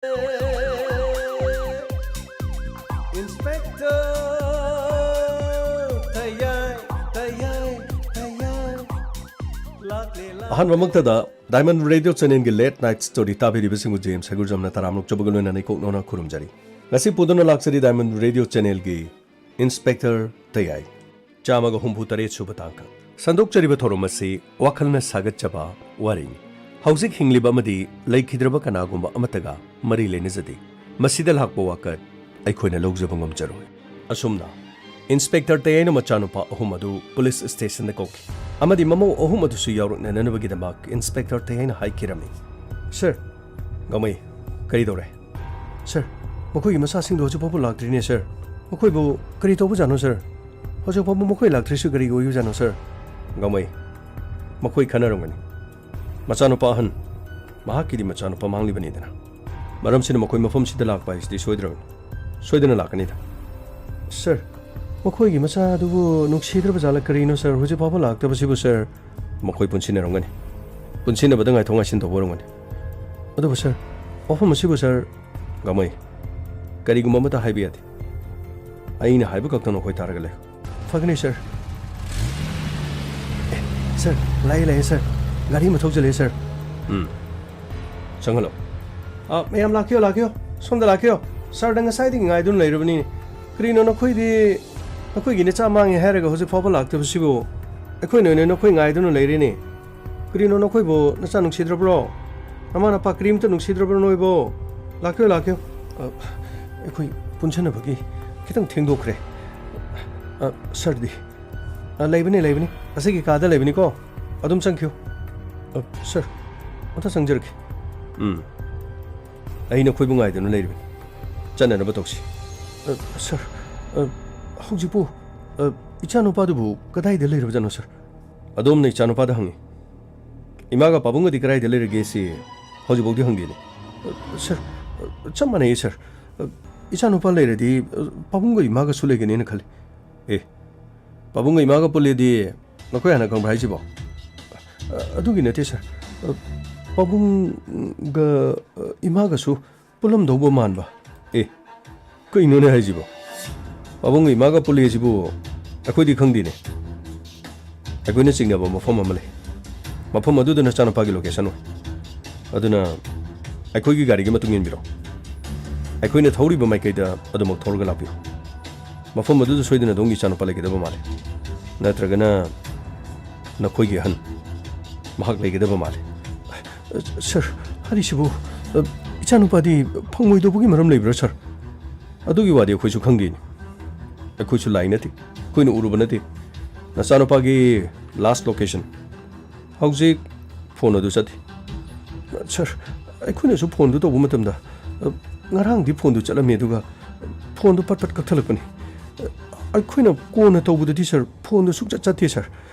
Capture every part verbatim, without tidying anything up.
Inspector ꯇꯌꯥꯏ, ꯇꯌꯥꯏ, ꯇꯌꯥꯏ ꯂꯥꯛꯂꯦ, ꯂꯥꯛꯂꯦ꯫ ꯑꯍꯥꯟꯕꯃꯛꯇꯗ Diamond Radio Channelꯒꯤ Late Night Story ꯇꯥꯕꯤꯔꯤꯕꯁꯤꯡꯕꯨ ꯖꯦꯝꯁ ꯍꯩꯒꯨꯔꯖꯝꯅ ꯇꯔꯥꯝꯅ ꯑꯣꯛꯆꯕꯒ ꯂꯣꯏꯅꯅ ꯏꯀꯣꯛ ꯅꯧꯅ ꯈꯨꯔꯨꯝꯖꯔꯤ꯫ ꯉꯁꯤ ꯄꯨꯗꯨꯅ ꯂꯥꯛꯆꯔꯤ Diamond Radio Channelꯒꯤ Inspector ꯇꯌꯥꯏ꯫ ꯆꯥꯝꯃꯒ ꯍꯨꯝꯐꯨ ꯇꯔꯦꯠ ꯁꯨꯕ ꯇꯥꯡꯀꯛ꯫ ꯁꯟꯗꯣꯛꯆꯔꯤꯕ ꯊꯧꯔꯝ ꯑꯁꯤ ꯋꯥꯈꯜꯅ ꯁꯥꯒꯠꯆꯕ ꯋꯥꯔꯤꯅꯤ꯫ ꯍꯧꯖꯤꯛ ꯍꯤꯡꯂꯤꯕ ꯑꯃꯗꯤ ꯂꯩꯈꯤꯗ꯭ꯔꯕ ꯀꯅꯥꯒꯨꯝꯕ ꯑꯃꯠꯇꯒ ꯃꯔꯤ ꯂꯩꯅꯖꯗꯦ꯫ ꯃꯁꯤꯗ ꯂꯥꯛꯄ ꯋꯥꯀꯠ ꯑꯩꯈꯣꯏꯅ ꯂꯧꯖꯕ ꯉꯝꯖꯔꯣꯏ꯫ ꯑꯁꯨꯝꯅ Inspector ꯇꯌꯥꯏꯅ ꯃꯆꯥꯅꯨꯄꯥ ꯑꯍꯨꯝ ꯑꯗꯨ police stationꯗ ꯀꯧꯈꯤ ꯑꯃꯗꯤ ꯃꯃꯧ ꯑꯍꯨꯝ ꯑꯗꯨꯁꯨ ꯌꯥꯎꯔꯛꯅꯅꯕꯒꯤꯗꯃꯛ Inspector ꯇꯌꯥꯏꯅ ꯍꯥꯏꯈꯤꯔꯝꯃꯤ꯫ Sir, ꯒꯥꯡꯃꯩ, ꯀꯔꯤ ꯇꯧꯔꯦ? Sir, ꯃꯈꯣꯏꯒꯤ ꯃꯆꯥꯁꯤꯡꯗꯨ ꯍꯧꯖꯤꯛ ꯐꯥꯎꯕ ꯂꯥꯛꯇ꯭ꯔꯤꯅꯦ, sir꯫ ꯃꯈꯣꯏꯕꯨ ꯀꯔꯤ ꯇꯧꯕꯖꯥꯠꯅꯣ, sir? ꯍꯧꯖꯤꯛ ꯐꯥꯎꯕ ꯃꯈꯣꯏ ꯂꯥꯛꯇ꯭ꯔꯤꯁꯤ ꯀꯔꯤꯒꯤ ꯑꯣꯏꯕꯖꯥꯠꯅꯣ, sir? ꯒꯥꯡꯃꯩ, ꯃꯈꯣꯏ ꯈꯟꯅꯔꯝꯒꯅꯤ꯫ ꯃꯆꯥꯅꯨꯄꯥ ꯑꯍꯟ, ꯃꯍꯥꯛꯀꯤꯗꯤ ꯃꯆꯥꯅꯨꯄꯥ ꯃꯥꯡꯂꯤꯕꯅꯤꯗꯅ꯫ ꯃꯔꯝꯁꯤꯅ ꯃꯈꯣꯏ ꯃꯐꯝꯁꯤꯗ ꯂꯥꯛꯄ ꯍꯥꯏꯁꯤꯗꯤ ꯁꯣꯏꯗ꯭ꯔꯕꯅꯤ꯫ ꯁꯣꯏꯗꯅ ꯂꯥꯛꯀꯅꯤꯗ꯫ Sir, ꯃꯈꯣꯏꯒꯤ ꯃꯆꯥ ꯑꯗꯨꯕꯨ ꯅꯨꯡꯁꯤꯗ꯭ꯔꯕ ꯖꯥꯠꯂ ꯀꯔꯤꯅꯣ, sir? ꯍꯧꯖꯤꯛ ꯐꯥꯎꯕ ꯂꯥꯛꯇꯕꯁꯤꯕꯨ, sir? ꯃꯈꯣꯏ ꯄꯨꯟꯁꯤꯟꯅꯔꯝꯒꯅꯤ꯫ ꯄꯨꯟꯁꯤꯟꯅꯕꯗ ꯉꯥꯏꯊꯣꯛ ꯉꯥꯏꯁꯤꯟ ꯇꯧꯕ ꯑꯣꯏꯔꯝꯒꯅꯤ꯫ ꯑꯗꯨꯕꯨ, sir, ꯋꯥꯐꯝ ꯑꯁꯤꯕꯨ, sir, ꯒꯥꯡꯃꯩ, ꯀꯔꯤꯒꯨꯝꯕ ꯑꯃꯠꯇ ꯍꯥꯏꯕ ꯌꯥꯗꯦ꯫ ꯑꯩꯅ ꯍꯥꯏꯕ ꯈꯛꯇ ꯅꯈꯣꯏ ꯇꯥꯔꯒ ꯂꯩꯌꯨ꯫ ꯐꯒꯅꯤ, sir꯫ ꯑꯦ, sir, ꯂꯥꯛꯑꯦ, ꯂꯥꯛꯑꯦ, sir꯫ ꯒꯥꯔꯤ ꯑꯃ ꯊꯧꯖꯜꯂꯛꯑꯦ, sir꯫ ꯎꯝ꯫ ꯆꯪꯍꯜꯂꯣ꯫ ꯑ, ꯃꯌꯥꯝ ꯂꯥꯛꯄꯤꯌꯣ, ꯂꯥꯛꯄꯤꯌꯣ꯫ ꯁꯣꯝꯗ ꯂꯥꯛꯄꯤꯌꯣ꯫ Sirꯗ ꯉꯁꯥꯏꯗꯒꯤ ꯉꯥꯏꯗꯨꯅ ꯂꯩꯔꯕꯅꯤꯅꯦ꯫ ꯀꯔꯤꯅꯣ ꯅꯈꯣꯏꯗꯤ, ꯅꯈꯣꯏꯒꯤ ꯅꯆꯥ ꯃꯥꯡꯉꯦ ꯍꯥꯏꯔꯒ ꯍꯧꯖꯤꯛ ꯐꯥꯎꯕ ꯂꯥꯛꯇꯕꯁꯤꯕꯨ? ꯑꯩꯈꯣꯏꯅ ꯑꯣꯏꯅ ꯅꯈꯣꯏ ꯉꯥꯏꯗꯨꯅ ꯂꯩꯔꯤꯅꯦ꯫ ꯀꯔꯤꯅꯣ, ꯅꯈꯣꯏꯕꯨ ꯅꯆꯥ ꯅꯨꯡꯁꯤꯗ꯭ꯔꯕ꯭ꯔꯣ? ꯅꯃꯥ ꯅꯄꯥ ꯀꯔꯤꯝꯇ ꯅꯨꯡꯁꯤꯗ꯭ꯔꯕ꯭ꯔꯣ ꯅꯣꯏꯕꯣ? ꯂꯥꯛꯄꯤꯌꯨ, ꯂꯥꯛꯄꯤꯌꯨ꯫ ꯑ, ꯑꯩꯈꯣꯏ ꯄꯨꯟꯁꯤꯟꯅꯕꯒꯤ ꯈꯤꯇꯪ ꯊꯦꯡꯗꯣꯛꯈ꯭ꯔꯦ꯫ ꯑ, sirꯗꯤ? ꯑ, ꯂꯩꯕꯅꯤ, ꯂꯩꯕꯅꯤ꯫ ꯑꯁꯤꯒꯤ ꯀꯥꯗ ꯂꯩꯕꯅꯤꯀꯣ꯫ ꯑꯗꯨꯝ ꯆꯪꯈꯤꯌꯨ꯫ ꯑ, sir, ꯑꯝꯇ ꯆꯪꯖꯔꯛꯀꯦ꯫ ꯎꯝ꯫ ꯑꯩ ꯅꯈꯣꯏꯕꯨ ꯉꯥꯏꯗꯨꯅ ꯂꯩꯔꯤꯕꯅꯤ꯫ ꯆꯠꯅꯅꯕ ꯇꯧꯁꯤ꯫ ꯑ, sir, ꯑ, ꯍꯧꯖꯤꯛꯄꯨ, ꯑ, ꯏꯆꯥꯅꯨꯄꯥꯗꯨꯕꯨ ꯀꯗꯥꯏꯗ ꯂꯩꯔꯕꯖꯥꯠꯅꯣ, sir? ꯑꯗꯣꯝꯅ ꯏꯆꯥꯅꯨꯄꯥꯗ ꯍꯪꯉꯤ꯫ ꯏꯃꯥꯒ ꯄꯥꯕꯨꯡꯒꯗꯤ ꯀꯗꯥꯏꯗ ꯂꯩꯔꯒꯦ ꯁꯤ ꯍꯧꯖꯤꯛꯐꯥꯎꯗꯤ ꯍꯪꯗꯦꯅꯦ꯫ ꯑ, sir, ꯑ, ꯆꯞ ꯃꯥꯟꯅꯩꯌꯦ, sir꯫ ꯑ, ꯏꯆꯥꯅꯨꯄꯥ ꯂꯩꯔꯗꯤ, ꯑ, ꯄꯥꯕꯨꯡꯒ ꯏꯃꯥꯒꯁꯨ ꯂꯩꯒꯅꯦꯅ ꯈꯜꯂꯤ꯫ ꯑꯦ, ꯄꯥꯕꯨꯡꯒ ꯏꯃꯥꯒ ꯄꯨꯜꯂꯦꯗꯤ ꯅꯈꯣꯏ ꯍꯥꯟꯅ ꯈꯪꯕ꯭ꯔꯥ ꯍꯥꯏꯁꯤꯕꯣ? ꯑ, ꯑꯗꯨꯒꯤ ꯅꯠꯇꯦ, sir꯫ ꯑ, ꯄꯥꯕꯨꯡꯒ, ꯑ, ꯏꯃꯥꯒꯁꯨ ꯄꯨꯜꯂꯝꯗꯧꯕ ꯃꯥꯟꯕ꯫ ꯑꯦ, ꯀꯩꯅꯣꯅꯦ ꯍꯥꯏꯁꯤꯕꯣ? ꯄꯥꯕꯨꯡꯒ ꯏꯃꯥꯒ ꯄꯨꯜꯂꯦ ꯁꯤꯕꯨ ꯑꯩꯈꯣꯏꯗꯤ ꯈꯪꯗꯦꯅꯦ꯫ ꯑꯩꯈꯣꯏꯅ ꯆꯤꯡꯅꯕ ꯃꯐꯝ ꯑꯃ ꯂꯩ꯫ ꯃꯐꯝ ꯑꯗꯨꯗ ꯅꯆꯥꯅꯨꯄꯥꯒꯤ location ꯑꯣꯏ꯫ ꯑꯗꯨꯅ ꯑꯩꯈꯣꯏꯒꯤ ꯒꯥꯔꯤꯒꯤ ꯃꯇꯨꯡ ꯏꯟꯕꯤꯔꯣ꯫ ꯑꯩꯈꯣꯏꯅ ꯊꯧꯔꯤꯕ ꯃꯥꯏꯀꯩꯗ ꯑꯗꯨꯃꯛ ꯊꯧꯔꯒ ꯂꯥꯛꯄꯤꯌꯨ꯫ ꯃꯐꯝ ꯑꯗꯨꯗ ꯁꯣꯏꯗꯅ ꯑꯗꯣꯝꯒꯤ ꯏꯆꯥꯅꯨꯄꯥ ꯂꯩꯒꯗꯕ ꯃꯥꯜꯂꯤ꯫ ꯅꯠꯇ꯭ꯔꯒꯅ ꯅꯈꯣꯏꯒꯤ ꯑꯍꯟ ꯃꯍꯥꯛ ꯂꯩꯒꯗꯕ ꯃꯥꯜꯂꯤ꯫ ꯁꯥꯔ, ꯍꯥꯏꯔꯤꯁꯤꯕꯨ, ꯑ, ꯏꯆꯥꯅꯨꯄꯥꯗꯤ ꯐꯪꯉꯣꯏꯗꯧꯕꯒꯤ ꯃꯔꯝ ꯂꯩꯕ꯭ꯔꯥ, ꯁꯥꯔ? ꯑꯗꯨꯒꯤ ꯋꯥꯗꯤ ꯑꯩꯈꯣꯏꯁꯨ ꯈꯪꯗꯦꯅꯦ꯫ ꯑꯩꯈꯣꯏꯁꯨ ꯂꯥꯏ ꯅꯠꯇꯦ, ꯑꯩꯈꯣꯏꯅ ꯎꯔꯨꯕ ꯅꯠꯇꯦ꯫ ꯅꯆꯥꯅꯨꯄꯥꯒꯤ last location ꯍꯧꯖꯤꯛ ꯐꯣꯟ ꯑꯗꯨ ꯆꯠꯇꯦ꯫ ꯁꯥꯔ, ꯑꯩꯈꯣꯏꯅꯁꯨ ꯐꯣꯟꯗꯨ ꯇꯧꯕ ꯃꯇꯝꯗ, ꯑ, ꯉꯔꯥꯡꯗꯤ ꯐꯣꯟꯗꯨ ꯆꯠꯂꯝꯃꯤ, ꯑꯗꯨꯒ ꯐꯣꯟꯗꯨ ꯄꯠ ꯄꯠ ꯀꯛꯊꯠꯂꯛꯄꯅꯤ꯫ ꯑ, ꯑꯩꯈꯣꯏꯅ ꯀꯣꯟꯅ ꯇꯧꯕꯗꯗꯤ, ꯁꯥꯔ, ꯐꯣꯟꯗꯨ ꯁꯨꯡꯆꯠ ꯆꯠꯇꯦ, ꯁꯥꯔ꯫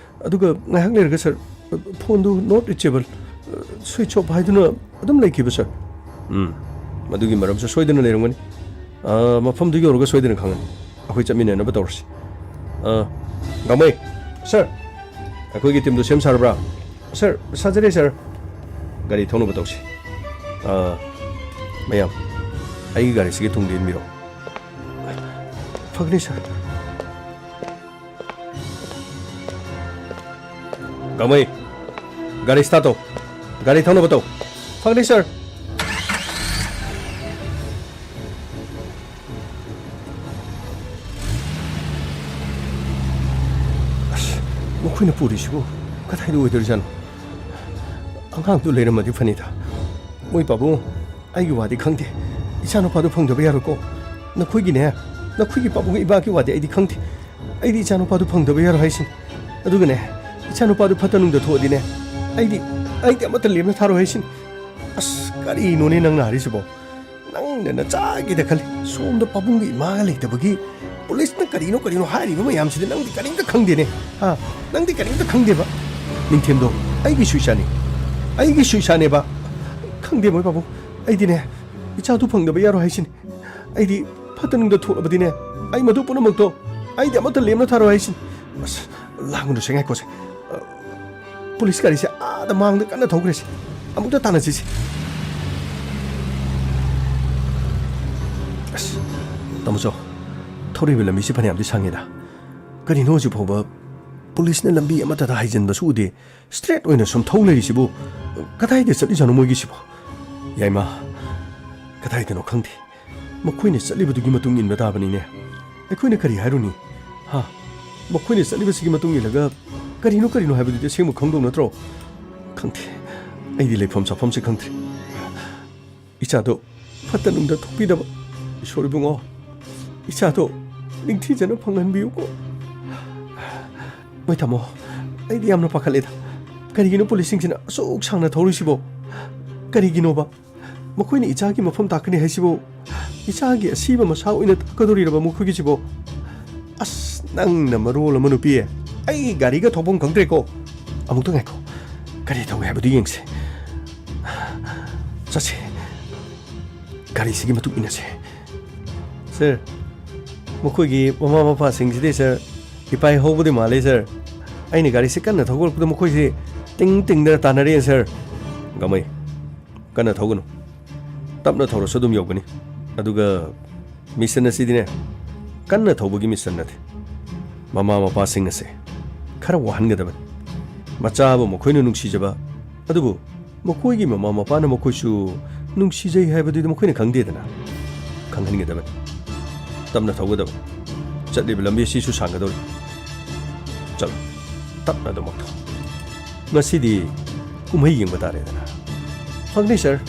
ꯑꯗꯨꯒ ꯉꯥꯏꯍꯥꯛ ꯂꯩꯔꯒ, ꯁꯥꯔ, ꯐꯣꯟꯗꯨ not reachable, ꯑ, switch off ꯍꯥꯏꯗꯨꯅ ꯑꯗꯨꯝ ꯂꯩꯈꯤꯕ, ꯁꯥꯔ꯫ ꯎꯝ, ꯃꯗꯨꯒꯤ ꯃꯔꯝꯁꯨ ꯁꯣꯏꯗꯅ ꯂꯩꯔꯝꯒꯅꯤ꯫ ꯑ, ꯃꯐꯝꯗꯨ ꯌꯧꯔꯒ ꯁꯣꯏꯗꯅ ꯈꯪꯒꯅꯤ꯫ ꯑꯩꯈꯣꯏ ꯆꯠꯃꯤꯟꯅꯅꯕ ꯇꯧꯔꯁꯤ꯫ ꯑ, ꯒꯥꯡꯃꯩ, ꯁꯥꯔ, ꯑꯩꯈꯣꯏꯒꯤ ꯇꯤꯝꯗꯨ ꯁꯦꯝ ꯁꯥꯔꯕ꯭ꯔꯥ? ꯁꯥꯔ, ꯁꯥꯖꯔꯦ, ꯁꯥꯔ꯫ ꯒꯥꯔꯤ ꯊꯧꯅꯕ ꯇꯧꯁꯤ꯫ ꯑ, ꯃꯌꯥꯝ, ꯑꯩꯒꯤ ꯒꯥꯔꯤꯁꯤꯒꯤ ꯊꯣꯡꯗ ꯏꯟꯕꯤꯔꯣ꯫ ꯐꯒꯅꯤ, ꯁꯥꯔ꯫ ꯒꯥꯡꯃꯩ, ꯒꯥꯔꯤ start ꯇꯧ꯫ ꯒꯥꯔꯤ ꯊꯧꯅꯕ ꯇꯧ꯫ ꯐꯒꯅꯤ, ꯁꯥꯔ꯫ ꯑꯁ, ꯃꯈꯣꯏꯅ ꯄꯨꯔꯤꯁꯤꯕꯨ ꯀꯗꯥꯏꯗ ꯑꯣꯏꯗꯣꯔꯤꯖꯥꯠꯅꯣ? ꯑꯉꯥꯡꯗꯨ ꯂꯩꯔꯝꯃꯗꯤ ꯐꯅꯤꯗ꯫ ꯃꯣꯏ ꯄꯥꯕꯨꯡ, ꯑꯩꯒꯤ ꯋꯥꯗꯤ ꯈꯪꯗꯦ꯫ ꯏꯆꯥꯅꯨꯄꯥꯗꯨ ꯐꯪꯗꯕ ꯌꯥꯔꯣꯏꯀꯣ꯫ ꯅꯈꯣꯏꯒꯤꯅꯦ, ꯅꯈꯣꯏꯒꯤ ꯄꯥꯕꯨꯡ ꯏꯃꯥꯒꯤ ꯋꯥꯗꯤ ꯑꯩꯗꯤ ꯈꯪꯗꯦ꯫ ꯑꯩꯗꯤ ꯏꯆꯥꯅꯨꯄꯥꯗꯨ ꯐꯪꯗꯕ ꯌꯥꯔꯣꯏ ꯍꯥꯏꯁꯤꯅꯤ꯫ ꯑꯗꯨꯒꯅꯦ, ꯏꯆꯥꯅꯨꯄꯥꯗꯨ ꯐꯠꯇ ꯅꯨꯡꯗ ꯊꯣꯛꯑꯗꯤꯅꯦ, ꯑꯩꯗꯤ, ꯑꯩꯗꯤ ꯑꯃꯠꯇ ꯂꯦꯝꯅ ꯊꯥꯔꯣꯏ ꯍꯥꯏꯁꯤꯅꯤ꯫ ꯑꯁ, ꯀꯔꯤꯅꯣꯅꯦ ꯅꯪꯅ ꯍꯥꯏꯔꯤꯁꯤꯕꯣ? ꯅꯪꯅ ꯅꯆꯥꯒꯤꯗ ꯈꯜꯂꯤ꯫ ꯁꯣꯝꯗ ꯄꯥꯕꯨꯡꯒ ꯏꯃꯥꯒ ꯂꯩꯇꯕꯒꯤ ꯄꯨꯂꯤꯁꯅ ꯀꯔꯤꯅꯣ ꯀꯔꯤꯅꯣ ꯍꯥꯏꯔꯤꯕ ꯃꯌꯥꯝꯁꯤꯗꯤ ꯅꯪꯗꯤ ꯀꯔꯤꯝꯇ ꯈꯪꯗꯦꯅꯦ꯫ ꯍꯥ? ꯅꯪꯗꯤ ꯀꯔꯤꯝꯇ ꯈꯪꯗꯦꯕ꯫ ꯅꯤꯡꯊꯦꯝꯗꯣ ꯑꯩꯒꯤ ꯁꯨꯏꯁꯥꯅꯤ꯫ ꯑꯩꯒꯤ ꯁꯨꯏꯁꯥꯅꯦꯕ꯫ ꯈꯪꯗꯦ ꯃꯣꯏ ꯄꯥꯕꯨꯡ꯫ ꯑꯩꯗꯤꯅꯦ, ꯏꯆꯥꯗꯨ ꯐꯪꯗꯕ ꯌꯥꯔꯣꯏ ꯍꯥꯏꯁꯤꯅꯤ꯫ ꯑꯩꯗꯤ ꯐꯠꯇ ꯅꯨꯡꯗ ꯊꯣꯛꯂꯕꯗꯤꯅꯦ, ꯑꯩ ꯃꯗꯨ ꯄꯨꯝꯅꯃꯛꯇꯣ ꯑꯩꯗꯤ ꯑꯃꯠꯇ ꯂꯦꯝꯅ ꯊꯥꯔꯣꯏ ꯍꯥꯏꯁꯤꯅꯤ꯫ ꯑꯁ, ꯂꯥꯡꯒꯅꯨꯁꯦ, ꯉꯥꯏꯈꯣꯁꯦ꯫ ꯑ, ꯄꯨꯂꯤꯁ ꯒꯥꯔꯤꯁꯦ ꯑꯥꯗ ꯃꯥꯡꯗ ꯀꯟꯅ ꯊꯧꯈ꯭ꯔꯦꯁꯦ꯫ ꯑꯃꯨꯛꯇ ꯇꯥꯟꯅꯁꯤꯁꯦ꯫ ꯑꯁ, ꯇꯥꯃꯣꯆꯧ, ꯊꯧꯔꯛꯏꯕ ꯂꯝꯕꯤꯁꯤ ꯐꯅꯌꯥꯝꯗꯤ ꯁꯥꯡꯉꯦꯗ꯫ ꯀꯔꯤꯅꯣ ꯍꯧꯖꯤꯛ ꯐꯥꯎꯕ ꯄꯨꯂꯤꯁꯅ ꯂꯝꯕꯤ ꯑꯃꯠꯇꯗ ꯍꯥꯏꯖꯤꯟꯕꯁꯨ ꯎꯗꯦ꯫ ꯁ꯭ꯇ꯭ꯔꯦꯠ ꯑꯣꯏꯅ ꯁꯨꯝ ꯊꯧ ꯂꯩꯔꯤꯁꯤꯕꯨ ꯀꯗꯥꯏꯗ ꯆꯠꯂꯤꯖꯥꯠꯅꯣ ꯃꯣꯏꯒꯤꯁꯤꯕꯣ? ꯌꯥꯏꯃ, ꯀꯗꯥꯏꯗꯅꯣ ꯈꯪꯗꯦ꯫ ꯃꯈꯣꯏꯅ ꯆꯠꯂꯤꯕꯗꯨꯒꯤ ꯃꯇꯨꯡ ꯏꯟꯕ ꯇꯥꯕꯅꯤꯅꯦ꯫ ꯑꯩꯈꯣꯏꯅ ꯀꯔꯤ ꯍꯥꯏꯔꯨꯅꯤ? ꯍꯥ? ꯃꯈꯣꯏꯅ ꯆꯠꯂꯤꯕꯁꯤꯒꯤ ꯃꯇꯨꯡ ꯏꯜꯂꯒ ꯀꯔꯤꯅꯣ ꯀꯔꯤꯅꯣ ꯍꯥꯏꯕꯗꯨꯗꯤ ꯑꯁꯦꯡꯕ ꯈꯪꯗꯧ ꯅꯠꯇ꯭ꯔꯣ? ꯈꯪꯗꯦ꯫ ꯑꯩꯗꯤ ꯂꯩꯐꯝ ꯆꯥꯐꯝꯁꯦ ꯈꯪꯗ꯭ꯔꯦ꯫ ꯏꯆꯥꯗꯣ ꯐꯠꯇ ꯅꯨꯡꯗ ꯊꯣꯛꯄꯤꯗꯕ ꯏꯁꯣꯔ ꯏꯕꯨꯡꯉꯣ, ꯏꯆꯥꯗꯣ ꯅꯤꯡꯊꯤꯖꯅ ꯐꯪꯍꯟꯕꯤꯌꯨꯀꯣ꯫ ꯃꯣꯏ ꯇꯥꯃꯣ, ꯑꯩꯗꯤ ꯌꯥꯝꯅ ꯄꯥꯈꯠꯂꯦꯗ꯫ ꯀꯔꯤꯒꯤꯅꯣ ꯄꯨꯂꯤꯁꯁꯤꯡꯁꯤꯅ ꯑꯁꯨꯛ ꯁꯥꯡꯅ ꯊꯧꯔꯤꯁꯤꯕꯣ? ꯀꯔꯤꯒꯤꯅꯣꯕ? ꯃꯈꯣꯏꯅ ꯏꯆꯥꯒꯤ ꯃꯐꯝ ꯇꯥꯛꯀꯅꯤ ꯍꯥꯏꯁꯤꯕꯨ, ꯏꯆꯥꯒꯤ ꯑꯁꯤꯕ ꯃꯁꯥ ꯑꯣꯏꯅ ꯇꯥꯛꯀꯗꯣꯔꯤꯔꯕ ꯃꯈꯣꯏꯒꯤꯁꯤꯕꯣ? ꯑꯁ, ꯅꯪꯅ ꯃꯔꯣꯜ ꯑꯃ, ꯅꯨꯄꯤ꯫ ꯑꯩ ꯒꯥꯔꯤꯒ ꯊꯧꯐꯝ ꯈꯪꯗ꯭ꯔꯦꯀꯣ꯫ ꯑꯃꯨꯛꯇ ꯉꯥꯏꯈꯣ, ꯀꯔꯤ ꯇꯧꯏ ꯍꯥꯏꯕꯗꯨ ꯌꯦꯡꯁꯤ꯫ ꯆꯠꯁꯤ, ꯒꯥꯔꯤꯁꯤꯒꯤ ꯃꯇꯨꯡ ꯏꯟꯅꯁꯤ꯫ ꯁꯥꯔ, ꯃꯈꯣꯏꯒꯤ ꯃꯃꯥ ꯃꯄꯥꯁꯤꯡꯁꯤꯗꯤ, ꯁꯥꯔ, ꯏꯄꯥꯏ ꯍꯧꯕꯗꯤ ꯃꯥꯜꯂꯤ, ꯁꯥꯔ꯫ ꯑꯩꯅ ꯒꯥꯔꯤꯁꯤ ꯀꯟꯅ ꯊꯧꯒꯠꯂꯛꯄꯗ ꯃꯈꯣꯏꯁꯤ ꯇꯤꯡ ꯇꯤꯡꯗꯅ ꯇꯥꯟꯅꯔꯛꯑꯦ, ꯁꯥꯔ꯫ ꯒꯃꯩ, ꯀꯟꯅ ꯊꯧꯒꯅꯨ꯫ ꯇꯞꯅ ꯊꯧꯔꯁꯨ ꯑꯗꯨꯝ ꯌꯧꯒꯅꯤ꯫ ꯑꯗꯨꯒ ꯃꯤꯁꯟ ꯑꯁꯤꯗꯤꯅꯦ, ꯀꯟꯅ ꯊꯧꯕꯒꯤ ꯃꯤꯁꯟ ꯅꯠꯇꯦ꯫ ꯃꯃꯥ ꯃꯄꯥꯁꯤꯡ ꯑꯁꯦ ꯈꯔ ꯋꯥꯍꯟꯒꯗꯕꯅꯤ꯫ ꯃꯆꯥꯕꯨ ꯃꯈꯣꯏꯅ ꯅꯨꯡꯁꯤꯖꯕ, ꯑꯗꯨꯕꯨ ꯃꯈꯣꯏꯒꯤ ꯃꯃꯥ ꯃꯄꯥꯅ ꯃꯈꯣꯏꯁꯨ ꯅꯨꯡꯁꯤꯖꯩ ꯍꯥꯏꯕꯗꯨꯗꯤ ꯃꯈꯣꯏꯅ ꯈꯪꯗꯦꯗꯅ꯫ ꯈꯪꯍꯟꯒꯗꯕꯅꯤ꯫ ꯇꯞꯅ ꯊꯧꯒꯗꯕꯅꯤ꯫ ꯆꯠꯂꯤꯕ ꯂꯝꯕꯤ ꯑꯁꯤꯁꯨ ꯁꯥꯡꯒꯗꯧꯔꯤ꯫ ꯆꯠꯂꯣ, ꯇꯞꯅ ꯑꯗꯨꯃꯛ ꯊꯧ꯫ ꯉꯁꯤꯗꯤ ꯀꯨꯝꯍꯩ ꯌꯦꯡꯕ ꯇꯥꯔꯦꯗꯅ꯫ ꯐꯪꯅꯤ, ꯁꯥꯔ꯫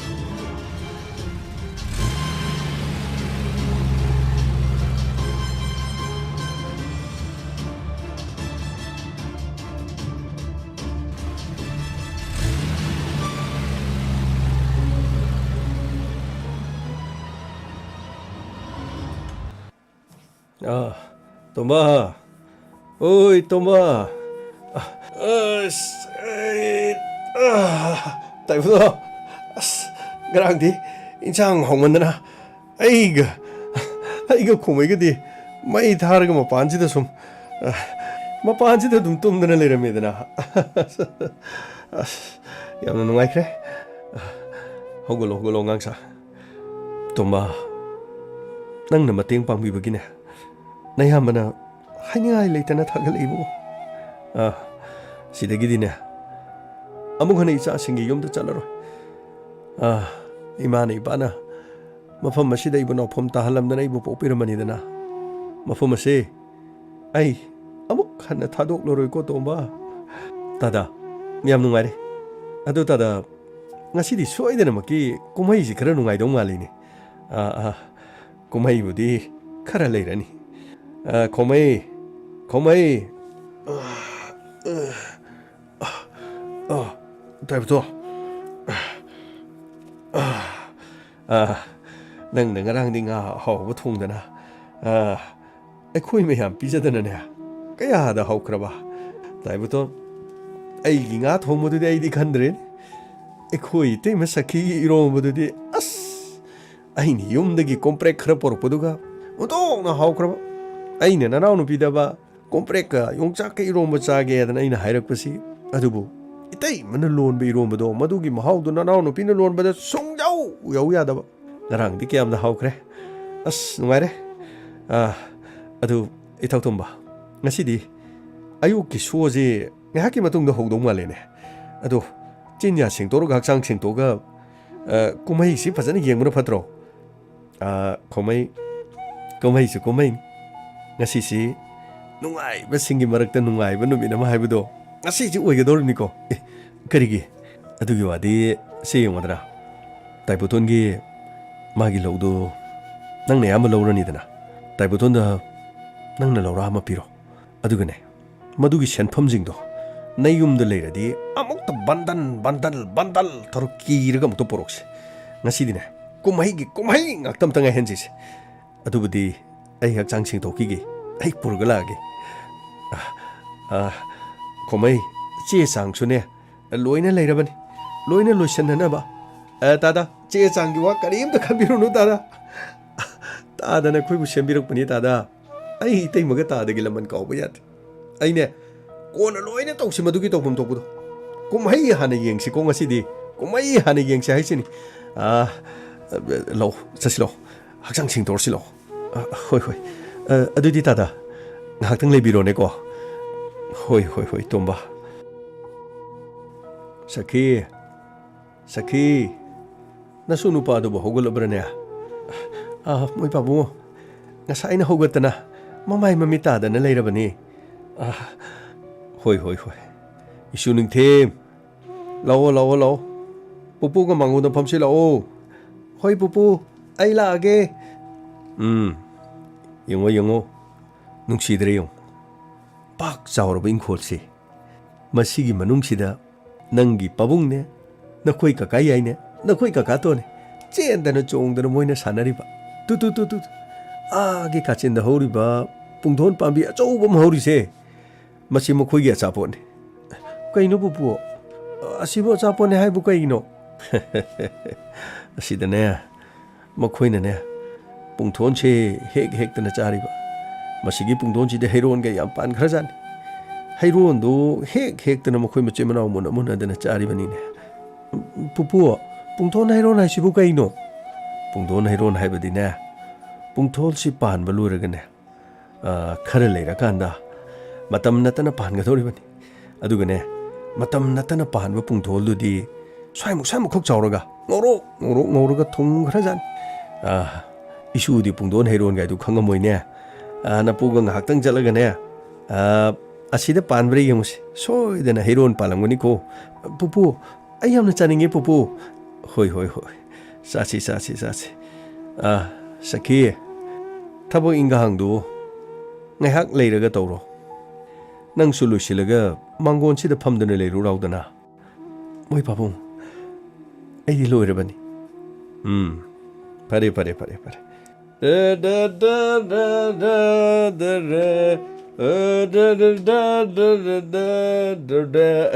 ꯑꯥ, ꯇꯣꯝꯕ꯫ ꯑꯣꯏ, ꯇꯣꯝꯕ꯫ ꯑꯁ, ꯑꯩ, ꯑꯥ, ꯇꯥꯏꯕꯗꯣ, ꯑꯁ, ꯉꯔꯥꯡꯗꯤ ꯏꯟꯁꯥꯡ ꯍꯥꯎꯃꯟꯗꯅ ꯑꯩꯒ, ꯑꯩꯒ ꯈꯣꯃꯩꯒꯗꯤ ꯃꯩ ꯊꯥꯔꯒ ꯃꯄꯥꯟꯁꯤꯗ ꯁꯨꯝ, ꯑ, ꯃꯄꯥꯟꯁꯤꯗ ꯑꯗꯨꯝ ꯇꯨꯝꯗꯅ ꯂꯩꯔꯝꯃꯦꯗꯅ꯫ ꯑꯁ, ꯌꯥꯝꯅ ꯅꯨꯡꯉꯥꯏꯈ꯭ꯔꯦ꯫ ꯍꯧꯒꯠꯂꯣ, ꯍꯧꯒꯠꯂꯣ, ꯑꯉꯥꯡꯁꯥ꯫ ꯇꯣꯝꯕ, ꯅꯪꯅ ꯃꯇꯦꯡ ꯄꯥꯡꯕꯤꯕꯒꯤꯅꯦ, ꯅꯌꯥꯝꯕꯅ ꯍꯥꯏꯅꯤꯡꯉꯥꯏ ꯂꯩꯇꯅ ꯊꯥꯒꯠꯂꯛꯏꯕꯣ꯫ ꯑꯥ, ꯁꯤꯗꯒꯤꯗꯤꯅꯦ, ꯑꯃꯨꯛ ꯍꯟꯅ ꯏꯆꯥꯁꯤꯡꯒꯤ ꯌꯨꯝꯗ ꯆꯠꯂꯔꯣꯏ꯫ ꯑꯥ, ꯏꯃꯥꯅ ꯏꯄꯥꯅ ꯃꯐꯝ ꯑꯁꯤꯗ ꯑꯩꯕꯨ ꯅꯥꯎꯐꯝ ꯇꯥꯍꯜꯂꯝꯗꯅ ꯑꯩꯕꯨ ꯄꯣꯛꯄꯤꯔꯝꯕꯅꯤꯗꯅ, ꯃꯐꯝ ꯑꯁꯤ ꯑꯩ ꯑꯃꯨꯛ ꯍꯟꯅ ꯊꯥꯗꯣꯛꯂꯔꯣꯏꯀꯣ, ꯇꯣꯝꯕ꯫ ꯇꯥꯗ, ꯌꯥꯝ ꯅꯨꯡꯉꯥꯏꯔꯦ꯫ ꯑꯗꯣ ꯇꯥꯗ, ꯉꯁꯤꯗꯤ ꯁꯣꯏꯗꯅꯃꯛꯀꯤ ꯀꯨꯝꯍꯩꯁꯤ ꯈꯔ ꯅꯨꯡꯉꯥꯏꯗꯧ ꯃꯥꯜꯂꯤꯅꯦ꯫ ꯑꯥ, ꯑꯥ, ꯀꯨꯝꯍꯩꯕꯨꯗꯤ ꯈꯔ ꯂꯩꯔꯅꯤ꯫ ꯑꯥ, ꯈꯣꯃꯩ, ꯈꯣꯃꯩ꯫ ꯑꯥ, ꯑꯥ, ꯑꯥ, ꯇꯥꯏꯕꯗꯣ꯫ ꯑꯥ, ꯑꯥ, ꯅꯪꯅ ꯉꯔꯥꯡꯗꯤ ꯉꯥ ꯑꯍꯥꯎꯕ ꯊꯣꯡꯗꯅ, ꯑꯥ, ꯑꯩꯈꯣꯏ ꯃꯌꯥꯝ ꯄꯤꯖꯗꯅꯅꯦ, ꯀꯌꯥꯗ ꯍꯥꯎꯈ꯭ꯔꯕ꯫ ꯇꯥꯏꯕꯇꯣꯟ, ꯑꯩꯒꯤ ꯉꯥ ꯊꯣꯡꯕꯗꯨꯗꯤ ꯑꯩꯗꯤ ꯈꯟꯗ꯭ꯔꯦ꯫ ꯑꯩꯈꯣꯏ ꯏꯇꯩꯃ ꯁꯈꯤꯒꯤ ꯏꯔꯣꯝꯕꯗꯨꯗꯤ, ꯑꯁ, ꯑꯩꯅ ꯌꯨꯝꯗꯒꯤ ꯀꯣꯝꯄ꯭ꯔꯦꯛ ꯈꯔ ꯄꯨꯔꯛꯄꯗꯨꯒ ꯑꯣꯟꯊꯣꯛꯅ ꯍꯥꯎꯈ꯭ꯔꯕ꯫ ꯑꯩꯅ ꯅꯅꯥꯎꯅꯨꯄꯤꯗꯕ ꯀꯣꯝꯄ꯭ꯔꯦꯛꯀ ꯌꯣꯡꯆꯥꯛꯀ ꯏꯔꯣꯝꯕ ꯆꯥꯒꯦꯗꯅ ꯑꯩꯅ ꯍꯥꯏꯔꯛꯄꯁꯤ, ꯑꯗꯨꯕꯨ ꯏꯇꯩꯃꯅ ꯂꯣꯟꯕ ꯏꯔꯣꯝꯕꯗꯣ, ꯃꯗꯨꯒꯤ ꯃꯍꯥꯎꯗꯨ ꯅꯅꯥꯎꯅꯨꯄꯤꯅ ꯂꯣꯟꯕꯗ ꯁꯨꯡꯌꯥꯎ ꯌꯥꯎ ꯌꯥꯗꯕ꯫ ꯉꯔꯥꯡꯗꯤ ꯀꯌꯥꯝꯗ ꯍꯥꯎꯈ꯭ꯔꯦ꯫ ꯑꯁ, ꯅꯨꯡꯉꯥꯏꯔꯦ꯫ ꯑꯥ, ꯑꯗꯨ ꯏꯊꯧꯊꯨꯝꯕ, ꯉꯁꯤꯗꯤ ꯑꯌꯨꯛꯀꯤ ꯁꯣꯁꯤ ꯉꯥꯏꯍꯥꯛꯀꯤ ꯃꯇꯨꯡꯗ ꯍꯧꯗꯧ ꯃꯥꯜꯂꯦꯅꯦ꯫ ꯑꯗꯣ ꯆꯤꯟ ꯌꯥ ꯁꯦꯡꯗꯣꯛꯑꯒ, ꯍꯛꯆꯥꯡ ꯁꯦꯡꯗꯣꯛꯑꯒ, ꯑ, ꯀꯨꯝꯍꯩꯁꯤ ꯐꯖꯅ ꯌꯦꯡꯕꯅ ꯐꯠꯇ꯭ꯔꯣ? ꯑ, ꯈꯣꯃꯩ, ꯀꯨꯝꯍꯩꯁꯨ ꯀꯨꯝꯍꯩꯅꯤ꯫ ꯉꯁꯤꯁꯤ ꯅꯨꯡꯉꯥꯏꯕꯁꯤꯡꯒꯤ ꯃꯔꯛꯇ ꯅꯨꯡꯉꯥꯏꯕ ꯅꯨꯃꯤꯠ ꯑꯃ ꯍꯥꯏꯕꯗꯣ ꯉꯁꯤꯁꯤ ꯑꯣꯏꯒꯗꯧꯔꯤꯕꯅꯤꯀꯣ꯫ ꯑꯦ, ꯀꯔꯤꯒꯤ? ꯑꯗꯨꯒꯤ ꯋꯥꯗꯤ ꯁꯤ ꯌꯦꯡꯉꯨꯗꯅ꯫ ꯇꯥꯏꯕꯣꯇꯣꯟꯒꯤ ꯃꯥꯒꯤ ꯂꯧꯗꯨ ꯅꯪꯅ ꯑꯌꯥꯝꯕ ꯂꯧꯔꯅꯤꯗꯅ꯫ ꯇꯥꯏꯕꯣꯇꯣꯟꯗ ꯅꯪꯅ ꯂꯧꯔꯥ ꯑꯃ ꯄꯤꯔꯣ꯫ ꯑꯗꯨꯒꯅꯦ, ꯃꯗꯨꯒꯤ ꯁꯦꯟꯐꯝꯁꯤꯡꯗꯣ ꯅꯌꯨꯝꯗ ꯂꯩꯔꯗꯤ ꯑꯃꯨꯛꯇ ꯕꯟꯗꯟ, ꯕꯟꯗꯜ, ꯕꯟꯗꯜ ꯇꯧꯔ ꯀꯤꯔꯒ ꯑꯃꯨꯛꯇ ꯄꯣꯔꯛꯁꯦ꯫ ꯉꯁꯤꯗꯤꯅꯦ, ꯀꯨꯝꯍꯩꯒꯤ ꯀꯨꯝꯍꯩ ꯉꯥꯛꯇ ꯑꯝꯇ ꯉꯥꯏꯍꯟꯁꯤꯁꯦ꯫ ꯑꯗꯨꯕꯨꯗꯤ ꯑꯩ ꯍꯛꯆꯥꯡ ꯁꯦꯡꯗꯣꯛꯈꯤꯒꯦ, ꯑꯩ ꯄꯨꯔꯒ ꯂꯥꯛꯑꯒꯦ꯫ ꯑ, ꯑ, ꯈꯣꯃꯩ, ꯆꯦ ꯆꯥꯡꯁꯨꯅꯦ, ꯂꯣꯏꯅ ꯂꯩꯔꯕꯅꯤ, ꯂꯣꯏꯅ ꯂꯣꯏꯁꯤꯟꯅꯅꯕ꯫ ꯑ, ꯇꯥꯗ, ꯆꯦ ꯆꯥꯡꯒꯤ ꯋꯥ ꯀꯔꯤꯝꯇ ꯈꯟꯕꯤꯔꯨꯅꯨ, ꯇꯥꯗ꯫ ꯇꯥꯗꯅ ꯑꯩꯈꯣꯏꯕꯨ ꯁꯦꯝꯕꯤꯔꯛꯄꯅꯤ, ꯇꯥꯗ꯫ ꯑꯩ ꯏꯇꯩꯃꯒ ꯇꯥꯗꯒꯤ ꯂꯃꯟ ꯀꯥꯎꯕ ꯌꯥꯗꯦ꯫ ꯑꯩꯅꯦ, ꯀꯣꯟꯅ ꯂꯣꯏꯅ ꯇꯧꯁꯤ, ꯃꯗꯨꯒꯤ ꯇꯧꯐꯝ ꯊꯣꯛꯄꯗꯣ꯫ ꯀꯨꯝꯍꯩ ꯍꯥꯟꯅ ꯌꯦꯡꯁꯤꯀꯣ ꯉꯁꯤꯗꯤ꯫ ꯀꯨꯝꯍꯩ ꯍꯥꯟꯅ ꯌꯦꯡꯁꯤ ꯍꯥꯏꯁꯤꯅꯤ꯫ ꯑꯥ, ꯂꯧ, ꯆꯠꯁꯤ ꯂꯧ꯫ ꯍꯛꯆꯥꯡ ꯁꯦꯡꯗꯣꯛꯑꯁꯤ ꯂꯧ꯫ ꯑ, ꯍꯣꯏ, ꯍꯣꯏ꯫ ꯑ, ꯑꯗꯨꯗꯤ ꯇꯥꯗ, ꯉꯥꯏꯍꯥꯛꯇꯪ ꯂꯩꯕꯤꯔꯣꯅꯦꯀꯣ꯫ ꯍꯣꯏ, ꯍꯣꯏ, ꯍꯣꯏ, ꯇꯣꯝꯕ꯫ ꯁꯈꯤ, ꯁꯈꯤ, ꯅꯁꯨ ꯅꯨꯄꯥꯗꯨꯕꯨ ꯍꯧꯒꯠꯂꯕ꯭ꯔꯅꯦ? ꯑ, ꯃꯣꯏ ꯄꯥꯕꯨꯡꯉꯣ, ꯉꯁꯥꯏꯅ ꯍꯧꯒꯠꯇꯅ ꯃꯃꯥꯏ ꯃꯃꯤꯠ ꯇꯥꯗꯅ ꯂꯩꯔꯕꯅꯤ꯫ ꯑ, ꯍꯣꯏ, ꯍꯣꯏ, ꯍꯣꯏ꯫ ꯏꯁꯨ ꯅꯤꯡꯊꯦꯝ, ꯂꯥꯛꯑꯣ, ꯂꯥꯛꯑꯣ, ꯂꯥꯛꯑꯣ꯫ ꯄꯨꯄꯨꯒ ꯃꯥꯡꯒꯣꯟꯗ ꯐꯝꯁꯤ ꯂꯥꯛꯑꯣ꯫ ꯍꯣꯏ ꯄꯨꯄꯨ, ꯑꯩ ꯂꯥꯛꯑꯒꯦ꯫ ꯎꯝ, ꯌꯦꯡꯉꯣ, ꯌꯦꯡꯉꯣ꯫ ꯅꯨꯡꯁꯤꯗ꯭ꯔꯦ ꯌꯦꯡꯉꯣ꯫ ꯄꯥꯛ ꯆꯥꯎꯔꯕ ꯏꯪꯈꯣꯜꯁꯦ꯫ ꯃꯁꯤꯒꯤ ꯃꯅꯨꯡꯁꯤꯗ ꯅꯪꯒꯤ ꯄꯥꯕꯨꯡꯅꯦ, ꯅꯈꯣꯏ ꯀꯀꯥ ꯌꯥꯏꯅꯦ, ꯅꯈꯣꯏ ꯀꯀꯥ ꯇꯣꯟꯅꯦ꯫ ꯆꯦꯟꯗꯅ ꯆꯣꯡꯗꯅ ꯃꯣꯏꯅ ꯁꯥꯟꯅꯔꯤꯕ꯫ ꯇꯨ, ꯇꯨ, ꯇꯨ, ꯇꯨ꯫ ꯑꯥꯒꯤ ꯀꯥꯆꯤꯟꯗ ꯍꯧꯔꯤꯕ ꯄꯨꯡꯗꯣꯟ ꯄꯥꯝꯕꯤ ꯑꯆꯧꯕ ꯑꯃ ꯍꯧꯔꯤꯁꯦ꯫ ꯃꯁꯤ ꯃꯈꯣꯏꯒꯤ ꯑꯆꯥꯄꯣꯠꯅꯤ꯫ ꯀꯩꯅꯣ ꯄꯨꯄꯨ? ꯑꯁꯤꯕꯨ ꯑꯆꯥꯄꯣꯠꯅꯦ ꯍꯥꯏꯕꯨ ꯀꯩꯒꯤꯅꯣ? ꯑꯁꯤꯗꯅꯦ, ꯃꯈꯣꯏꯅꯅꯦ, ꯄꯨꯡꯊꯣꯟꯁꯦ ꯍꯦꯛ ꯍꯦꯛꯇꯅ ꯆꯥꯔꯤꯕ꯫ ꯃꯁꯤꯒꯤ ꯄꯨꯡꯊꯣꯟꯁꯤꯗ ꯍꯩꯔꯣꯟꯒ ꯌꯥꯝ ꯄꯥꯟꯈ꯭ꯔꯖꯥꯠꯅꯤ꯫ ꯍꯩꯔꯣꯟꯗꯨ ꯍꯦꯛ ꯍꯦꯛꯇꯅ ꯃꯈꯣꯏ ꯃꯆꯤꯟ ꯃꯅꯥꯎ ꯃꯨꯟꯅ ꯃꯨꯟꯅꯗꯅ ꯆꯥꯔꯤꯕꯅꯤꯅꯦ꯫ ꯄꯨꯄꯨ, ꯄꯨꯡꯊꯣꯟ ꯍꯩꯔꯣꯟ ꯍꯥꯏꯁꯤꯕꯨ ꯀꯩꯅꯣ? ꯄꯨꯡꯊꯣꯟ ꯍꯩꯔꯣꯟ ꯍꯥꯏꯕꯗꯤꯅꯦ, ꯄꯨꯡꯊꯣꯟꯁꯤ ꯄꯥꯟꯕ ꯂꯣꯏꯔꯒꯅꯦ, ꯑ, ꯈꯔ ꯂꯩꯔꯀꯥꯟꯗ ꯃꯇꯝ ꯅꯠꯇꯅ ꯄꯥꯟꯒꯗꯧꯔꯤꯕꯅꯤ꯫ ꯑꯗꯨꯒꯅꯦ, ꯃꯇꯝ ꯅꯠꯇꯅ ꯄꯥꯟꯕ ꯄꯨꯡꯊꯣꯜꯗꯨꯗꯤ ꯁ꯭ꯋꯥꯏꯃꯨꯛ, ꯁ꯭ꯋꯥꯏꯃꯨꯛꯈꯛ ꯆꯥꯎꯔꯒ ꯉꯧꯔꯣꯛ, ꯉꯧꯔꯣꯛ ꯉꯧꯔꯒ ꯊꯨꯝꯈ꯭ꯔꯖꯥꯠꯅꯤ꯫ ꯑ, ꯏꯁꯨꯗꯤ ꯄꯨꯡꯊꯣꯟ ꯍꯩꯔꯣꯟꯒꯥꯏꯗꯨ ꯈꯪꯉꯝꯃꯣꯏꯅꯦ꯫ ꯑ, ꯅꯄꯨꯒ ꯉꯥꯏꯍꯥꯛꯇꯪ ꯆꯠꯂꯒꯅꯦ, ꯑ, ꯑꯁꯤꯗ ꯄꯥꯟꯕ꯭ꯔꯥ ꯌꯦꯡꯉꯨꯁꯤ꯫ ꯁꯣꯏꯗꯅ ꯍꯩꯔꯣꯟ ꯄꯥꯜꯂꯝꯒꯅꯤꯀꯣ꯫ ꯄꯨꯄꯨ, ꯑꯩ ꯌꯥꯝꯅ ꯆꯥꯅꯤꯡꯉꯦ, ꯄꯨꯄꯨ꯫ ꯍꯣꯏ, ꯍꯣꯏ, ꯍꯣꯏ꯫ ꯆꯥꯁꯤ, ꯆꯥꯁꯤ, ꯆꯥꯁꯤ꯫ ꯑ, ꯁꯈꯤ, ꯊꯕꯛ ꯏꯪꯈꯥꯡꯗꯨ ꯉꯥꯏꯍꯥꯛ ꯂꯩꯔꯒ ꯇꯧꯔꯣ꯫ ꯅꯪꯁꯨ ꯂꯣꯏꯁꯤꯜꯂꯒ ꯃꯥꯡꯒꯣꯟꯁꯤꯗ ꯐꯝꯗꯨꯅ ꯂꯩꯔꯨ ꯂꯥꯎꯗꯅ꯫ ꯃꯣꯏ ꯄꯥꯕꯨꯡ, ꯑꯩꯗꯤ ꯂꯣꯏꯔꯕꯅꯤ꯫ ꯎꯝ, ꯐꯔꯦ, ꯐꯔꯦ, ꯐꯔꯦ, ꯐꯔꯦ꯫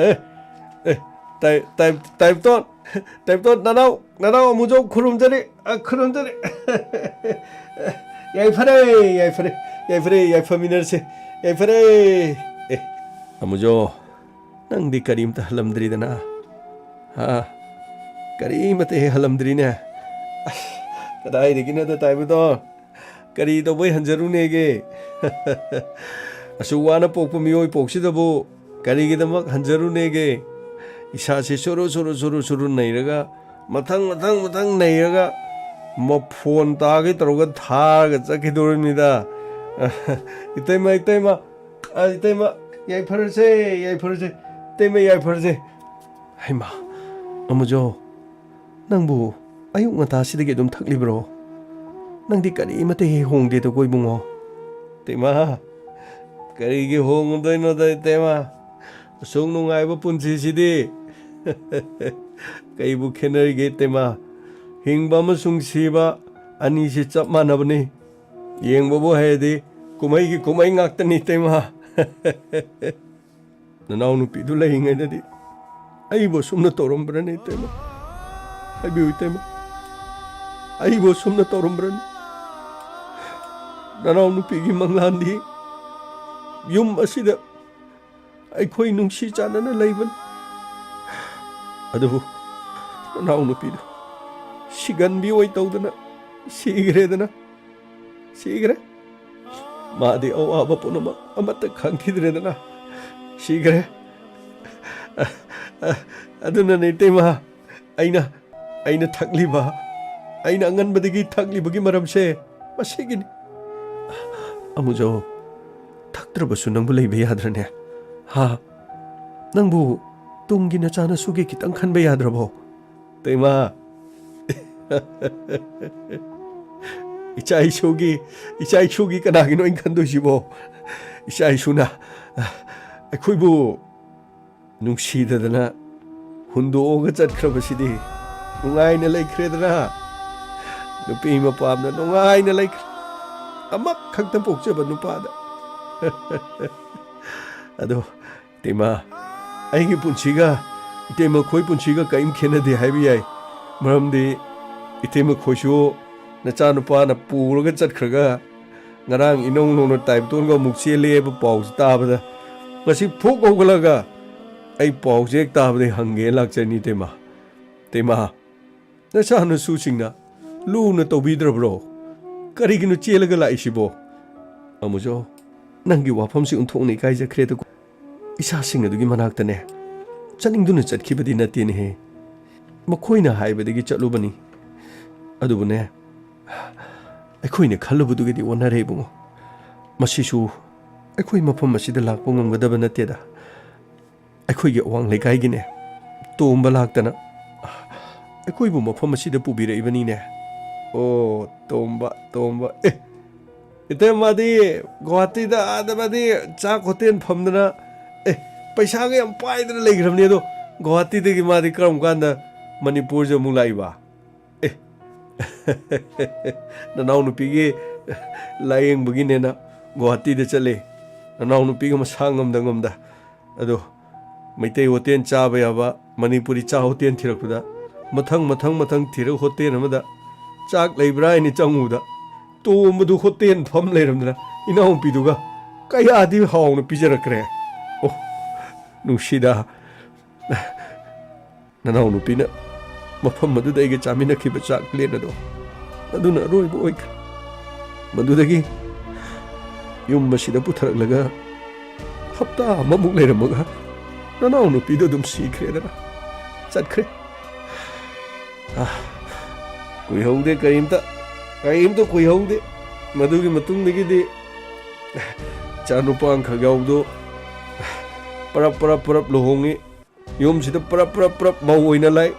ꯑꯦ, ꯑꯦ, ꯇꯥꯏ-, ꯇꯥꯏ-, ꯇꯥꯏꯕꯇꯣꯟ, ꯇꯥꯏꯕꯇꯣꯟ, ꯅꯅꯥꯎ, ꯅꯅꯥꯎ ꯑꯃꯨꯖꯥꯎ ꯈꯨꯔꯨꯝꯖꯔꯤ, ꯑ, ꯈꯨꯔꯨꯝꯖꯔꯤ꯫ ꯌꯥꯏꯐꯔꯦ, ꯌꯥꯏꯐꯔꯦ, ꯌꯥꯏꯐꯔꯦ, ꯌꯥꯏꯐꯃꯤꯟꯅꯔꯁꯦ, ꯌꯥꯏꯐꯔꯦ꯫ ꯑꯦ, ꯑꯃꯨꯖꯥꯎ, ꯅꯪꯗꯤ ꯀꯔꯤꯝꯇ ꯍꯜꯂꯝꯗ꯭ꯔꯤꯗꯅ? ꯍꯥ? ꯀꯔꯤꯃꯠꯇ ꯍꯦꯛ ꯍꯜꯂꯝꯗ꯭ꯔꯤꯅꯦ꯫ ꯑꯁ, ꯀꯗꯥꯏꯗꯒꯤꯅꯣꯗ ꯇꯥꯏꯕꯗꯣ? ꯀꯔꯤ ꯇꯧꯕꯩ ꯍꯟꯖꯔꯨꯅꯦꯒꯦ? ꯑꯁꯨꯛ ꯋꯥꯅ ꯄꯣꯛꯄ ꯃꯤꯑꯣꯏ ꯄꯣꯛꯁꯤꯗꯕꯨ ꯀꯔꯤꯒꯤꯗꯃꯛ ꯍꯟꯖꯔꯨꯅꯦꯒꯦ? ꯏꯁꯥꯁꯤ ꯁꯨꯔꯨ ꯁꯨꯔꯨ ꯁꯨꯔꯨ ꯁꯨꯔꯨ ꯅꯩꯔꯒ, ꯃꯊꯪ ꯃꯊꯪ ꯃꯊꯪ ꯅꯩꯔꯒ, ꯃꯐꯣꯟ ꯇꯥꯒꯦ ꯇꯧꯔꯒ ꯊꯥꯔꯒ ꯆꯠꯈꯤꯗꯣꯔꯤꯕꯅꯤꯗ꯫ ꯏꯇꯩꯃ, ꯏꯇꯩꯃ, ꯑ, ꯏꯇꯩꯃ, ꯌꯥꯏꯐꯔꯁꯦ, ꯌꯥꯏꯐꯔꯁꯦ, ꯏꯇꯩꯃ, ꯌꯥꯏꯐꯔꯁꯦ꯫ ꯍꯩꯃꯥ, ꯑꯃꯨꯖꯥꯎ, ꯅꯪꯕꯨ ꯑꯌꯨꯛ ꯉꯟꯇꯥꯁꯤꯗꯒꯤ ꯑꯗꯨꯝ ꯊꯛꯂꯤꯕ꯭ꯔꯣ? ꯅꯪꯗꯤ ꯀꯔꯤꯃꯠꯇ ꯍꯦꯛ ꯍꯣꯡꯗꯦꯗꯀꯣ, ꯏꯕꯨꯡꯉꯣ꯫ ꯏꯇꯩꯃ, ꯀꯔꯤꯒꯤ ꯍꯣꯡꯉꯨꯗꯣꯏꯅꯣꯗ, ꯏꯇꯩꯃ? ꯑꯁꯨꯛ ꯅꯨꯡꯉꯥꯏꯕ ꯄꯨꯟꯁꯤꯁꯤꯗꯤ꯫ ꯀꯩꯕꯨ ꯈꯦꯠꯅꯔꯤꯒꯦ, ꯏꯇꯩꯃ? ꯍꯤꯡꯕ ꯑꯃꯁꯨꯡ ꯁꯤꯕ ꯑꯅꯤꯁꯤ ꯆꯞ ꯃꯥꯟꯅꯕꯅꯤ꯫ ꯌꯦꯡꯕꯕꯨ ꯍꯩꯔꯗꯤ ꯀꯨꯝꯍꯩꯒꯤ ꯀꯨꯝꯍꯩ ꯉꯥꯛꯇꯅꯤ, ꯏꯇꯩꯃ꯫ ꯅꯅꯥꯎꯅꯨꯄꯤꯗꯨ ꯂꯩꯔꯤꯉꯩꯗꯗꯤ ꯑꯩꯕꯨ ꯑꯁꯨꯝꯅ ꯇꯧꯔꯝꯕ꯭ꯔꯅꯦ, ꯏꯇꯩꯃ? ꯍꯥꯏꯕꯤꯌꯨ, ꯏꯇꯩꯃ꯫ ꯑꯩꯕꯨ ꯑꯁꯨꯝꯅ ꯇꯧꯔꯝꯕ꯭ꯔꯅꯦ? ꯅꯅꯥꯎꯅꯨꯄꯤꯒꯤ ꯃꯪꯂꯥꯟꯗꯤ ꯌꯨꯝ ꯑꯁꯤꯗ ꯑꯩꯈꯣꯏ ꯅꯨꯡꯁꯤ ꯆꯥꯟꯅꯅ ꯂꯩꯕꯅꯤ꯫ ꯑꯗꯨꯕꯨ ꯅꯅꯥꯎꯅꯨꯄꯤꯗꯨ ꯁꯤꯒꯟꯕꯤ ꯑꯣꯏ ꯇꯧꯗꯅ ꯁꯤꯈ꯭ꯔꯦꯗꯅ꯫ ꯁꯤꯈ꯭ꯔꯦ꯫ ꯃꯥꯗꯤ ꯑꯋꯥꯕ ꯄꯨꯝꯅꯃꯛ ꯑꯃꯠꯇ ꯈꯪꯈꯤꯗ꯭ꯔꯦꯗꯅ꯫ ꯁꯤꯈ꯭ꯔꯦ꯫ ꯑꯗꯨꯅꯅꯦ, ꯏꯇꯩꯃ, ꯑꯩꯅ, ꯑꯩꯅ ꯊꯛꯂꯤꯕ, ꯑꯩꯅ ꯑꯉꯟꯕꯗꯒꯤ ꯊꯛꯂꯤꯕꯒꯤ ꯃꯔꯝꯁꯦ ꯃꯁꯤꯒꯤꯅꯤ꯫ ꯑꯃꯨꯖꯥꯎ, ꯊꯛꯇ꯭ꯔꯕꯁꯨ ꯅꯪꯕꯨ ꯂꯩꯕ ꯌꯥꯗ꯭ꯔꯅꯦ? ꯍꯥ? ꯅꯪꯕꯨ ꯇꯨꯡꯒꯤ ꯅꯆꯥꯅꯁꯨꯒꯤ ꯈꯤꯇꯪ ꯈꯟꯕ ꯌꯥꯗ꯭ꯔꯕꯣ? ꯏꯇꯩꯃ, ꯏꯆꯥ ꯏꯁꯨꯒꯤ, ꯏꯆꯥ ꯏꯁꯨꯒꯤ ꯀꯅꯥꯒꯤꯅꯣ ꯑꯩꯅ ꯈꯟꯗꯣꯏꯁꯤꯕꯣ? ꯏꯆꯥ ꯏꯁꯨꯅ ꯑꯩꯈꯣꯏꯕꯨ ꯅꯨꯡꯁꯤꯗꯗꯅ ꯍꯨꯟꯗꯣꯛꯑꯒ ꯆꯠꯈ꯭ꯔꯕꯁꯤꯗꯤ ꯅꯨꯡꯉꯥꯏꯅ ꯂꯩꯈ꯭ꯔꯦꯗꯅ꯫ ꯅꯨꯄꯤ ꯃꯄꯥꯝꯗ ꯅꯨꯡꯉꯥꯏꯅ ꯂꯩꯈ꯭ꯔꯦ꯫ ꯑꯃꯈꯛꯇ ꯄꯣꯛꯆꯕ ꯅꯨꯄꯥꯗ꯫ ꯑꯗꯣ ꯏꯇꯩꯃ, ꯑꯩꯒꯤ ꯄꯨꯟꯁꯤꯒ ꯏꯇꯩꯃ ꯈꯣꯏ ꯄꯨꯟꯁꯤꯒ ꯀꯔꯤꯝ ꯈꯦꯠꯅꯗꯦ ꯍꯥꯏꯕ ꯌꯥꯏ꯫ ꯃꯔꯝꯗꯤ ꯏꯇꯩꯃ ꯈꯣꯏꯁꯨ ꯅꯆꯥꯅꯨꯄꯥꯅ ꯄꯨꯔꯒ ꯆꯠꯈ꯭ꯔꯒ ꯉꯔꯥꯡ ꯏꯅꯧ ꯅꯧꯅ ꯇꯥꯏꯕꯇꯣꯟꯒ ꯑꯃꯨꯛ ꯆꯦꯜꯂꯦ ꯍꯥꯏꯕ ꯄꯥꯎꯁꯤ ꯇꯥꯕꯗ ꯉꯁꯤ ꯐꯨꯛ ꯍꯧꯒꯠꯂꯒ ꯑꯩ ꯄꯥꯎꯁꯦ ꯍꯦꯛ ꯇꯥꯕꯗꯩ ꯍꯪꯒꯦ ꯂꯥꯛꯆꯩꯅꯤ, ꯏꯇꯩꯃ꯫ ꯏꯇꯩꯃ, ꯅꯆꯥꯅꯁꯨꯁꯤꯡꯅ ꯂꯨꯅ ꯇꯧꯕꯤꯗ꯭ꯔꯕ꯭ꯔꯣ? ꯀꯔꯤꯒꯤꯅꯣ ꯆꯦꯜꯂꯒ ꯂꯥꯛꯏꯁꯤꯕꯣ? ꯑꯃꯨꯖꯥꯎ, ꯅꯪꯒꯤ ꯋꯥꯐꯝꯁꯤ ꯑꯣꯟꯊꯣꯛꯅ ꯏꯀꯥꯏꯖꯈ꯭ꯔꯦꯗꯀꯣ꯫ ꯏꯆꯥꯁꯤꯡ ꯑꯗꯨꯒꯤ ꯃꯅꯥꯛꯇꯅꯦ ꯆꯠꯅꯤꯡꯗꯨꯅ ꯆꯠꯈꯤꯕꯗꯤ ꯅꯠꯇꯦꯅꯦꯍꯦ꯫ ꯃꯈꯣꯏꯅ ꯍꯥꯏꯕꯗꯒꯤ ꯆꯠꯂꯨꯕꯅꯤ꯫ ꯑꯗꯨꯕꯨꯅꯦ, ꯑꯩꯈꯣꯏꯅ ꯈꯜꯂꯨꯕꯗꯨꯒꯗꯤ ꯑꯣꯟꯅꯔꯦ ꯏꯕꯨꯡꯉꯣ꯫ ꯃꯁꯤꯁꯨ ꯑꯩꯈꯣꯏ ꯃꯐꯝ ꯑꯁꯤꯗ ꯂꯥꯛꯄ ꯉꯝꯒꯗꯕ ꯅꯠꯇꯦꯗ꯫ ꯑꯩꯈꯣꯏꯒꯤ ꯑꯋꯥꯡ ꯂꯩꯀꯥꯏꯒꯤꯅꯦ, ꯇꯣꯝꯕ ꯂꯥꯛꯇꯅ ꯑꯩꯈꯣꯏꯕꯨ ꯃꯐꯝ ꯑꯁꯤꯗ ꯄꯨꯕꯤꯔꯛꯏꯕꯅꯤꯅꯦ꯫ ꯑꯣ, ꯇꯣꯝꯕ, ꯇꯣꯝꯕ꯫ ꯑꯦ, ꯏꯇꯩ, ꯃꯥꯗꯤ ꯒꯨꯍꯥꯇꯤꯗ, ꯑꯥꯗ ꯃꯥꯗꯤ ꯆꯥꯛ ꯍꯣꯇꯦꯜ ꯐꯝꯗꯅ, ꯑꯦ, ꯄꯩꯁꯥꯒ ꯌꯥꯝ ꯄꯥꯏꯗꯅ ꯂꯩꯈ꯭ꯔꯕꯅꯦ꯫ ꯑꯗꯣ ꯒꯨꯍꯥꯇꯤꯗꯒꯤ ꯃꯥꯗꯤ ꯀꯔꯝ ꯀꯥꯟꯗ ꯃꯅꯤꯄꯨꯔꯁꯦ ꯑꯃꯨꯛ ꯂꯥꯛꯏꯕ? ꯑꯦ, ꯅꯅꯥꯎꯅꯨꯄꯤꯒꯤ ꯂꯥꯌꯦꯡꯕꯒꯤꯅꯦꯅ ꯒꯨꯍꯥꯇꯤꯗ ꯆꯠꯂꯦ꯫ ꯅꯅꯥꯎꯅꯨꯄꯤꯒ ꯃꯁꯥ ꯉꯝꯗ ꯉꯝꯗ꯫ ꯑꯗꯣ ꯃꯩꯇꯩ ꯍꯣꯇꯦꯜ ꯆꯥꯕ ꯌꯥꯕ ꯃꯅꯤꯄꯨꯔꯤ ꯆꯥꯛ ꯍꯣꯇꯦꯜ ꯊꯤꯔꯛꯄꯗ, ꯃꯊꯪ, ꯃꯊꯪ, ꯃꯊꯪ ꯊꯤꯔꯒ ꯍꯣꯇꯦꯜ ꯑꯃꯗ ꯆꯥꯛ ꯂꯩꯕ꯭ꯔꯥ ꯍꯥꯏꯅ ꯆꯪꯉꯨꯕꯗ, ꯇꯣꯝꯕꯗꯨ ꯍꯣꯇꯦꯜ ꯐꯝ ꯂꯩꯔꯝꯗꯅ ꯏꯅꯥꯎꯅꯨꯄꯤꯗꯨꯒ ꯀꯌꯥꯗꯤ ꯍꯥꯎꯅ ꯄꯤꯖꯔꯛꯈ꯭ꯔꯦ꯫ ꯑꯣ, ꯅꯨꯡꯁꯤꯗ꯫ ꯅꯅꯥꯎꯅꯨꯄꯤꯅ ꯃꯐꯝ ꯑꯗꯨꯗ ꯑꯩꯒ ꯆꯥꯃꯤꯟꯅꯈꯤꯕ ꯆꯥꯛꯂꯦꯟ ꯑꯗꯣ, ꯑꯗꯨꯅ ꯑꯔꯣꯏꯕ ꯑꯣꯏꯈ꯭ꯔꯦ꯫ ꯃꯗꯨꯗꯒꯤ ꯌꯨꯝ ꯑꯁꯤꯗ ꯄꯨꯊꯔꯛꯂꯒ ꯍꯞꯇꯥ ꯑꯃꯃꯨꯛ ꯂꯩꯔꯝꯃꯒ ꯅꯅꯥꯎꯅꯨꯄꯤꯗꯣ ꯑꯗꯨꯝ ꯁꯤꯈ꯭ꯔꯦꯗꯅ ꯆꯠꯈ꯭ꯔꯦ꯫ ꯑꯥ, ꯀꯨꯏꯍꯧꯗꯦ, ꯀꯔꯤꯝꯇ, ꯀꯔꯤꯝꯇ ꯀꯨꯏꯍꯧꯗꯦ꯫ ꯃꯗꯨꯒꯤ ꯃꯇꯨꯡꯗꯒꯤꯗꯤ ꯏꯆꯥ ꯅꯨꯄꯥ ꯑꯃꯈꯛ ꯌꯥꯎꯕꯗꯣ ꯄꯔꯞ, ꯄꯔꯞ, ꯄꯔꯞ ꯂꯨꯍꯣꯡꯉꯤ꯫ ꯌꯨꯝꯁꯤꯗ ꯄꯔꯞ, ꯄꯔꯞ, ꯄꯔꯞ ꯃꯧ ꯑꯣꯏꯅ ꯂꯥꯛꯏ꯫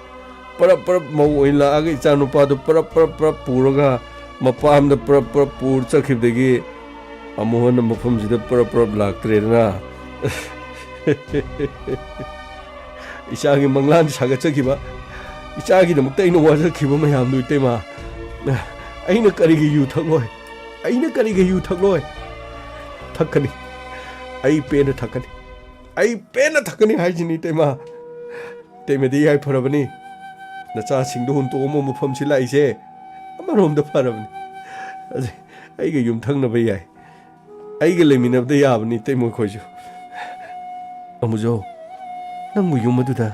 ꯄꯔꯞ, ꯄꯔꯞ ꯃꯧ ꯑꯣꯏꯅ ꯂꯥꯛꯑꯒ ꯏꯆꯥ ꯅꯨꯄꯥꯗꯨ ꯄꯔꯞ, ꯄꯔꯞ, ꯄꯔꯞ ꯄꯨꯔꯒ ꯃꯄꯥꯝꯗ ꯄꯔꯞ, ꯄꯔꯞ ꯄꯨꯔ ꯆꯠꯈꯤꯕꯗꯒꯤ ꯑꯃꯨꯛ ꯍꯟꯅ ꯃꯐꯝꯁꯤꯗ ꯄꯔꯞ, ꯄꯔꯞ ꯂꯥꯛꯇ꯭ꯔꯦꯗꯅ꯫ ꯏꯆꯥꯒꯤ ꯃꯪꯂꯥꯟ ꯁꯥꯒꯠꯆꯈꯤꯕ, ꯏꯆꯥꯒꯤꯗꯃꯛꯇ ꯑꯩꯅ ꯋꯥꯖꯈꯤꯕ ꯃꯌꯥꯝꯗꯨ, ꯏꯇꯩꯃ, ꯑꯩꯅ ꯀꯔꯤꯒꯤ ꯌꯨ ꯊꯛꯂꯣꯏ? ꯑꯩꯅ ꯀꯔꯤꯒꯤ ꯌꯨ ꯊꯛꯂꯣꯏ? ꯊꯛꯀꯅꯤ꯫ ꯑꯩ ꯄꯦꯟꯅ ꯊꯛꯀꯅꯤ꯫ ꯑꯩ ꯄꯦꯟꯅ ꯊꯛꯀꯅꯤ ꯍꯥꯏꯁꯤꯅꯤ, ꯏꯇꯩꯃ꯫ ꯏꯇꯩꯃꯗꯤ ꯌꯥꯏꯐꯔꯕꯅꯤ꯫ ꯅꯆꯥꯁꯤꯡꯗꯣ ꯍꯨꯟꯇꯣꯛꯑꯝꯕ ꯃꯐꯝꯁꯤ ꯂꯥꯛꯏꯁꯦ ꯑꯃꯔꯣꯝꯗ ꯐꯔꯕꯅꯤ꯫ ꯑꯩꯒ ꯌꯨꯝꯊꯪꯅꯕ ꯌꯥꯏ꯫ ꯑꯩꯒ ꯂꯩꯃꯤꯟꯅꯕꯗ ꯌꯥꯕꯅꯤ, ꯏꯇꯩꯃ ꯈꯣꯏꯁꯨ꯫ ꯑꯃꯨꯖꯥꯎ, ꯅꯪꯕꯨ ꯌꯨꯝ ꯑꯗꯨꯗ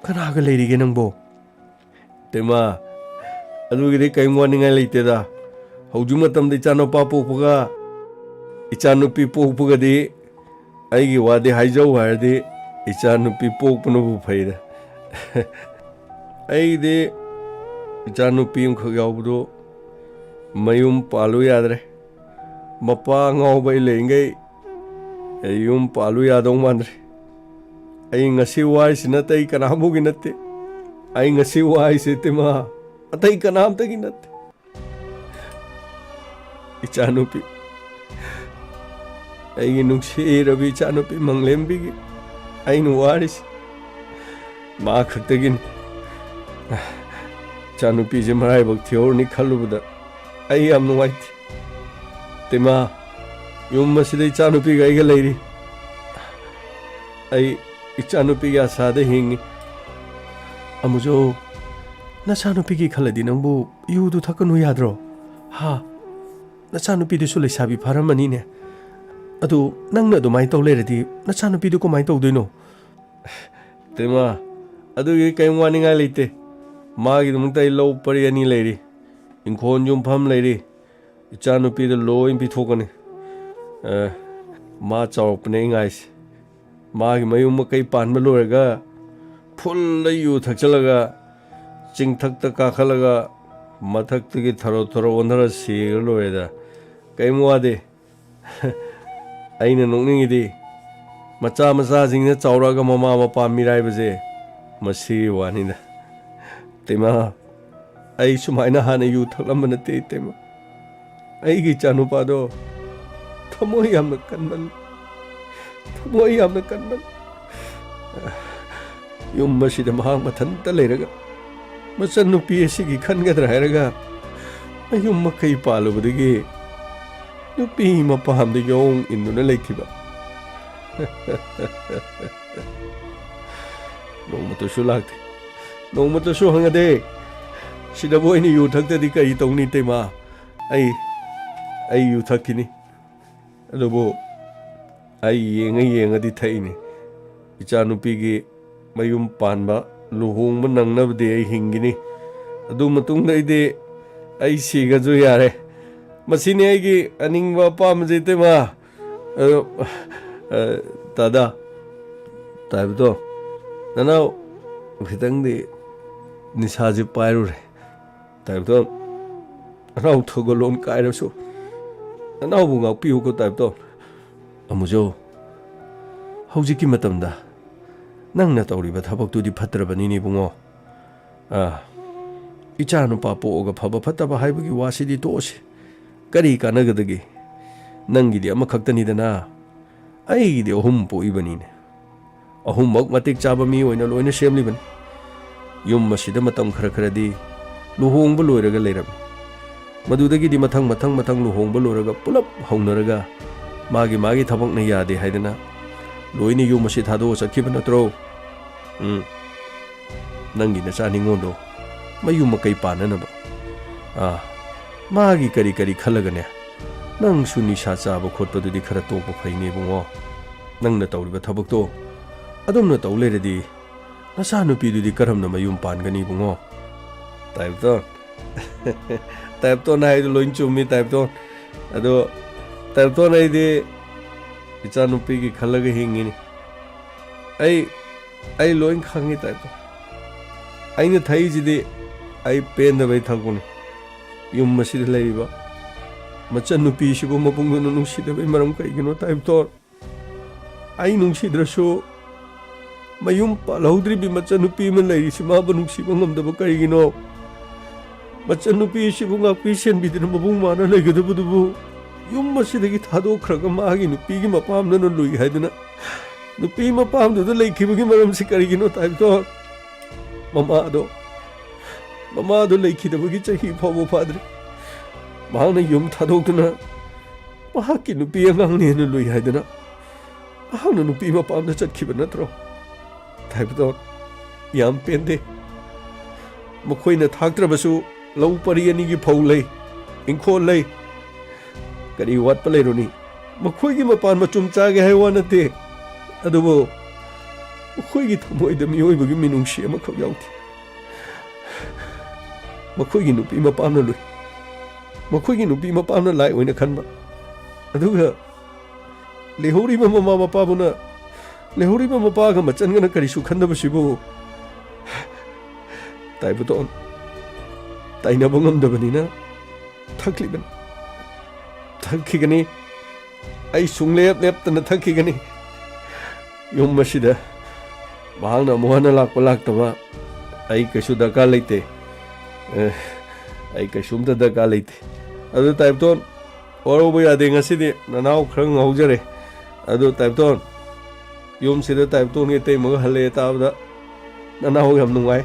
ꯀꯅꯥꯒ ꯂꯩꯔꯤꯒꯦ ꯅꯪꯕꯣ? ꯏꯇꯩꯃ, ꯑꯗꯨꯒꯤꯗꯤ ꯀꯔꯤꯝ ꯋꯥꯅꯤꯡꯉꯥꯏ ꯂꯩꯇꯦꯗ꯫ ꯍꯧꯖꯤꯛ ꯃꯇꯝꯗ ꯏꯆꯥꯅꯨꯄꯥ ꯄꯣꯛꯄꯒ ꯏꯆꯥꯅꯨꯄꯤ ꯄꯣꯛꯄꯒꯗꯤ ꯑꯩꯒꯤ ꯋꯥꯗꯤ ꯍꯥꯏꯖꯧ ꯍꯥꯏꯔꯗꯤ ꯏꯆꯥꯅꯨꯄꯤ ꯄꯣꯛꯄꯅꯕꯨ ꯐꯩꯗ꯫ ꯑꯩꯗꯤ ꯏꯆꯥꯅꯨꯄꯤ ꯑꯃꯈꯛ ꯌꯥꯎꯕꯗꯣ ꯃꯌꯨꯝ ꯄꯥꯜꯂꯨ ꯌꯥꯗ꯭ꯔꯦ꯫ ꯃꯄꯥ ꯉꯥꯎꯕ ꯑꯩ ꯂꯩꯔꯤꯉꯩ ꯑꯩ ꯌꯨꯝ ꯄꯥꯜꯂꯨ ꯌꯥꯗꯧ ꯃꯥꯟꯗ꯭ꯔꯦ꯫ ꯑꯩ ꯉꯁꯤ ꯋꯥꯔꯤꯁꯤ ꯅꯠꯇꯦ, ꯑꯩ ꯀꯅꯥꯝꯕꯨꯒꯤ ꯅꯠꯇꯦ꯫ ꯑꯩ ꯉꯁꯤ ꯋꯥꯔꯤꯁꯤ ꯇꯤꯃꯥ, ꯑꯇꯩ ꯀꯅꯥꯝꯇꯒꯤ ꯅꯠꯇꯦ꯫ ꯏꯆꯥꯅꯨꯄꯤ, ꯑꯩꯒꯤ ꯅꯨꯡꯁꯤꯔꯕꯤ ꯏꯆꯥꯅꯨꯄꯤ ꯃꯪꯂꯦꯝꯕꯤꯒꯤ ꯑꯩꯅ ꯋꯥꯔꯤꯁꯤ ꯃꯥ ꯈꯛꯇꯒꯤꯅꯤ꯫ ꯏꯆꯥꯅꯨꯄꯤꯁꯦ ꯃꯔꯥꯏꯕꯛ ꯊꯤꯍꯧꯔꯅꯤ ꯈꯜꯂꯨꯕꯗ ꯑꯩ ꯌꯥꯝ ꯅꯨꯡꯉꯥꯏꯇꯦ꯫ ꯇꯤꯃꯥ, ꯌꯨꯝ ꯑꯁꯤꯗ ꯏꯆꯥꯅꯨꯄꯤꯒ ꯑꯩꯒ ꯂꯩꯔꯤ꯫ ꯑꯩ ꯏꯆꯥꯅꯨꯄꯤꯒꯤ ꯑꯁꯥꯗ ꯍꯤꯡꯉꯤ꯫ ꯑꯃꯨꯖꯧ, ꯅꯆꯥꯅꯨꯄꯤꯒꯤ ꯈꯜꯂꯗꯤ ꯅꯪꯕꯨ ꯌꯨꯗꯨ ꯊꯛꯀꯅꯨ ꯌꯥꯗ꯭ꯔꯣ? ꯍꯥ? ꯅꯆꯥꯅꯨꯄꯤꯗꯨꯁꯨ ꯂꯩꯁꯥꯕꯤ ꯐꯥꯔꯝꯃꯅꯤꯅꯦ꯫ ꯑꯗꯨ ꯅꯪꯅ ꯑꯗꯨꯃꯥꯏꯅ ꯇꯧ ꯂꯩꯔꯗꯤ ꯅꯆꯥꯅꯨꯄꯤꯗꯨ ꯀꯃꯥꯏꯅ ꯇꯧꯗꯣꯏꯅꯣ? ꯇꯤꯃꯥ, ꯑꯗꯨꯒꯤ ꯀꯔꯤꯝ ꯋꯥꯅꯤꯡꯉꯥꯏ ꯂꯩꯇꯦ꯫ ꯃꯥꯒꯤꯗꯃꯛꯇ ꯑꯩ ꯂꯧ ꯄꯔꯤ ꯑꯅꯤ ꯂꯩꯔꯤ, ꯏꯪꯈꯣꯜ ꯌꯨꯝꯐꯝ ꯂꯩꯔꯤ, ꯏꯆꯥꯅꯨꯄꯤꯗ ꯂꯣꯏ ꯄꯤꯊꯣꯛꯀꯅꯤ꯫ ꯑꯦ, ꯃꯥ ꯆꯥꯎꯔꯛꯄꯅꯦ ꯑꯩ ꯉꯥꯏꯁꯦ꯫ ꯃꯥꯒꯤ ꯃꯌꯨꯝ ꯃꯀꯩ ꯄꯥꯟꯕ ꯂꯣꯏꯔꯒ ꯐꯨꯜꯗ ꯌꯨ ꯊꯛꯆꯜꯂꯒ ꯆꯤꯡꯊꯛꯇ ꯀꯥꯈꯠꯂꯒ ꯃꯊꯛꯇꯒꯤ ꯊꯔꯣ ꯊꯔꯣ ꯑꯣꯟꯊꯔ ꯁꯤꯔ ꯂꯣꯏꯔꯦꯗ꯫ ꯀꯔꯤꯝ ꯋꯥꯗꯦ꯫ ꯑꯩꯅ ꯅꯣꯛꯅꯤꯡꯉꯤꯗꯤ ꯃꯆꯥ ꯃꯆꯥꯁꯤꯡꯅ ꯆꯥꯎꯔꯛꯑꯒ ꯃꯃꯥ ꯃꯄꯥ ꯃꯤꯔꯥꯏꯕꯁꯦ ꯃꯁꯤꯒꯤ ꯋꯥꯅꯤꯗ꯫ ꯇꯦꯃꯥ, ꯑꯩ ꯁꯨꯃꯥꯏꯅ ꯍꯥꯟꯅ ꯌꯨ ꯊꯛꯂꯝꯕ ꯅꯠꯇꯦ, ꯇꯦꯃꯥ꯫ ꯑꯩꯒꯤ ꯏꯆꯥꯅꯨꯄꯥꯗꯣ ꯊꯃꯣꯏ ꯌꯥꯝꯅ ꯀꯟꯃꯟ, ꯊꯃꯣꯏ ꯌꯥꯝꯅ ꯀꯟꯃꯟ꯫ ꯌꯨꯝ ꯑꯁꯤꯗ ꯃꯍꯥꯛ ꯃꯊꯟꯇ ꯂꯩꯔꯒ ꯃꯆꯟꯅꯨꯄꯤ ꯑꯁꯤꯒꯤ ꯈꯟꯒꯗ꯭ꯔꯥ ꯍꯥꯏꯔꯒ ꯃꯌꯨꯝ ꯃꯀꯩ ꯄꯥꯜꯂꯨꯕꯗꯒꯤ ꯅꯨꯄꯤ ꯃꯄꯥꯝꯗ ꯌꯣꯡ ꯏꯟꯗꯨꯅ ꯂꯩꯈꯤꯕ꯫ ꯅꯣꯡꯃꯇꯁꯨ ꯂꯥꯛꯇꯦ, ꯅꯣꯡꯃꯇꯁꯨ ꯍꯪꯉꯗꯦ꯫ ꯁꯤꯗꯕꯨ ꯑꯩꯅ ꯌꯨ ꯊꯛꯇꯗꯤ ꯀꯔꯤ ꯇꯧꯅꯤ, ꯇꯦꯃꯥ? ꯑꯩ, ꯑꯩ ꯌꯨ ꯊꯛꯈꯤꯅꯤ꯫ ꯑꯗꯨꯕꯨ ꯑꯩ ꯌꯦꯡꯉ ꯌꯦꯡꯉꯗꯤ ꯊꯛꯏꯅꯤ꯫ ꯏꯆꯥꯅꯨꯄꯤꯒꯤ ꯃꯌꯨꯝ ꯄꯥꯟꯕ, ꯂꯨꯍꯣꯡꯕ ꯅꯪꯅꯕꯗꯤ ꯑꯩ ꯍꯤꯡꯒꯅꯤ꯫ ꯑꯗꯨ ꯃꯇꯨꯡꯗꯩꯗꯤ ꯑꯩ ꯁꯤꯒꯁꯨ ꯌꯥꯔꯦ꯫ ꯃꯁꯤꯅꯤ ꯑꯩꯒꯤ ꯑꯅꯤꯡꯕ ꯑꯄꯥꯝꯕꯁꯦ, ꯏꯇꯩꯃ꯫ ꯑꯗꯣ, ꯑ, ꯇꯥꯗ, ꯇꯥꯏꯕꯗꯣ, ꯅꯅꯥꯎ ꯈꯤꯇꯪꯗꯤ ꯅꯤꯁꯥꯁꯦ ꯄꯥꯏꯔꯨꯔꯦ꯫ ꯇꯥꯏꯕꯗꯣ, ꯅꯅꯥꯎ ꯊꯧꯒꯜꯂꯣꯟ ꯀꯥꯏꯔꯁꯨ ꯅꯅꯥꯎꯕꯨ ꯉꯥꯛꯄꯤꯌꯨꯀꯣ, ꯇꯥꯏꯕꯗꯣ꯫ ꯑꯃꯨꯖꯧ, ꯍꯧꯖꯤꯛꯀꯤ ꯃꯇꯝꯗ ꯅꯪꯅ ꯇꯧꯔꯤꯕ ꯊꯕꯛꯇꯨꯗꯤ ꯐꯠꯇ꯭ꯔꯕꯅꯤꯅꯦ, ꯏꯕꯨꯡꯉꯣ꯫ ꯑꯥ, ꯏꯆꯥ ꯅꯨꯄꯥ ꯄꯣꯛꯑꯒ ꯐꯕ ꯐꯠꯇꯕ ꯍꯥꯏꯕꯒꯤ ꯋꯥꯁꯤꯗꯤ ꯇꯣꯛꯑꯁꯤ꯫ ꯀꯔꯤ ꯀꯥꯟꯅꯒꯗꯒꯦ? ꯅꯪꯒꯤꯗꯤ ꯑꯃꯈꯛꯇꯅꯤꯗꯅ, ꯑꯩꯒꯤꯗꯤ ꯑꯍꯨꯝ ꯄꯣꯛꯏꯕꯅꯤꯅꯦ꯫ ꯑꯍꯨꯝꯃꯛ ꯃꯇꯤꯛ ꯆꯥꯕ ꯃꯤ ꯑꯣꯏꯅ ꯂꯣꯏꯅ ꯁꯦꯝꯂꯤꯕꯅꯤ꯫ ꯌꯨꯝ ꯑꯁꯤꯗ ꯃꯇꯝ ꯈꯔ ꯈꯔꯗꯤ ꯂꯨꯍꯣꯡꯕ ꯂꯣꯏꯔꯒ ꯂꯩꯔꯝꯃꯤ꯫ ꯃꯗꯨꯗꯒꯤꯗꯤ ꯃꯊꯪ ꯃꯊꯪ ꯃꯊꯪ ꯂꯨꯍꯣꯡꯕ ꯂꯣꯏꯔꯒ ꯄꯨꯂꯞ ꯍꯧꯅꯔꯒ ꯃꯥꯒꯤ ꯃꯥꯒꯤ ꯊꯕꯛꯅ ꯌꯥꯗꯦ ꯍꯥꯏꯗꯅ ꯂꯣꯏꯅ ꯌꯨꯝ ꯑꯁꯤ ꯊꯥꯗꯣꯛꯑ ꯆꯠꯈꯤꯕ ꯅꯠꯇ꯭ꯔꯣ? ꯎꯝ꯫ ꯅꯪꯒꯤ ꯅꯆꯥ ꯅꯤꯉꯣꯜꯗꯣ ꯃꯌꯨꯝ ꯃꯀꯩ ꯄꯥꯟꯅꯅꯕ꯫ ꯑꯥ, ꯃꯥꯒꯤ ꯀꯔꯤ ꯀꯔꯤ ꯈꯜꯂꯒꯅꯦ? ꯅꯪꯁꯨ ꯅꯤꯁꯥ ꯆꯥꯕ ꯈꯣꯠꯄꯗꯨꯗꯤ ꯈꯔ ꯇꯣꯛꯄ ꯐꯩꯅꯦ, ꯏꯕꯨꯡꯉꯣ꯫ ꯅꯪꯅ ꯇꯧꯔꯤꯕ ꯊꯕꯛꯇꯣ ꯑꯗꯨꯝꯅ ꯇꯧ ꯂꯩꯔꯗꯤ ꯅꯆꯥꯅꯨꯄꯤꯗꯨꯗꯤ ꯀꯔꯝꯅ ꯃꯌꯨꯝ ꯄꯥꯟꯒꯅꯤ, ꯏꯕꯨꯡꯉꯣ? ꯇꯥꯏꯕꯇꯣꯟ꯫ ꯇꯥꯏꯕꯇꯣꯟ ꯍꯥꯏꯗꯣ ꯂꯣꯏ ꯆꯨꯝꯃꯤ, ꯇꯥꯏꯕꯇꯣꯟ꯫ ꯑꯗꯣ ꯇꯥꯏꯕꯇꯣꯟ, ꯑꯩꯗꯤ ꯏꯆꯥꯅꯨꯄꯤꯒꯤ ꯈꯜꯂꯒ ꯍꯤꯡꯉꯤꯅꯤ꯫ ꯑꯩ, ꯑꯩ ꯂꯣꯏ ꯈꯪꯉꯤ, ꯇꯥꯏꯕꯇꯣꯟ꯫ ꯑꯩꯅ ꯊꯛꯏꯁꯤꯗꯤ ꯑꯩ ꯄꯦꯟꯗꯕꯩ ꯊꯛꯄꯅꯤ꯫ ꯌꯨꯝ ꯑꯁꯤꯗ ꯂꯩꯔꯤꯕ ꯃꯆꯟꯅꯨꯄꯤꯁꯤꯕꯨ ꯃꯕꯨꯡꯗꯨꯅ ꯅꯨꯡꯁꯤꯗꯕꯩ ꯃꯔꯝ ꯀꯩꯒꯤꯅꯣ, ꯇꯥꯏꯕꯇꯣꯟ? ꯑꯩ ꯅꯨꯡꯁꯤꯗ꯭ꯔꯁꯨ ꯃꯌꯨꯝ ꯄꯥꯜꯍꯧꯗ꯭ꯔꯤꯕꯤ ꯃꯆꯟꯅꯨꯄꯤ ꯑꯃ ꯂꯩꯔꯤꯁꯤ ꯃꯥꯕꯨ ꯅꯨꯡꯁꯤꯕ ꯉꯝꯗꯕ ꯀꯔꯤꯒꯤꯅꯣ? ꯃꯆꯟꯅꯨꯄꯤ ꯑꯁꯤꯕꯨ ꯉꯥꯛꯄꯤ ꯁꯦꯟꯕꯤꯗꯨꯅ ꯃꯕꯨꯡ ꯃꯥꯅ ꯂꯩꯒꯗꯕꯗꯨꯕꯨ ꯌꯨꯝ ꯑꯁꯤꯗꯒꯤ ꯊꯥꯗꯣꯛꯈ꯭ꯔꯒ ꯃꯥꯒꯤ ꯅꯨꯄꯤꯒꯤ ꯃꯄꯥꯝꯗꯅ ꯂꯨꯏ ꯍꯥꯏꯗꯨꯅ ꯅꯨꯄꯤ ꯃꯄꯥꯝꯗꯨꯗ ꯂꯩꯈꯤꯕꯒꯤ ꯃꯔꯝꯁꯤ ꯀꯔꯤꯒꯤꯅꯣ, ꯇꯥꯏꯕꯇꯣꯟ? ꯃꯃꯥꯗꯣ, ꯃꯃꯥꯗꯣ ꯂꯩꯈꯤꯗꯕꯒꯤ ꯆꯍꯤ ꯐꯥꯎꯕ ꯐꯥꯗ꯭ꯔꯤ꯫ ꯃꯍꯥꯛꯅ ꯌꯨꯝ ꯊꯥꯗꯣꯛꯇꯨꯅ ꯃꯍꯥꯛꯀꯤ ꯅꯨꯄꯤ ꯑꯉꯥꯡꯅꯦꯅ ꯂꯨꯏ ꯍꯥꯏꯗꯨꯅ ꯃꯍꯥꯛꯅ ꯅꯨꯄꯤ ꯃꯄꯥꯝꯗ ꯆꯠꯈꯤꯕ ꯅꯠꯇ꯭ꯔꯣ? ꯇꯥꯏꯕꯇꯣꯟ, ꯌꯥꯝ ꯄꯦꯟꯗꯦ꯫ ꯃꯈꯣꯏꯅ ꯊꯥꯛꯇ꯭ꯔꯕꯁꯨ ꯂꯧ ꯄꯔꯤ ꯑꯅꯤꯒꯤ ꯐꯧ ꯂꯩ, ꯏꯪꯈꯣꯜ ꯂꯩ꯫ ꯀꯔꯤ ꯋꯥꯠꯄ ꯂꯩꯔꯨꯅꯤ? ꯃꯈꯣꯏꯒꯤ ꯃꯄꯥꯟ ꯃꯆꯨꯝ ꯆꯥꯒꯦ ꯍꯥꯏꯕ ꯋꯥ ꯅꯠꯇꯦ, ꯑꯗꯨꯕꯨ ꯃꯈꯣꯏꯒꯤ ꯊꯃꯣꯏꯗ ꯃꯤꯑꯣꯏꯕꯒꯤ ꯃꯤꯅꯨꯡꯁꯤ ꯑꯃꯈꯛ ꯌꯥꯎꯗꯦ꯫ ꯃꯈꯣꯏꯒꯤ ꯅꯨꯄꯤ ꯃꯄꯥꯝꯅ ꯂꯨꯏ꯫ ꯃꯈꯣꯏꯒꯤ ꯅꯨꯄꯤ ꯃꯄꯥꯅ ꯂꯥꯏ ꯑꯣꯏꯅ ꯈꯟꯕ, ꯑꯗꯨꯒ ꯂꯩꯍꯧꯔꯤꯕ ꯃꯃꯥ ꯃꯄꯥꯕꯨꯅ, ꯂꯩꯍꯧꯔꯤꯕ ꯃꯄꯥꯒ ꯃꯆꯟꯒꯅ ꯀꯔꯤꯁꯨ ꯈꯟꯗꯕꯁꯤꯕꯨ ꯇꯥꯏꯕꯇꯣꯟ, ꯇꯥꯏꯅꯕ ꯉꯝꯗꯕꯅꯤꯅ ꯊꯛꯂꯤꯕꯅꯤ꯫ ꯊꯛꯈꯤꯒꯅꯤ꯫ ꯑꯩ ꯁꯨꯡꯂꯦꯞ ꯂꯦꯞꯇꯅ ꯊꯛꯈꯤꯒꯅꯤ꯫ ꯌꯨꯝ ꯑꯁꯤꯗ ꯃꯍꯥꯛꯅ ꯑꯃꯨꯛ ꯍꯟꯅ ꯂꯥꯛꯄ ꯂꯥꯛꯇꯕ ꯑꯩ ꯀꯩꯁꯨ ꯗꯔꯀꯥꯔ ꯂꯩꯇꯦ꯫ ꯑꯦ, ꯑꯩ ꯀꯩꯁꯨꯝꯇ ꯗꯔꯀꯥꯔ ꯂꯩꯇꯦ꯫ ꯑꯗꯨ ꯇꯥꯏꯕꯇꯣꯟ, ꯋꯥꯔꯧꯕ ꯌꯥꯗꯦ, ꯉꯁꯤꯗꯤ ꯅꯅꯥꯎ ꯈꯔ ꯉꯥꯎꯖꯔꯦ꯫ ꯑꯗꯨ ꯇꯥꯏꯕꯇꯣꯟ, ꯌꯨꯝꯁꯤꯗ ꯇꯥꯏꯕꯇꯣꯟꯒꯤ ꯏꯇꯩꯃꯒ ꯍꯜꯂꯛꯑꯦ ꯇꯥꯕꯗ ꯅꯅꯥꯎ ꯌꯥꯝ ꯅꯨꯡꯉꯥꯏ꯫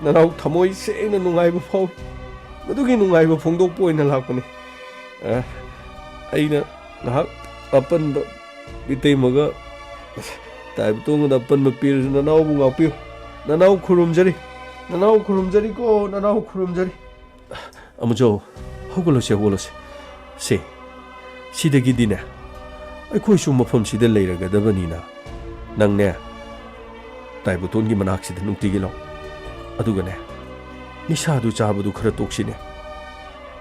ꯅꯅꯥꯎ ꯊꯃꯣꯏ ꯁꯦꯡꯅ ꯅꯨꯡꯉꯥꯏꯕ ꯐꯥꯎꯏ꯫ ꯃꯗꯨꯒꯤ ꯅꯨꯡꯉꯥꯏꯕ ꯐꯣꯡꯗꯣꯛꯄ ꯑꯣꯏꯅ ꯂꯥꯛꯄꯅꯤ꯫ ꯑ, ꯑꯩꯅ ꯉꯥꯏꯍꯥꯛ ꯑꯄꯟꯕ ꯏꯇꯩꯃꯒ ꯇꯥꯏꯕꯇꯣꯟꯒꯗ ꯑꯄꯟꯕ ꯄꯤꯔꯁꯨ ꯅꯅꯥꯎꯕꯨ ꯉꯥꯛꯄꯤꯌꯨ꯫ ꯅꯅꯥꯎ ꯈꯨꯔꯨꯝꯖꯔꯤ꯫ ꯅꯅꯥꯎ ꯈꯨꯔꯨꯝꯖꯔꯤꯀꯣ, ꯅꯅꯥꯎ ꯈꯨꯔꯨꯝꯖꯔꯤ꯫ ꯑꯃꯨꯖꯧ, ꯍꯧꯒꯠꯂꯁꯦ, ꯍꯧꯒꯠꯂꯁꯦ꯫ ꯁꯦ, ꯁꯤꯗꯒꯤꯗꯤꯅꯦ, ꯑꯩꯈꯣꯏꯁꯨ ꯃꯐꯝꯁꯤꯗ ꯂꯩꯔꯒꯗꯕꯅꯤꯅ, ꯅꯪꯅꯦ, ꯇꯥꯏꯕꯇꯣꯟꯒꯤ ꯃꯅꯥꯛꯁꯤꯗ ꯅꯨꯡꯇꯤꯒꯤ ꯂꯥꯛꯑꯣ꯫ ꯑꯗꯨꯒꯅꯦ, ꯅꯤꯁꯥꯗꯨ ꯆꯥꯕꯗꯨ ꯈꯔ ꯇꯣꯛꯁꯤꯅꯦ꯫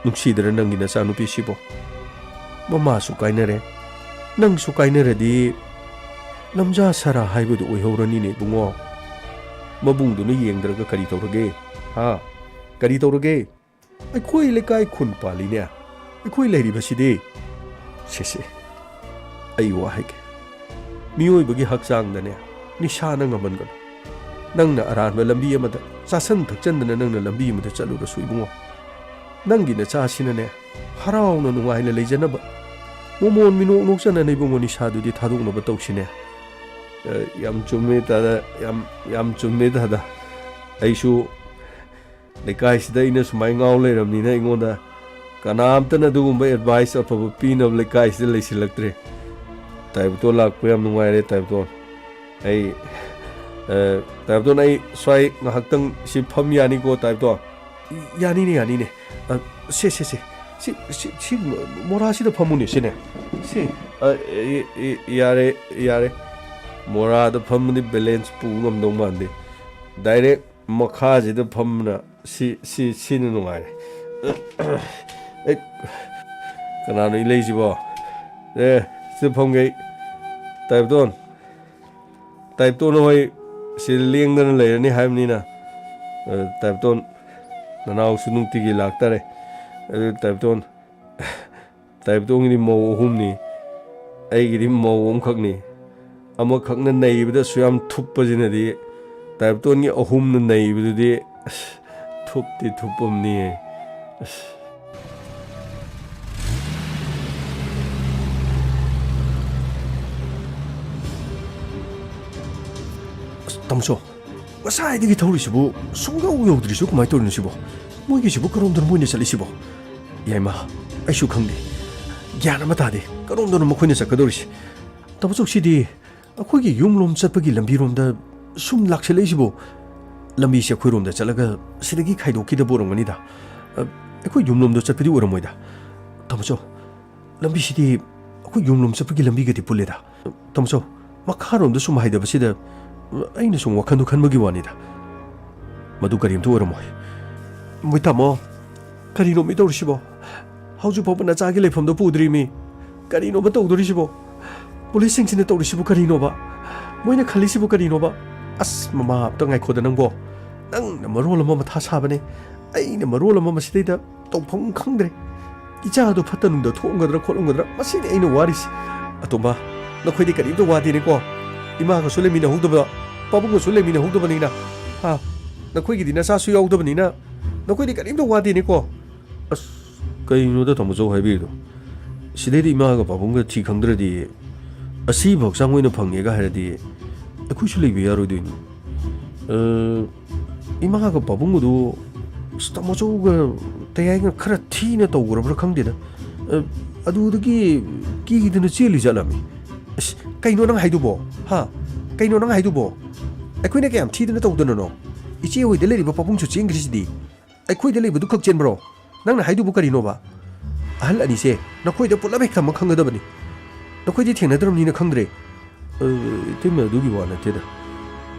ꯅꯨꯡꯁꯤꯗ꯭ꯔ ꯅꯪꯒꯤ ꯅꯆꯥꯅꯨꯄꯤꯁꯤꯕꯣ? ꯃꯃꯥꯁꯨ ꯀꯥꯏꯅꯔꯦ, ꯅꯪꯁꯨ ꯀꯥꯏꯅꯔꯗꯤ ꯂꯝꯖꯥ ꯁꯔꯥ ꯍꯥꯏꯕꯗꯨ ꯑꯣꯏꯍꯧꯔꯅꯤꯅꯦ ꯏꯕꯨꯡꯉꯣ꯫ ꯃꯕꯨꯡꯗꯨꯅ ꯌꯦꯡꯗ꯭ꯔꯒ ꯀꯔꯤ ꯇꯧꯔꯒꯦ? ꯍꯥ? ꯀꯔꯤ ꯇꯧꯔꯒꯦ? ꯑꯩꯈꯣꯏ ꯂꯩꯀꯥꯏ ꯈꯨꯟ ꯄꯥꯜꯂꯤꯅꯦ꯫ ꯑꯩꯈꯣꯏ ꯂꯩꯔꯤꯕꯁꯤꯗꯤ꯫ ꯁꯦ, ꯁꯦ, ꯑꯩ ꯋꯥ ꯍꯥꯏꯒꯦ꯫ ꯃꯤꯑꯣꯏꯕꯒꯤ ꯍꯛꯆꯥꯡꯗꯅꯦ, ꯅꯤꯁꯥꯅ ꯉꯝꯍꯟꯒꯅꯨ꯫ ꯅꯪꯅ ꯑꯔꯥꯟꯕ ꯂꯝꯕꯤ ꯑꯃꯗ ꯆꯥꯁꯟ ꯊꯛꯆꯟꯗꯅ ꯅꯪꯅ ꯂꯝꯕꯤ ꯑꯃꯗ ꯆꯠꯂꯨꯔꯁꯨ ꯏꯕꯨꯡꯉꯣ, ꯅꯪꯒꯤ ꯅꯆꯥꯁꯤꯅꯅꯦ, ꯍꯔꯥꯎꯅ ꯅꯨꯡꯉꯥꯏꯅ ꯂꯩꯖꯅꯕ, ꯃꯣꯃꯣꯟ ꯃꯤꯅꯣꯛ ꯅꯣꯛꯆꯅꯅ ꯏꯕꯨꯡꯉꯣ ꯅꯤꯁꯥꯗꯨꯗꯤ ꯊꯥꯗꯣꯛꯅꯕ ꯇꯧꯁꯤꯅꯦ꯫ ꯑ, ꯌꯥꯝ ꯆꯨꯝꯃꯦ ꯇꯥꯗ, ꯌꯥꯝ, ꯌꯥꯝ ꯆꯨꯝꯃꯦ ꯇꯥꯗ꯫ ꯑꯩꯁꯨ ꯂꯩꯀꯥꯏꯁꯤꯗ ꯑꯩꯅ ꯁꯨꯃꯥꯏ ꯉꯥꯎ ꯂꯩꯔꯕꯅꯤꯅ ꯑꯩꯉꯣꯟꯗ ꯀꯅꯥꯝꯇꯅ ꯑꯗꯨꯒꯨꯝꯕ advice ꯑꯐꯕ ꯄꯤꯅꯕ ꯂꯩꯀꯥꯏꯁꯤꯗ ꯂꯩꯁꯤꯜꯂꯛꯇ꯭ꯔꯦ꯫ ꯇꯥꯏꯕꯇꯣꯟ ꯂꯥꯛꯄ ꯌꯥꯝ ꯅꯨꯡꯉꯥꯏꯔꯦ, ꯇꯥꯏꯕꯇꯣꯟ꯫ ꯑꯩ, ꯑ, ꯇꯥꯏꯕꯇꯣꯟ, ꯑꯩ ꯁ꯭ꯋꯥꯏ ꯉꯥꯏꯍꯥꯛꯇꯪ ꯁꯤ ꯐꯝ ꯌꯥꯅꯤꯀꯣ, ꯇꯥꯏꯕꯇꯣꯟ? ꯌꯥꯅꯤꯅꯦ, ꯌꯥꯅꯤꯅꯦ꯫ ꯑ, ꯁꯦ, ꯁꯦ, ꯁꯦ꯫ ꯁꯤ, ꯁꯤ, ꯁꯤ ꯃꯣꯔꯥꯁꯤꯗ ꯐꯝꯃꯨꯅꯦ, ꯁꯤꯅꯦ꯫ ꯁꯤ, ꯑ, ꯏ-, ꯏ-, ꯌꯥꯔꯦ, ꯌꯥꯔꯦ꯫ ꯃꯣꯔꯥꯗ ꯐꯝꯃꯗꯤ balance ꯄꯨ ꯉꯝꯗꯧ ꯃꯥꯟꯗꯦ꯫ Direct ꯃꯈꯥꯁꯤꯗ ꯐꯝꯕꯅ ꯁꯤ, ꯁꯤ, ꯁꯤꯅ ꯅꯨꯡꯉꯥꯏꯔꯦ꯫ ꯑꯦ, ꯀꯅꯥꯅꯣ ꯏꯂꯩꯁꯤꯕꯣ? ꯑꯦ, ꯁꯤꯗ ꯐꯝꯒꯦ ꯑꯩ꯫ ꯇꯥꯏꯕꯇꯣꯟ, ꯇꯥꯏꯕꯇꯣꯟ ꯍꯣꯏ ꯁꯤꯗ ꯂꯦꯡꯗꯅ ꯂꯩꯔꯅꯤ ꯍꯥꯏꯕꯅꯤꯅ, ꯑ, ꯇꯥꯏꯕꯇꯣꯟ, ꯅꯅꯥꯎꯁꯨ ꯅꯨꯡꯇꯤꯒꯤ ꯂꯥꯛꯇꯥꯔꯦ꯫ ꯑꯗꯨ ꯇꯥꯏꯕꯇꯣꯟ, ꯇꯥꯏꯕꯇꯣꯟꯒꯤꯗꯤ ꯃꯧ ꯑꯍꯨꯝꯅꯤ, ꯑꯩꯒꯤꯗꯤ ꯃꯧ ꯑꯃꯈꯛꯅꯤ꯫ ꯑꯃꯈꯛꯅ ꯅꯩꯕꯗ ꯑꯁꯨꯛ ꯌꯥꯝ ꯊꯨꯞꯄꯁꯤꯅꯗꯤ, ꯇꯥꯏꯕꯇꯣꯟꯒꯤ ꯑꯍꯨꯝꯅ ꯅꯩꯕꯗꯨꯗꯤ, ꯑꯁ, ꯊꯨꯞꯇꯤ ꯊꯨꯞꯄꯝꯅꯤꯍꯦ꯫ ꯑꯁ꯫ ꯑꯁ, ꯇꯥꯃꯣꯆꯧ, ꯉꯁꯥꯏꯗꯒꯤ ꯊꯧꯔꯤꯁꯤꯕꯨ ꯁꯨꯡꯌꯧ ꯌꯧꯗ꯭ꯔꯤꯁꯤꯕꯨ ꯀꯃꯥꯏꯅ ꯇꯧꯔꯤꯅꯣ ꯁꯤꯕꯣ? ꯃꯣꯏꯒꯤꯁꯤꯕꯨ ꯀꯔꯣꯝꯗꯅꯣ ꯃꯣꯏꯅ ꯆꯠꯂꯤꯁꯤꯕꯣ? ꯌꯥꯏꯃ, ꯑꯩꯁꯨ ꯈꯪꯗꯦ꯫ ꯒ꯭ꯌꯥꯟ ꯑꯃ ꯇꯥꯗꯦ꯫ ꯀꯔꯣꯝꯗꯅꯣ ꯃꯈꯣꯏꯅ ꯆꯠꯀꯗꯧꯔꯤꯁꯦ? ꯇꯥꯃꯣꯆꯧ, ꯁꯤꯗꯤ ꯑꯩꯈꯣꯏꯒꯤ ꯌꯨꯝꯂꯣꯝ ꯆꯠꯄꯒꯤ ꯂꯝꯕꯤꯔꯣꯝꯗ ꯁꯨꯝ ꯂꯥꯛꯁꯤꯜꯂꯛꯏꯁꯤꯕꯨ? ꯂꯝꯕꯤꯁꯦ ꯑꯩꯈꯣꯏꯔꯣꯝꯗ ꯆꯠꯂꯒ ꯁꯤꯗꯒꯤ ꯈꯥꯏꯗꯣꯛꯈꯤꯗꯕ ꯑꯣꯏꯔꯝꯒꯅꯤꯗ꯫ ꯑ, ꯑꯩꯈꯣꯏ ꯌꯨꯝꯂꯣꯝꯗ ꯆꯠꯄꯗꯤ ꯑꯣꯏꯔꯝꯃꯣꯏꯗ꯫ ꯇꯥꯃꯣꯆꯧ, ꯂꯝꯕꯤꯁꯤꯗꯤ ꯑꯩꯈꯣꯏ ꯌꯨꯝꯂꯣꯝ ꯆꯠꯄꯒꯤ ꯂꯝꯕꯤꯒꯗꯤ ꯄꯨꯜꯂꯦꯗ꯫ ꯇꯥꯃꯣꯆꯧ, ꯃꯈꯥꯔꯣꯝꯗ ꯁꯨꯝ ꯍꯥꯏꯗꯕꯁꯤꯗ ꯑꯩꯅ ꯁꯨꯝ ꯋꯥꯈꯜꯗꯣ ꯈꯟꯕꯒꯤ ꯋꯥꯅꯤꯗ꯫ ꯃꯗꯨ ꯀꯔꯤꯝꯇ ꯑꯣꯏꯔꯝꯃꯣꯏ꯫ ꯃꯣꯏ ꯇꯥꯃꯣ, ꯀꯔꯤꯅꯣ ꯃꯤ ꯇꯧꯔꯤꯁꯤꯕꯣ? ꯍꯧꯖꯤꯛ ꯐꯥꯎꯕ ꯅꯆꯥꯒꯤ ꯂꯩꯐꯝꯗꯣ ꯄꯨꯗ꯭ꯔꯤ ꯃꯤ꯫ ꯀꯔꯤꯅꯣꯕ ꯇꯧꯗꯣꯔꯤꯁꯤꯕꯣ? ꯄꯨꯂꯤꯁꯁꯤꯡꯁꯤꯅ ꯇꯧꯔꯤꯁꯤꯕꯨ ꯀꯔꯤꯅꯣꯕ? ꯃꯣꯏꯅ ꯈꯜꯂꯤꯁꯤꯕꯨ ꯀꯔꯤꯅꯣꯕ? ꯑꯁ, ꯃꯃꯥ, ꯑꯝꯇ ꯉꯥꯏꯈꯣꯗ ꯅꯪꯕꯣ꯫ ꯅꯪꯅ ꯃꯔꯣꯜ ꯑꯃ ꯃꯊꯥ ꯁꯥꯕꯅꯦ, ꯑꯩꯅ ꯃꯔꯣꯜ ꯑꯃ ꯃꯁꯤꯗꯩꯗ ꯇꯧꯐꯝ ꯈꯪꯗ꯭ꯔꯦ꯫ ꯏꯆꯥꯗꯣ ꯐꯠꯇ ꯅꯨꯡꯗ ꯊꯣꯛꯑꯝꯒꯗ꯭ꯔꯥ ꯈꯣꯠꯂꯝꯒꯗ꯭ꯔꯥ, ꯃꯁꯤꯅꯤ ꯑꯩꯅ ꯋꯥꯔꯤꯁꯦ꯫ ꯑꯇꯣꯝꯕ, ꯅꯈꯣꯏꯗꯤ ꯀꯔꯤꯝꯇ ꯋꯥꯗꯦꯅꯦꯀꯣ? ꯏꯃꯥꯒꯁꯨ ꯂꯩꯃꯤꯟꯅꯍꯧꯗꯕ, ꯄꯥꯕꯨꯡꯒꯁꯨ ꯂꯩꯃꯤꯟꯅꯍꯧꯗꯕꯅꯤꯅ, ꯍꯥ? ꯅꯈꯣꯏꯒꯤꯗꯤ ꯅꯆꯥꯁꯨ ꯌꯥꯎꯗꯕꯅꯤꯅ, ꯅꯈꯣꯏꯗꯤ ꯀꯔꯤꯝꯇ ꯋꯥꯗꯦꯅꯦꯀꯣ? ꯑꯁ, ꯀꯩꯅꯣꯗ ꯇꯥꯃꯣꯆꯧ ꯍꯥꯏꯕꯤꯔꯤꯗꯣ? ꯁꯤꯗꯩꯗ ꯏꯃꯥꯒ ꯄꯥꯕꯨꯡꯒ ꯊꯤ ꯈꯪꯗ꯭ꯔꯗꯤ, ꯑꯁꯤꯕ ꯍꯛꯆꯥꯡ ꯑꯣꯏꯅ ꯐꯪꯉꯦꯒ ꯍꯥꯏꯔꯗꯤ, ꯑꯩꯈꯣꯏꯁꯨ ꯂꯩꯕ ꯌꯥꯔꯣꯏꯗꯣꯏꯅꯤ꯫ ꯑ, ꯏꯃꯥꯒ ꯄꯥꯕꯨꯡꯒꯗꯨ, ꯑꯁ, ꯇꯥꯃꯣꯆꯧꯒ ꯇꯌꯥꯏꯒ ꯈꯔ ꯊꯤꯅ ꯇꯧꯈ꯭ꯔꯕ꯭ꯔꯥ ꯈꯪꯗꯦꯗ꯫ ꯑ, ꯑꯗꯨꯗꯒꯤ ꯀꯤꯗꯅ ꯆꯦꯜꯂꯤ ꯖꯥꯠꯂꯃꯤ꯫ ꯑꯁ, ꯀꯩꯅꯣ ꯅꯪ ꯍꯥꯏꯗꯨꯕꯣ? ꯍꯥ? ꯀꯩꯅꯣ ꯅꯪ ꯍꯥꯏꯗꯨꯕꯣ? ꯑꯩꯈꯣꯏꯅ ꯀꯌꯥꯝ ꯊꯤꯗꯅ ꯇꯧꯗꯅꯅꯣ? ꯏꯆꯦ ꯍꯣꯏꯗ ꯂꯩꯔꯤꯕ ꯄꯥꯕꯨꯡꯁꯨ ꯆꯦꯟꯈ꯭ꯔꯤꯁꯤꯗꯤ꯫ ꯑꯩꯈꯣꯏꯗ ꯂꯩꯕꯗꯨ ꯈꯛ ꯆꯦꯟꯕ꯭ꯔꯣ? ꯅꯪꯅ ꯍꯥꯏꯗꯨꯕꯨ ꯀꯔꯤꯅꯣꯕ? ꯑꯍꯜ ꯑꯅꯤꯁꯦ ꯅꯈꯣꯏꯗ ꯄꯨꯂꯞ ꯍꯦꯛ ꯊꯝꯕ ꯈꯪꯒꯗꯕꯅꯤ꯫ ꯅꯈꯣꯏꯗꯤ ꯊꯦꯡꯅꯗ꯭ꯔꯕꯅꯤꯅ ꯈꯪꯗ꯭ꯔꯦ꯫ ꯑ, ꯏꯇꯩꯃ, ꯑꯗꯨꯒꯤ ꯋꯥ ꯅꯠꯇꯦꯗ꯫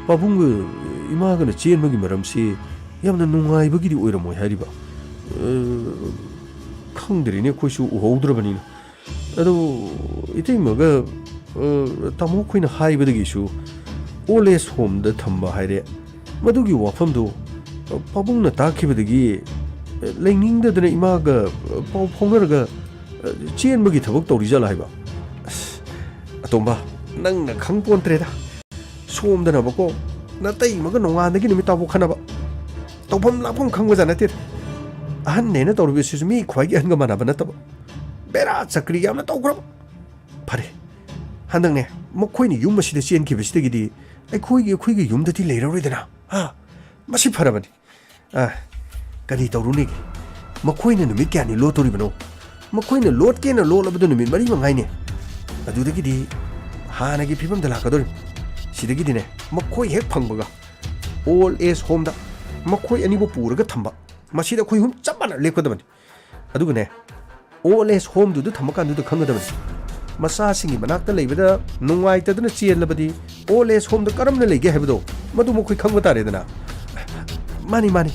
ꯄꯥꯕꯨꯡꯒ ꯏꯃꯥꯒꯅ ꯆꯦꯟꯕꯒꯤ ꯃꯔꯝꯁꯤ ꯌꯥꯝꯅ ꯅꯨꯡꯉꯥꯏꯕꯒꯤꯗꯤ ꯑꯣꯏꯔꯝꯃꯣꯏ ꯍꯥꯏꯔꯤꯕ꯫ ꯑ, ꯈꯪꯗ꯭ꯔꯤꯅꯦ, ꯑꯩꯈꯣꯏꯁꯨ ꯎꯍꯧꯗ꯭ꯔꯕꯅꯤꯅ꯫ ꯑꯗꯨ ꯏꯇꯩꯃꯒ, ꯑ, ꯇꯥꯃꯣ ꯑꯩꯈꯣꯏꯅ ꯍꯥꯏꯕꯗꯒꯤꯁꯨ old age homeꯗ ꯊꯝꯕ ꯍꯥꯏꯔꯦ꯫ ꯃꯗꯨꯒꯤ ꯋꯥꯐꯝꯗꯨ, ꯑ, ꯄꯥꯕꯨꯡꯅ ꯇꯥꯛꯈꯤꯕꯗꯒꯤ, ꯑ, ꯂꯩꯅꯤꯡꯗꯗꯅ ꯏꯃꯥꯒ, ꯑ, ꯄꯥꯎ ꯐꯥꯎꯅꯔꯒ, ꯑ, ꯆꯦꯟꯕꯒꯤ ꯊꯕꯛ ꯇꯧꯔꯤꯖꯥꯠꯂ ꯍꯥꯏꯕ꯫ ꯑꯁ, ꯑꯇꯣꯝꯕ, ꯅꯪꯅ ꯈꯪ ꯄꯣꯟꯇ꯭ꯔꯦꯗ꯫ ꯁꯣꯝꯗꯅꯕꯀꯣ, ꯅꯇꯩꯃꯒ ꯅꯣꯡꯉꯥꯟꯗꯒꯤ ꯅꯨꯃꯤꯠ ꯇꯥꯕꯨ ꯈꯟꯅꯕ꯫ ꯇꯧꯐꯝ ꯂꯥꯛꯐꯝ ꯈꯪꯕꯖꯥꯠ ꯅꯠꯇꯦꯗ꯫ ꯑꯍꯟꯅꯦꯅ ꯇꯧꯔꯤꯕꯁꯤꯁꯨ ꯃꯤ ꯈ꯭ꯋꯥꯏꯒꯤ ꯑꯍꯟꯒ ꯃꯥꯟꯅꯕ ꯅꯠꯇꯕ꯫ ꯕꯦꯔꯥ ꯆꯀ꯭ꯔꯤ ꯌꯥꯝꯅ ꯇꯧꯈ꯭ꯔꯕ꯫ ꯐꯔꯦ, ꯍꯟꯗꯛꯅꯦ, ꯃꯈꯣꯏꯅ ꯌꯨꯝ ꯑꯁꯤꯗ ꯆꯦꯟꯈꯤꯕꯁꯤꯗꯒꯤꯗꯤ ꯑꯩꯈꯣꯏꯒꯤ, ꯑꯩꯈꯣꯏꯒꯤ ꯌꯨꯝꯗꯗꯤ ꯂꯩꯔꯔꯣꯏꯗꯅ꯫ ꯍꯥ? ꯃꯁꯤ ꯐꯔꯕꯅꯤ꯫ ꯑ, ꯀꯔꯤ ꯇꯧꯔꯨꯅꯤꯒꯦ? ꯃꯈꯣꯏꯅ ꯅꯨꯃꯤꯠ ꯀꯌꯥꯅꯤ ꯂꯣꯠꯇꯣꯔꯤꯕꯅꯣ? ꯃꯈꯣꯏꯅ ꯂꯣꯠꯀꯦꯅ ꯂꯣꯠꯂꯕꯗ ꯅꯨꯃꯤꯠ ꯃꯔꯤ ꯃꯉꯥꯏꯅꯦ꯫ ꯑꯗꯨꯗꯒꯤꯗꯤ ꯍꯥꯟꯅꯒꯤ ꯐꯤꯕꯝꯗ ꯂꯥꯛꯀꯗꯧꯔꯤꯕꯅꯤ꯫ ꯁꯤꯗꯒꯤꯗꯤꯅꯦ, ꯃꯈꯣꯏ ꯍꯦꯛ ꯐꯪꯕꯒ old age homeꯗ ꯃꯈꯣꯏ ꯑꯅꯤꯕꯨ ꯄꯨꯔꯒ ꯊꯝꯕ꯫ ꯃꯁꯤꯗ ꯑꯩꯈꯣꯏ ꯑꯍꯨꯝ ꯆꯞ ꯃꯥꯟꯅ ꯂꯦꯞꯀꯗꯕꯅꯤ꯫ ꯑꯗꯨꯒꯅꯦ, old age homeꯗꯨꯗ ꯊꯝꯃꯀꯥꯟꯗꯨꯗ ꯈꯪꯒꯗꯕꯅꯤ꯫ ꯃꯆꯥꯁꯤꯡꯒꯤ ꯃꯅꯥꯛꯇ ꯂꯩꯕꯗ ꯅꯨꯡꯉꯥꯏꯇꯗꯅ ꯆꯦꯜꯂꯕꯗꯤ old age homeꯗ ꯀꯔꯝꯅ ꯂꯩꯒꯦ ꯍꯥꯏꯕꯗꯣ ꯃꯗꯨ ꯃꯈꯣꯏ ꯈꯪꯕ ꯇꯥꯔꯦꯗꯅ꯫ ꯃꯥꯅꯤ, ꯃꯥꯅꯤ,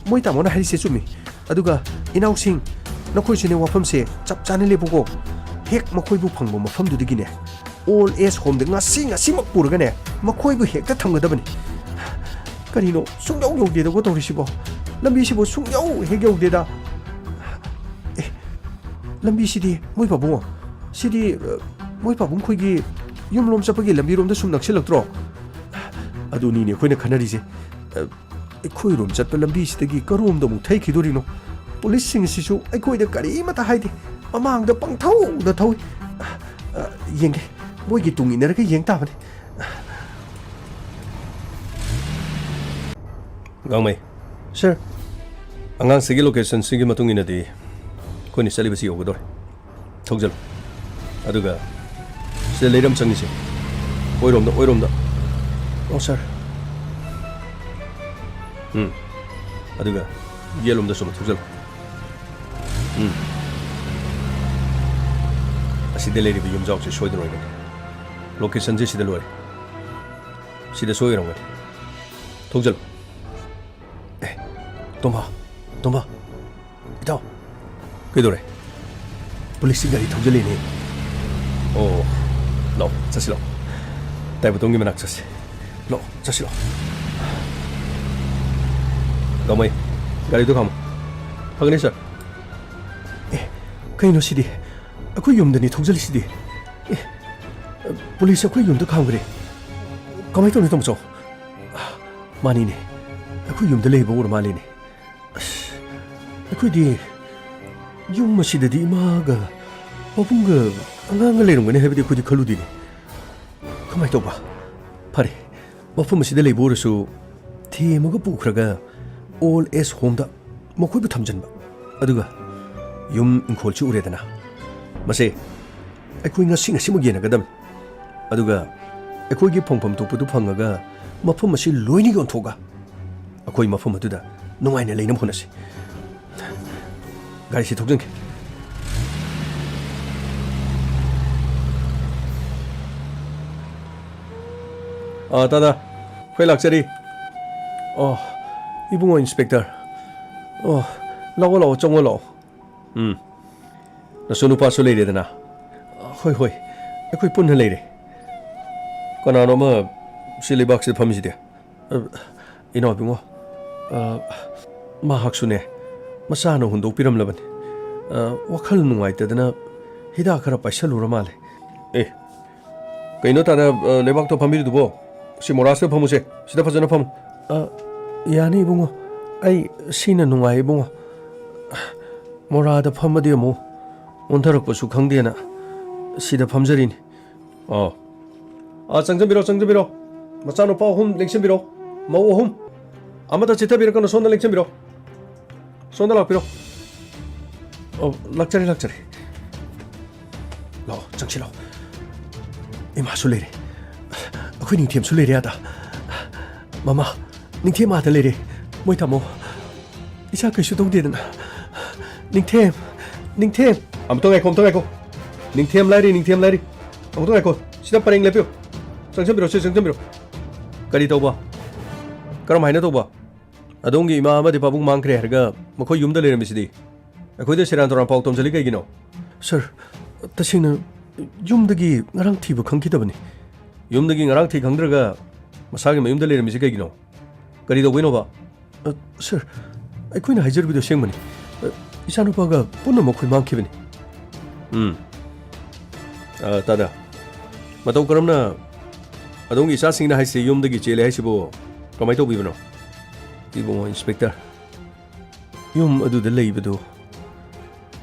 ꯃꯣꯏ ꯇꯥꯃꯣꯅ ꯍꯥꯏꯔꯤꯁꯦ ꯆꯨꯝꯃꯤ꯫ ꯑꯗꯨꯒ ꯏꯅꯥꯎꯁꯤꯡ, ꯅꯈꯣꯏꯁꯨꯅꯦ ꯋꯥꯐꯝꯁꯦ ꯆꯞ ꯆꯥꯅ ꯂꯦꯞꯄꯨꯀꯣ꯫ ꯍꯦꯛ ꯃꯈꯣꯏꯕꯨ ꯐꯪꯕ ꯃꯐꯝꯗꯨꯗꯒꯤꯅꯦ, old age homeꯗ ꯉꯁꯤ, ꯉꯁꯤꯃꯛ ꯄꯨꯔꯒꯅꯦ, ꯃꯈꯣꯏꯕꯨ ꯍꯦꯛꯇ ꯊꯝꯒꯗꯕꯅꯤ꯫ ꯀꯔꯤꯅꯣ, ꯁꯨꯡꯌꯧ ꯌꯧꯗꯦꯗꯀꯣ ꯇꯧꯔꯤꯁꯤꯕꯣ? ꯂꯝꯕꯤꯁꯤꯕꯨ ꯁꯨꯡꯌꯧ ꯍꯦꯛ ꯌꯧꯗꯦꯗ꯫ ꯑꯦ, ꯂꯝꯕꯤꯁꯤꯗꯤ ꯃꯣꯏ ꯄꯥꯕꯨꯡ, ꯁꯤꯗꯤ, ꯑ, ꯃꯣꯏ ꯄꯥꯕꯨꯡ ꯈꯣꯏꯒꯤ ꯌꯨꯝꯂꯣꯝ ꯆꯠꯄꯒꯤ ꯂꯝꯕꯤꯔꯣꯝꯗ ꯁꯨꯝ ꯅꯛꯁꯤꯜꯂꯛꯇ꯭ꯔꯣ? ꯑꯗꯨꯅꯤꯅꯦ ꯑꯩꯈꯣꯏꯅ ꯈꯟꯅꯔꯤꯁꯦ꯫ ꯑ, ꯑꯩꯈꯣꯏꯔꯣꯝ ꯆꯠꯄ ꯂꯝꯕꯤꯁꯤꯗꯒꯤ ꯀꯔꯣꯝꯗ ꯑꯃꯨꯛ ꯊꯩꯈꯤꯗꯣꯔꯤꯅꯣ? ꯄꯨꯂꯤꯁꯁꯤꯡꯁꯤꯁꯨ ꯑꯩꯈꯣꯏꯗ ꯀꯔꯤꯃꯠꯇ ꯍꯥꯏꯗꯦ, ꯃꯃꯥꯡꯗ ꯄꯪꯊꯧꯗ ꯊꯧꯏ꯫ ꯑ, ꯌꯦꯡꯒꯦ, ꯃꯣꯏꯒꯤ ꯇꯨꯡ ꯏꯟꯅꯔꯒ ꯌꯦꯡ ꯇꯥꯕꯅꯤ꯫ ꯒꯥꯡꯃꯩ꯫ Sir꯫ ꯑꯉꯥꯡꯁꯤꯒꯤ locationꯁꯤꯒꯤ ꯃꯇꯨꯡ ꯏꯟꯅꯗꯤ ꯑꯩꯈꯣꯏꯅ ꯆꯠꯂꯤꯕꯁꯤ ꯌꯧꯒꯗꯧꯔꯦ꯫ ꯊꯧꯖꯜꯂꯨ꯫ ꯑꯗꯨꯒ ꯁꯤꯗ ꯂꯩꯔꯝ ꯆꯪꯉꯤꯁꯦ꯫ ꯑꯣꯏꯔꯣꯝꯗ, ꯑꯣꯏꯔꯣꯝꯗ꯫ ꯑꯣ, sir꯫ ꯎꯝ꯫ ꯑꯗꯨꯒ ꯌꯦꯠꯂꯣꯝꯗ ꯁꯨꯝ ꯊꯧꯖꯜꯂꯨ꯫ ꯎꯝ꯫ ꯑꯁꯤꯗ ꯂꯩꯔꯤꯕ ꯌꯨꯝꯖꯥꯎꯁꯦ ꯁꯣꯏꯗꯅ ꯑꯣꯏꯒꯅꯤ꯫ Locationꯁꯦ ꯁꯤꯗ ꯂꯣꯏꯔꯦ꯫ ꯁꯤꯗ ꯁꯣꯏ ꯑꯣꯏꯔꯝꯒꯅꯤ꯫ ꯊꯧꯖꯜꯂꯨ꯫ ꯑꯦ, ꯇꯣꯝꯕ, ꯇꯣꯝꯕ꯫ ꯀꯩꯗꯧꯔꯦ? ꯄꯨꯂꯤꯁꯀꯤ ꯒꯥꯔꯤ ꯊꯧꯖꯜꯂꯛꯏꯅꯦ꯫ ꯑꯣ, ꯂꯥꯛꯑꯣ, ꯆꯠꯁꯤ ꯂꯥꯛꯑꯣ꯫ ꯇꯥꯏꯕꯇꯣꯟꯒꯤ ꯃꯅꯥꯛ ꯆꯠꯁꯤ꯫ ꯂꯥꯛꯑꯣ, ꯆꯠꯁꯤ ꯂꯥꯛꯑꯣ꯫ ꯀꯃꯥꯏ? ꯒꯥꯔꯤꯗꯣ ꯈꯥꯝꯃꯣ꯫ ꯐꯒꯅꯤ, ꯁꯥꯔ꯫ ꯑꯦ, ꯀꯩꯅꯣ ꯁꯤꯗꯤ? ꯑꯩꯈꯣꯏ ꯌꯨꯝꯗꯅꯤ ꯊꯧꯖꯜꯂꯤꯁꯤꯗꯤ꯫ ꯑꯦ, ꯄꯨꯂꯤꯁ ꯑꯩꯈꯣꯏ ꯌꯨꯝꯗ ꯈꯥꯝꯈ꯭ꯔꯦ꯫ ꯀꯃꯥꯏ ꯇꯧꯅꯤ, ꯇꯥꯃꯣꯆꯧ? ꯃꯥꯅꯤꯅꯦ, ꯑꯩꯈꯣꯏ ꯌꯨꯝꯗ ꯂꯩꯕ ꯑꯣꯏꯔ ꯃꯥꯜꯂꯤꯅꯦ꯫ ꯑꯁ, ꯑꯩꯈꯣꯏꯗꯤ ꯌꯨꯝ ꯑꯁꯤꯗꯗꯤ ꯏꯃꯥꯒ ꯄꯥꯕꯨꯡꯒ ꯑꯉꯥꯡꯒ ꯂꯩꯔꯝꯒꯅꯤ ꯍꯥꯏꯕꯗꯤ ꯑꯩꯈꯣꯏꯗꯤ ꯈꯜꯂꯨꯗꯦꯅꯦ꯫ ꯀꯃꯥꯏ ꯇꯧꯕ? ꯐꯔꯦ, ꯃꯐꯝ ꯑꯁꯤꯗ ꯂꯩꯕ ꯑꯣꯏꯔꯁꯨ ꯊꯦꯝꯃꯒ ꯄꯨꯈ꯭ꯔꯒ old age homeꯗ ꯃꯈꯣꯏꯕꯨ ꯊꯝꯖꯤꯟꯕ, ꯑꯗꯨꯒ ꯌꯨꯝ ꯏꯪꯈꯣꯜꯁꯨ ꯎꯔꯦꯗꯅ꯫ ꯃꯁꯦ ꯑꯩꯈꯣꯏ ꯉꯁꯤ ꯉꯁꯤꯃꯛ ꯌꯦꯟꯅꯒꯗꯕꯅꯤ꯫ ꯑꯗꯨꯒ ꯑꯩꯈꯣꯏꯒꯤ ꯐꯪꯐꯝ ꯊꯣꯛꯄꯗꯨ ꯐꯪꯉꯒ ꯃꯐꯝ ꯑꯁꯤ ꯂꯣꯏꯅ ꯌꯣꯟꯊꯣꯛꯑꯒ ꯑꯩꯈꯣꯏ ꯃꯐꯝ ꯑꯗꯨꯗ ꯅꯨꯡꯉꯥꯏꯅ ꯂꯩꯅꯕ ꯍꯣꯠꯅꯁꯤ꯫ ꯒꯥꯔꯤꯁꯤ ꯊꯧꯖꯤꯟꯒꯦ꯫ ꯑꯥ, ꯇꯥꯗ, ꯑꯩꯈꯣꯏ ꯂꯥꯛꯆꯔꯤ꯫ ꯑꯣ, ꯏꯕꯨꯡꯉꯣ ꯏꯟꯁꯄꯦꯛꯇꯔ꯫ ꯑꯣ, ꯂꯥꯛꯑꯣ, ꯂꯥꯛꯑꯣ, ꯆꯪꯉꯣ, ꯂꯥꯛꯑꯣ꯫ ꯎꯝ, ꯅꯁꯨ ꯅꯨꯄꯥꯁꯨ ꯂꯩꯔꯦꯗꯅ? ꯍꯣꯏ, ꯍꯣꯏ, ꯑꯩꯈꯣꯏ ꯄꯨꯟꯅ ꯂꯩꯔꯦ꯫ ꯀꯅꯥꯅꯣ ꯑꯃ ꯁꯤ ꯂꯩꯕꯥꯛꯁꯤꯗ ꯐꯝꯃꯤꯁꯤꯗꯤ? ꯑ, ꯏꯅꯥꯎ ꯏꯕꯨꯡꯉꯣ, ꯑ, ꯃꯍꯥꯛꯁꯨꯅꯦ, ꯃꯆꯥꯅ ꯍꯨꯟꯗꯣꯛꯄꯤꯔꯝꯂꯕꯅꯤ꯫ ꯑ, ꯋꯥꯈꯜ ꯅꯨꯡꯉꯥꯏꯇꯗꯅ ꯍꯤꯗꯥꯛ ꯈꯔ ꯄꯥꯏꯁꯜꯂꯨꯔ ꯃꯥꯜꯂꯦ꯫ ꯑꯦ, ꯀꯩꯅꯣ ꯇꯥꯗ, ꯑ, ꯂꯩꯕꯥꯛꯇꯣ ꯐꯝꯕꯤꯔꯤꯗꯨꯕꯣ? ꯁꯤ ꯃꯣꯔꯥꯁꯤꯗ ꯐꯝꯃꯨꯁꯦ, ꯁꯤꯗ ꯐꯖꯅ ꯐꯝꯃꯨ꯫ ꯑ, ꯌꯥꯅꯤ ꯏꯕꯨꯡꯉꯣ, ꯑꯩ ꯁꯤꯅ ꯅꯨꯡꯉꯥꯏ ꯏꯕꯨꯡꯉꯣ꯫ ꯃꯣꯔꯥꯗ ꯐꯝꯃꯗꯤ ꯑꯃꯨꯛ ꯑꯣꯟꯊꯔꯛꯄꯁꯨ ꯈꯪꯗꯦꯅ ꯁꯤꯗ ꯐꯝꯖꯔꯤꯅꯤ꯫ ꯑꯣ꯫ ꯑꯥ, ꯆꯪꯖꯟꯕꯤꯔꯣ, ꯆꯪꯖꯟꯕꯤꯔꯣ꯫ ꯃꯆꯥꯅꯨꯄꯥ ꯑꯍꯨꯝ ꯂꯦꯡꯁꯤꯟꯕꯤꯔꯣ꯫ ꯃꯧ ꯑꯍꯨꯝ꯫ ꯑꯃꯠꯇ ꯆꯤꯠꯊꯕꯤꯔꯛꯀꯅꯨ, ꯁꯣꯝꯗ ꯂꯦꯡꯁꯤꯟꯕꯤꯔꯣ꯫ ꯁꯣꯝꯗ ꯂꯥꯛꯄꯤꯔꯣ꯫ ꯑꯣ, ꯂꯥꯛꯆꯔꯦ, ꯂꯥꯛꯆꯔꯦ꯫ ꯂꯥꯛꯑꯣ, ꯆꯪꯁꯤ ꯂꯥꯛꯑꯣ꯫ ꯏꯃꯥꯁꯨ ꯂꯩꯔꯦ꯫ ꯑꯩꯈꯣꯏ ꯅꯤꯡꯊꯦꯝꯁꯨ ꯂꯩꯔꯦ ꯑꯥꯗ꯫ ꯃꯃꯥ, ꯅꯤꯡꯊꯦꯝ ꯑꯥꯗ ꯂꯩꯔꯦ꯫ ꯃꯣꯏ ꯊꯝꯃꯣ꯫ ꯏꯆꯥ ꯀꯩꯁꯨ ꯇꯧꯗꯦꯗꯅ꯫ ꯅꯤꯡꯊꯦꯝ, ꯅꯤꯡꯊꯦꯝ꯫ ꯑꯃꯨꯛꯇ ꯉꯥꯏꯈꯣ, ꯑꯃꯨꯛꯇ ꯉꯥꯏꯈꯣ꯫ ꯅꯤꯡꯊꯦꯝ ꯂꯥꯏꯔꯤ, ꯅꯤꯡꯊꯦꯝ ꯂꯥꯏꯔꯤ꯫ ꯑꯃꯨꯛꯇ ꯉꯥꯏꯈꯣ꯫ ꯁꯤꯗ ꯄꯔꯦꯡ ꯂꯦꯞꯄꯤꯌꯨ꯫ ꯆꯪꯁꯤꯟꯕꯤꯔꯣ, ꯁꯤ ꯆꯪꯁꯤꯟꯕꯤꯔꯣ꯫ ꯀꯔꯤ ꯇꯧꯕ? ꯀꯔꯝ ꯍꯥꯏꯅ ꯇꯧꯕ? ꯑꯗꯣꯝꯒꯤ ꯏꯃꯥ ꯑꯃꯗꯤ ꯄꯥꯕꯨꯡ ꯃꯥꯡꯈ꯭ꯔꯦ ꯍꯥꯏꯔꯒ ꯃꯈꯣꯏ ꯌꯨꯝꯗ ꯂꯩꯔꯝꯃꯤꯁꯤꯗꯤ? ꯑꯩꯈꯣꯏꯗ ꯁꯦꯔꯥꯟ ꯇꯨꯔꯥꯟ ꯄꯥꯎ ꯇꯝꯁꯤꯜꯂꯤ ꯀꯩꯒꯤꯅꯣ? ꯁꯔ, ꯇꯁꯦꯡꯅ ꯌꯨꯝꯗꯒꯤ ꯉꯔꯥꯡ ꯊꯤꯕ ꯈꯪꯈꯤꯗꯕꯅꯤ꯫ ꯌꯨꯝꯗꯒꯤ ꯉꯔꯥꯡ ꯊꯤ ꯈꯪꯗ꯭ꯔꯒ ꯃꯁꯥꯒꯤ ꯃꯌꯨꯝꯗ ꯂꯩꯔꯝꯃꯤꯁꯤ ꯀꯩꯒꯤꯅꯣ? ꯀꯔꯤ ꯇꯧꯕꯩꯅꯣꯕ? ꯑ, ꯁꯔ, ꯑꯩꯈꯣꯏꯅ ꯍꯥꯏꯖꯔꯤꯕꯗꯨ ꯑꯁꯦꯡꯕꯅꯤ꯫ ꯑ, ꯏꯆꯥꯅꯨꯄꯥꯒ ꯄꯨꯟꯅ ꯃꯈꯣꯏ ꯃꯥꯡꯈꯤꯕꯅꯤ꯫ ꯎꯝ꯫ ꯑ, ꯇꯥꯗ, ꯃꯇꯧ ꯀꯔꯝꯅ ꯑꯗꯣꯝꯒꯤ ꯏꯆꯥꯁꯤꯡꯅ ꯍꯥꯏꯁꯤ ꯌꯨꯝꯗꯒꯤ ꯆꯦꯜꯂꯦ ꯍꯥꯏꯁꯤꯕꯨ ꯀꯃꯥꯏ ꯇꯧꯕꯤꯕꯅꯣ? ꯏꯕꯨꯡꯉꯣ ꯏꯟꯁꯄꯦꯛꯇꯔ, ꯌꯨꯝ ꯑꯗꯨꯗ ꯂꯩꯕꯗꯨ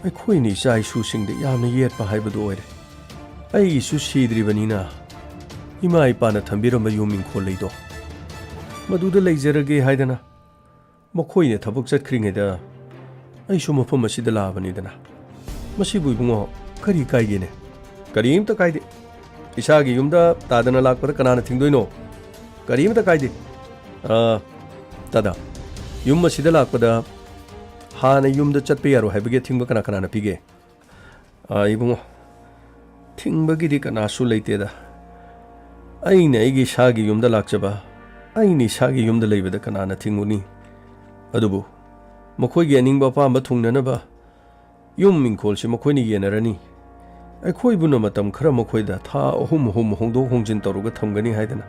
ꯑꯩꯈꯣꯏꯅ ꯏꯆꯥ ꯏꯁꯨꯁꯤꯡꯗ ꯌꯥꯝꯅ ꯌꯦꯠꯄ ꯍꯥꯏꯕꯗꯨ ꯑꯣꯏꯔꯦ꯫ ꯑꯩꯒꯤꯁꯨ ꯁꯤꯗ꯭ꯔꯤꯕꯅꯤꯅ ꯏꯃꯥ ꯏꯄꯥꯅ ꯊꯝꯕꯤꯔꯝꯕ ꯌꯨꯝ ꯏꯪꯈꯣꯜ ꯂꯩꯗꯣ ꯃꯗꯨꯗ ꯂꯩꯖꯔꯒꯦ ꯍꯥꯏꯗꯅ ꯃꯈꯣꯏꯅ ꯊꯕꯛ ꯆꯠꯈ꯭ꯔꯤꯉꯩꯗ ꯑꯩꯁꯨ ꯃꯐꯝ ꯑꯁꯤꯗ ꯂꯥꯛꯑꯕꯅꯤꯗꯅ꯫ ꯃꯁꯤꯕꯨ ꯏꯕꯨꯡꯉꯣ ꯀꯔꯤ ꯀꯥꯏꯒꯦꯅꯦ? ꯀꯔꯤꯝꯇ ꯀꯥꯏꯗꯦ꯫ ꯏꯁꯥꯒꯤ ꯌꯨꯝꯗ ꯇꯥꯗꯅ ꯂꯥꯛꯄꯗ ꯀꯅꯥꯅ ꯊꯤꯡꯗꯣꯏꯅꯣ? ꯀꯔꯤꯝꯇ ꯀꯥꯏꯗꯦ꯫ ꯑ, ꯇꯥꯗ, ꯌꯨꯝ ꯑꯁꯤꯗ ꯂꯥꯛꯄꯗ ꯍꯥꯟꯅ ꯌꯨꯝꯗ ꯆꯠꯄ ꯌꯥꯔꯣꯏ ꯍꯥꯏꯕꯒꯤ ꯑꯊꯤꯡꯕ ꯀꯅꯥ ꯀꯅꯥꯅ ꯄꯤꯒꯦ? ꯑ, ꯏꯕꯨꯡꯉꯣ, ꯊꯤꯡꯕꯒꯤꯗꯤ ꯀꯅꯥꯁꯨ ꯂꯩꯇꯦꯗ꯫ ꯑꯩꯅ ꯑꯩꯒꯤ ꯏꯁꯥꯒꯤ ꯌꯨꯝꯗ ꯂꯥꯛꯆꯕ, ꯑꯩꯅ ꯏꯁꯥꯒꯤ ꯌꯨꯝꯗ ꯂꯩꯕꯗ ꯀꯅꯥꯅ ꯊꯤꯡꯉꯨꯅꯤ? ꯑꯗꯨꯕꯨ ꯃꯈꯣꯏꯒꯤ ꯑꯅꯤꯡꯕ ꯑꯄꯥꯝꯕ ꯊꯨꯡꯅꯅꯕ ꯌꯨꯝ ꯏꯪꯈꯣꯜꯁꯤ ꯃꯈꯣꯏꯅ ꯌꯦꯟꯅꯔꯅꯤ꯫ ꯑꯩꯈꯣꯏꯕꯨꯅ ꯃꯇꯝ ꯈꯔ ꯃꯈꯣꯏꯗ ꯊꯥ ꯑꯍꯨꯝ ꯑꯍꯨꯝ ꯍꯣꯡꯗꯣꯛ ꯍꯣꯡꯖꯤꯟ ꯇꯧꯔꯒ ꯊꯝꯒꯅꯤ ꯍꯥꯏꯗꯅ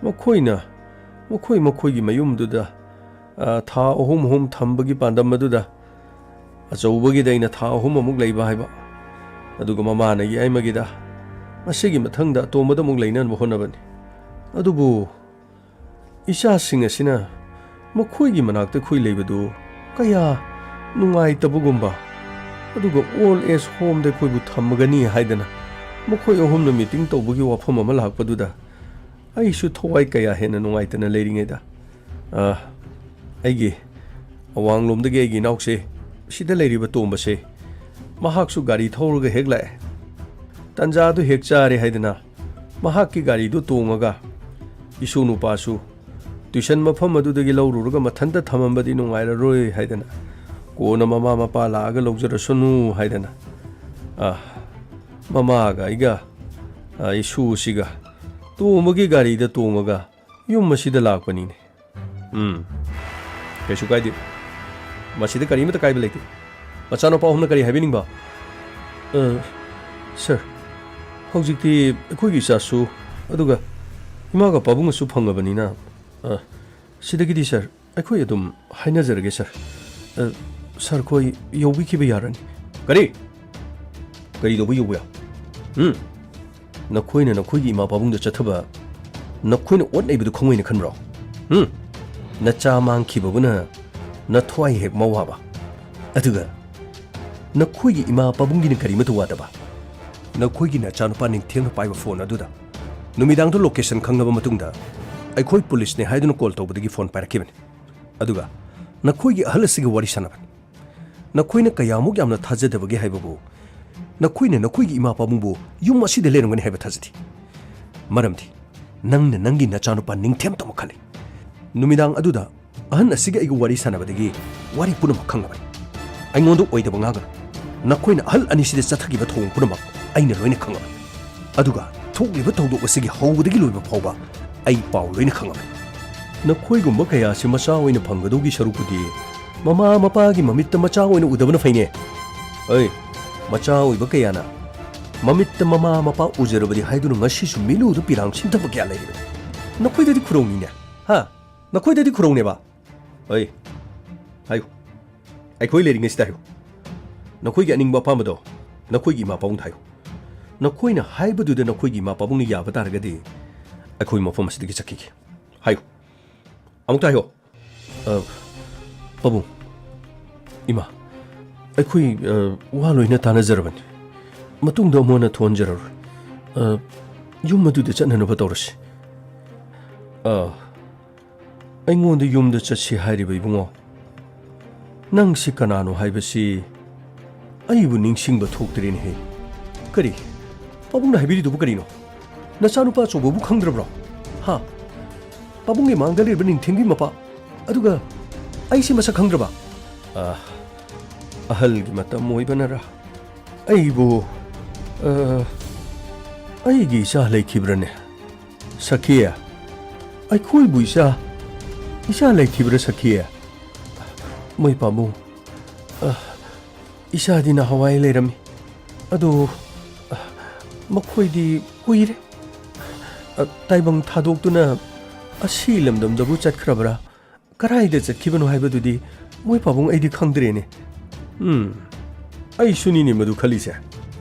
ꯃꯈꯣꯏꯅ ꯃꯈꯣꯏ ꯃꯈꯣꯏꯒꯤ ꯃꯌꯨꯝꯗꯨꯗ, ꯑ, ꯊꯥ ꯑꯍꯨꯝ ꯑꯍꯨꯝ ꯊꯝꯕꯒꯤ ꯄꯥꯟꯗꯝ ꯑꯗꯨꯗ ꯑꯆꯧꯕꯒꯤꯗ ꯑꯩꯅ ꯊꯥ ꯑꯍꯨꯝ ꯑꯃꯨꯛ ꯂꯩꯕ ꯍꯥꯏꯕ, ꯑꯗꯨꯒ ꯃꯃꯥꯅ ꯌꯥꯏꯃꯒꯤꯗ, ꯃꯁꯤꯒꯤ ꯃꯊꯪꯗ ꯑꯇꯣꯝꯕꯗ ꯑꯃꯨꯛ ꯂꯩꯅꯅꯕ ꯍꯣꯠꯅꯕꯅꯤ꯫ ꯑꯗꯨꯕꯨ ꯏꯆꯥꯁꯤꯡ ꯑꯁꯤꯅ ꯃꯈꯣꯏꯒꯤ ꯃꯅꯥꯛꯇ ꯑꯩꯈꯣꯏ ꯂꯩꯕꯗꯨ ꯀꯌꯥ ꯅꯨꯡꯉꯥꯏꯇꯕꯒꯨꯝꯕ, ꯑꯗꯨꯒ ꯑꯣꯜ ꯑꯦꯖ ꯍꯣꯝꯗ ꯑꯩꯈꯣꯏꯕꯨ ꯊꯝꯃꯒꯅꯤ ꯍꯥꯏꯗꯅ ꯃꯈꯣꯏ ꯑꯍꯨꯝꯅ ꯃꯤꯇꯤꯡ ꯇꯧꯕꯒꯤ ꯋꯥꯐꯝ ꯑꯃ ꯂꯥꯛꯄꯗꯨꯗ ꯑꯩꯁꯨ ꯊꯋꯥꯏ ꯀꯌꯥ ꯍꯦꯟꯅ ꯅꯨꯡꯉꯥꯏꯇꯅ ꯂꯩꯔꯤꯉꯩꯗ, ꯑ, ꯑꯩꯒꯤ ꯑꯋꯥꯡꯂꯣꯝꯗꯒꯤ ꯑꯩꯒꯤ ꯏꯅꯥꯎꯁꯦ, ꯁꯤꯗ ꯂꯩꯔꯤꯕ ꯇꯣꯝꯕꯁꯦ, ꯃꯍꯥꯛꯁꯨ ꯒꯥꯔꯤ ꯊꯧꯔꯒ ꯍꯦꯛ ꯂꯥꯛꯑꯦ꯫ ꯇꯟꯖꯥꯗꯨ ꯍꯦꯛ ꯆꯥꯔꯦ ꯍꯥꯏꯗꯅ ꯃꯍꯥꯛꯀꯤ ꯒꯥꯔꯤꯗꯨ ꯇꯣꯡꯉꯒ ꯏꯁꯨ ꯅꯨꯄꯥꯁꯨ ꯇ꯭ꯌꯨꯁꯟ ꯃꯐꯝ ꯑꯗꯨꯗꯒꯤ ꯂꯧꯔꯨꯔꯒ ꯃꯊꯟꯇ ꯊꯝꯃꯝꯕꯗꯤ ꯅꯨꯡꯉꯥꯏꯔꯔꯣꯏ ꯍꯥꯏꯗꯅ, ꯀꯣꯟꯅ ꯃꯃꯥ ꯃꯄꯥ ꯂꯥꯛꯑꯒ ꯂꯧꯖꯔꯁꯅꯨ ꯍꯥꯏꯗꯅ, ꯑ, ꯃꯃꯥꯒ ꯑꯩꯒ, ꯑ, ꯏꯁꯨꯁꯤꯒ ꯇꯣꯝꯕꯒꯤ ꯒꯥꯔꯤꯗ ꯇꯣꯡꯉꯒ ꯌꯨꯝ ꯑꯁꯤꯗ ꯂꯥꯛꯄꯅꯤꯅꯦ꯫ ꯎꯝ, ꯀꯩꯁꯨ ꯀꯥꯏꯗꯦ꯫ ꯃꯁꯤꯗ ꯀꯔꯤꯃꯠꯇ ꯀꯥꯏꯕ ꯂꯩꯇꯦ꯫ ꯃꯆꯥꯅꯨꯄꯥ ꯑꯍꯨꯝꯅ ꯀꯔꯤ ꯍꯥꯏꯕꯤꯅꯤꯡꯕ? ꯑ, ꯁꯥꯔ, ꯍꯧꯖꯤꯛꯇꯤ ꯑꯩꯈꯣꯏꯒꯤ ꯏꯆꯥꯁꯨ, ꯑꯗꯨꯒ ꯏꯃꯥꯒ ꯄꯥꯕꯨꯡꯒꯁꯨ ꯐꯪꯉꯕꯅꯤꯅ, ꯑ, ꯁꯤꯗꯒꯤꯗꯤ, ꯁꯥꯔ, ꯑꯩꯈꯣꯏ ꯑꯗꯨꯝ ꯍꯥꯏꯅꯖꯔꯒꯦ, ꯁꯥꯔ꯫ ꯑ, ꯁꯥꯔ ꯈꯣꯏ ꯌꯧꯕꯤꯈꯤꯕ ꯌꯥꯔꯅꯤ꯫ ꯀꯔꯤ? ꯀꯔꯤ ꯇꯧꯕ ꯌꯧꯕ ꯌꯥ-, ꯎꯝ? ꯅꯈꯣꯏꯅ ꯅꯈꯣꯏꯒꯤ ꯏꯃꯥ ꯄꯥꯕꯨꯡꯗ ꯆꯠꯊꯕ ꯅꯈꯣꯏꯅ ꯑꯣꯠ ꯅꯩꯕꯗꯨ ꯈꯪꯉꯣꯏꯅ ꯈꯟꯕ꯭ꯔꯣ? ꯎꯝ? ꯅꯆꯥ ꯃꯥꯡꯈꯤꯕꯕꯨꯅ ꯅꯊ꯭ꯋꯥꯏ ꯍꯦꯛ ꯃꯧ ꯍꯥꯕ? ꯑꯗꯨꯒ ꯅꯈꯣꯏꯒꯤ ꯏꯃꯥ ꯄꯥꯕꯨꯡꯒꯤꯅ ꯀꯔꯤꯃꯠꯇ ꯋꯥꯗꯕ? ꯅꯈꯣꯏꯒꯤ ꯅꯆꯥꯅꯨꯄꯥ ꯅꯤꯡꯊꯦꯝꯅ ꯄꯥꯏꯕ ꯐꯣꯟ ꯑꯗꯨꯗ ꯅꯨꯃꯤꯗꯥꯡꯗ ꯂꯣꯀꯦꯁꯟ ꯈꯪꯂꯕ ꯃꯇꯨꯡꯗ ꯑꯩꯈꯣꯏ ꯄꯨꯂꯤꯁꯅꯦ ꯍꯥꯏꯗꯨꯅ ꯀꯣꯜ ꯇꯧꯕꯗꯒꯤ ꯐꯣꯟ ꯄꯥꯏꯔꯛꯈꯤꯕꯅꯤ꯫ ꯑꯗꯨꯒ ꯅꯈꯣꯏꯒꯤ ꯑꯍꯜ ꯑꯁꯤꯒ ꯋꯥꯔꯤ ꯁꯥꯟꯅꯕꯅꯤ꯫ ꯅꯈꯣꯏꯅ ꯀꯌꯥꯃꯨꯛ ꯌꯥꯝꯅ ꯊꯥꯖꯗꯕꯒꯦ ꯍꯥꯏꯕꯕꯨ, ꯅꯈꯣꯏꯅ ꯅꯈꯣꯏꯒꯤ ꯏꯃꯥ ꯄꯥꯕꯨꯡꯕꯨ ꯌꯨꯝ ꯑꯁꯤꯗ ꯂꯩꯔꯝꯒꯅꯤ ꯍꯥꯏꯕ ꯊꯥꯖꯗꯦ꯫ ꯃꯔꯝꯗꯤ ꯅꯪꯅ ꯅꯪꯒꯤ ꯅꯆꯥꯅꯨꯄꯥ ꯅꯤꯡꯊꯦꯝꯇꯃꯛ ꯈꯜꯂꯤ꯫ ꯅꯨꯃꯤꯗꯥꯡ ꯑꯗꯨꯗ ꯑꯍꯟ ꯑꯁꯤꯒ ꯑꯩꯒ ꯋꯥꯔꯤ ꯁꯥꯟꯅꯕꯗꯒꯤ ꯋꯥꯔꯤ ꯄꯨꯝꯅꯃꯛ ꯈꯪꯂꯕꯅꯤ꯫ ꯑꯩꯉꯣꯟꯗ ꯑꯣꯏꯗꯕ ꯉꯥꯡꯒꯅꯨ꯫ ꯅꯈꯣꯏꯅ ꯑꯍꯜ ꯑꯅꯤꯁꯤꯗ ꯆꯠꯊꯈꯤꯕ ꯊꯧꯑꯣꯡ ꯄꯨꯝꯅꯃꯛ ꯑꯩꯅ ꯂꯣꯏꯅ ꯈꯪꯂꯕꯅꯤ꯫ ꯑꯗꯨꯒ ꯊꯣꯛꯂꯤꯕ ꯊꯧꯗꯣꯛ ꯑꯁꯤꯒꯤ ꯍꯧꯕꯗꯒꯤ ꯂꯣꯏꯕ ꯐꯥꯎꯕ ꯑꯩ ꯄꯥꯎ ꯂꯣꯏꯅ ꯈꯪꯂꯕꯅꯤ꯫ ꯅꯈꯣꯏꯒꯨꯝꯕ ꯀꯌꯥꯁꯤ ꯃꯆꯥ ꯑꯣꯏꯅ ꯐꯪꯒꯗꯧꯒꯤ ꯁꯔꯨꯛꯄꯨꯗꯤ ꯃꯃꯥ ꯃꯄꯥꯒꯤ ꯃꯃꯤꯠꯇ ꯃꯆꯥ ꯑꯣꯏꯅ ꯎꯗꯕꯅ ꯐꯩꯅꯦ꯫ ꯑꯩ, ꯃꯆꯥ ꯑꯣꯏꯕ ꯀꯌꯥꯅ ꯃꯃꯤꯠꯇ ꯃꯃꯥ ꯃꯄꯥ ꯎꯖꯔꯕꯗꯤ ꯍꯥꯏꯗꯨꯅ ꯉꯁꯤꯁꯨ ꯃꯤꯠꯂꯨꯗ ꯄꯤꯔꯥꯡ ꯁꯤꯟꯊꯕ ꯀꯌꯥ ꯂꯩꯔꯤꯕꯅꯤ꯫ ꯅꯈꯣꯏꯗꯗꯤ ꯈꯨꯔꯧꯅꯤꯅꯦ꯫ ꯍꯥ? ꯅꯈꯣꯏꯗꯗꯤ ꯈꯨꯔꯧꯅꯦꯕ꯫ ꯑꯩ, ꯍꯥꯏꯌꯨ꯫ ꯑꯩꯈꯣꯏ ꯂꯩꯔꯤꯉꯩꯁꯤꯗ ꯍꯥꯏꯌꯨ꯫ ꯅꯈꯣꯏꯒꯤ ꯑꯅꯤꯡꯕ ꯑꯄꯥꯝꯕꯗꯣ ꯅꯈꯣꯏꯒꯤ ꯏꯃꯥ ꯄꯥꯕꯨꯡꯗ ꯍꯥꯏꯌꯨ꯫ ꯅꯈꯣꯏꯅ ꯍꯥꯏꯕꯗꯨꯗ ꯅꯈꯣꯏꯒꯤ ꯏꯃꯥ ꯄꯥꯕꯨꯡꯅ ꯌꯥꯕ ꯇꯥꯔꯒꯗꯤ ꯑꯩꯈꯣꯏ ꯃꯐꯝ ꯑꯁꯤꯗꯒꯤ ꯆꯠꯈꯤꯒꯦ꯫ ꯍꯥꯏꯌꯨ꯫ ꯑꯃꯨꯛꯇ ꯍꯥꯏꯌꯣ꯫ ꯑ, ꯄꯥꯕꯨꯡ, ꯏꯃꯥ, ꯑꯩꯈꯣꯏ, ꯑ, ꯋꯥ ꯂꯣꯏꯅ ꯇꯥꯟꯅꯖꯔꯕꯅꯤ꯫ ꯃꯇꯨꯡꯗ ꯑꯃꯨꯛ ꯍꯟꯅ ꯊꯣꯛꯍꯟꯖꯔꯔꯣꯏ꯫ ꯑ, ꯌꯨꯝ ꯑꯗꯨꯗ ꯆꯠꯅꯅꯕ ꯇꯧꯔꯁꯤ꯫ ꯑ, ꯑꯩꯉꯣꯟꯗ ꯌꯨꯝꯗ ꯆꯠꯁꯤ ꯍꯥꯏꯔꯤꯕ ꯏꯕꯨꯡꯉꯣ? ꯅꯪꯁꯤ ꯀꯅꯥꯅꯣ ꯍꯥꯏꯕꯁꯤ ꯑꯩꯕꯨ ꯅꯤꯡꯁꯤꯡꯕ ꯊꯣꯛꯇ꯭ꯔꯦꯅꯦꯍꯦ꯫ ꯀꯔꯤ? ꯄꯥꯕꯨꯡꯅ ꯍꯥꯏꯕꯤꯔꯤꯗꯨꯕꯨ ꯀꯔꯤꯅꯣ? ꯅꯆꯥꯅꯨꯄꯥ ꯑꯆꯧꯕꯕꯨ ꯈꯪꯗ꯭ꯔꯕ꯭ꯔꯣ? ꯍꯥ? ꯄꯥꯕꯨꯡꯒꯤ ꯃꯥꯡꯗ ꯂꯩꯔꯤꯕ ꯅꯤꯡꯊꯦꯝꯒꯤ ꯃꯄꯥ, ꯑꯗꯨꯒ ꯑꯩꯁꯤ ꯃꯁꯛ ꯈꯪꯗ꯭ꯔꯕ? ꯑ, ꯑꯍꯜꯒꯤ ꯃꯇꯝ ꯑꯣꯏꯕꯅꯔ? ꯑꯩꯕꯨ, ꯑ, ꯑꯩꯒꯤ ꯏꯆꯥ ꯂꯩꯈꯤꯕ꯭ꯔꯅꯦ? ꯁꯈꯤ, ꯑꯩꯈꯣꯏꯕꯨ ꯏꯆꯥ, ꯏꯆꯥ ꯂꯩꯈꯤꯕ꯭ꯔꯥ ꯁꯈꯤ? ꯃꯣꯏ ꯄꯥꯕꯨꯡ, ꯑ, ꯏꯁꯥꯗꯤ ꯅꯍꯥꯟꯋꯥꯏ ꯂꯩꯔꯝꯃꯤ꯫ ꯑꯗꯨ, ꯑ, ꯃꯈꯣꯏꯗꯤ ꯀꯨꯏꯔꯦ꯫ ꯑ, ꯇꯥꯏꯕꯪ ꯊꯥꯗꯣꯛꯇꯨꯅ ꯑꯁꯤ ꯂꯝꯗꯝꯗꯕꯨ ꯆꯠꯈ꯭ꯔꯕ꯭ꯔꯥ? ꯀꯗꯥꯏꯗ ꯆꯠꯈꯤꯕꯅꯣ ꯍꯥꯏꯕꯗꯨꯗꯤ ꯃꯣꯏ ꯄꯥꯕꯨꯡ ꯑꯩꯗꯤ ꯈꯪꯗ꯭ꯔꯦꯅꯦ꯫ ꯎꯝ, ꯑꯩꯁꯨꯅꯤꯅꯦ ꯃꯗꯨ ꯈꯜꯂꯤꯁꯦ꯫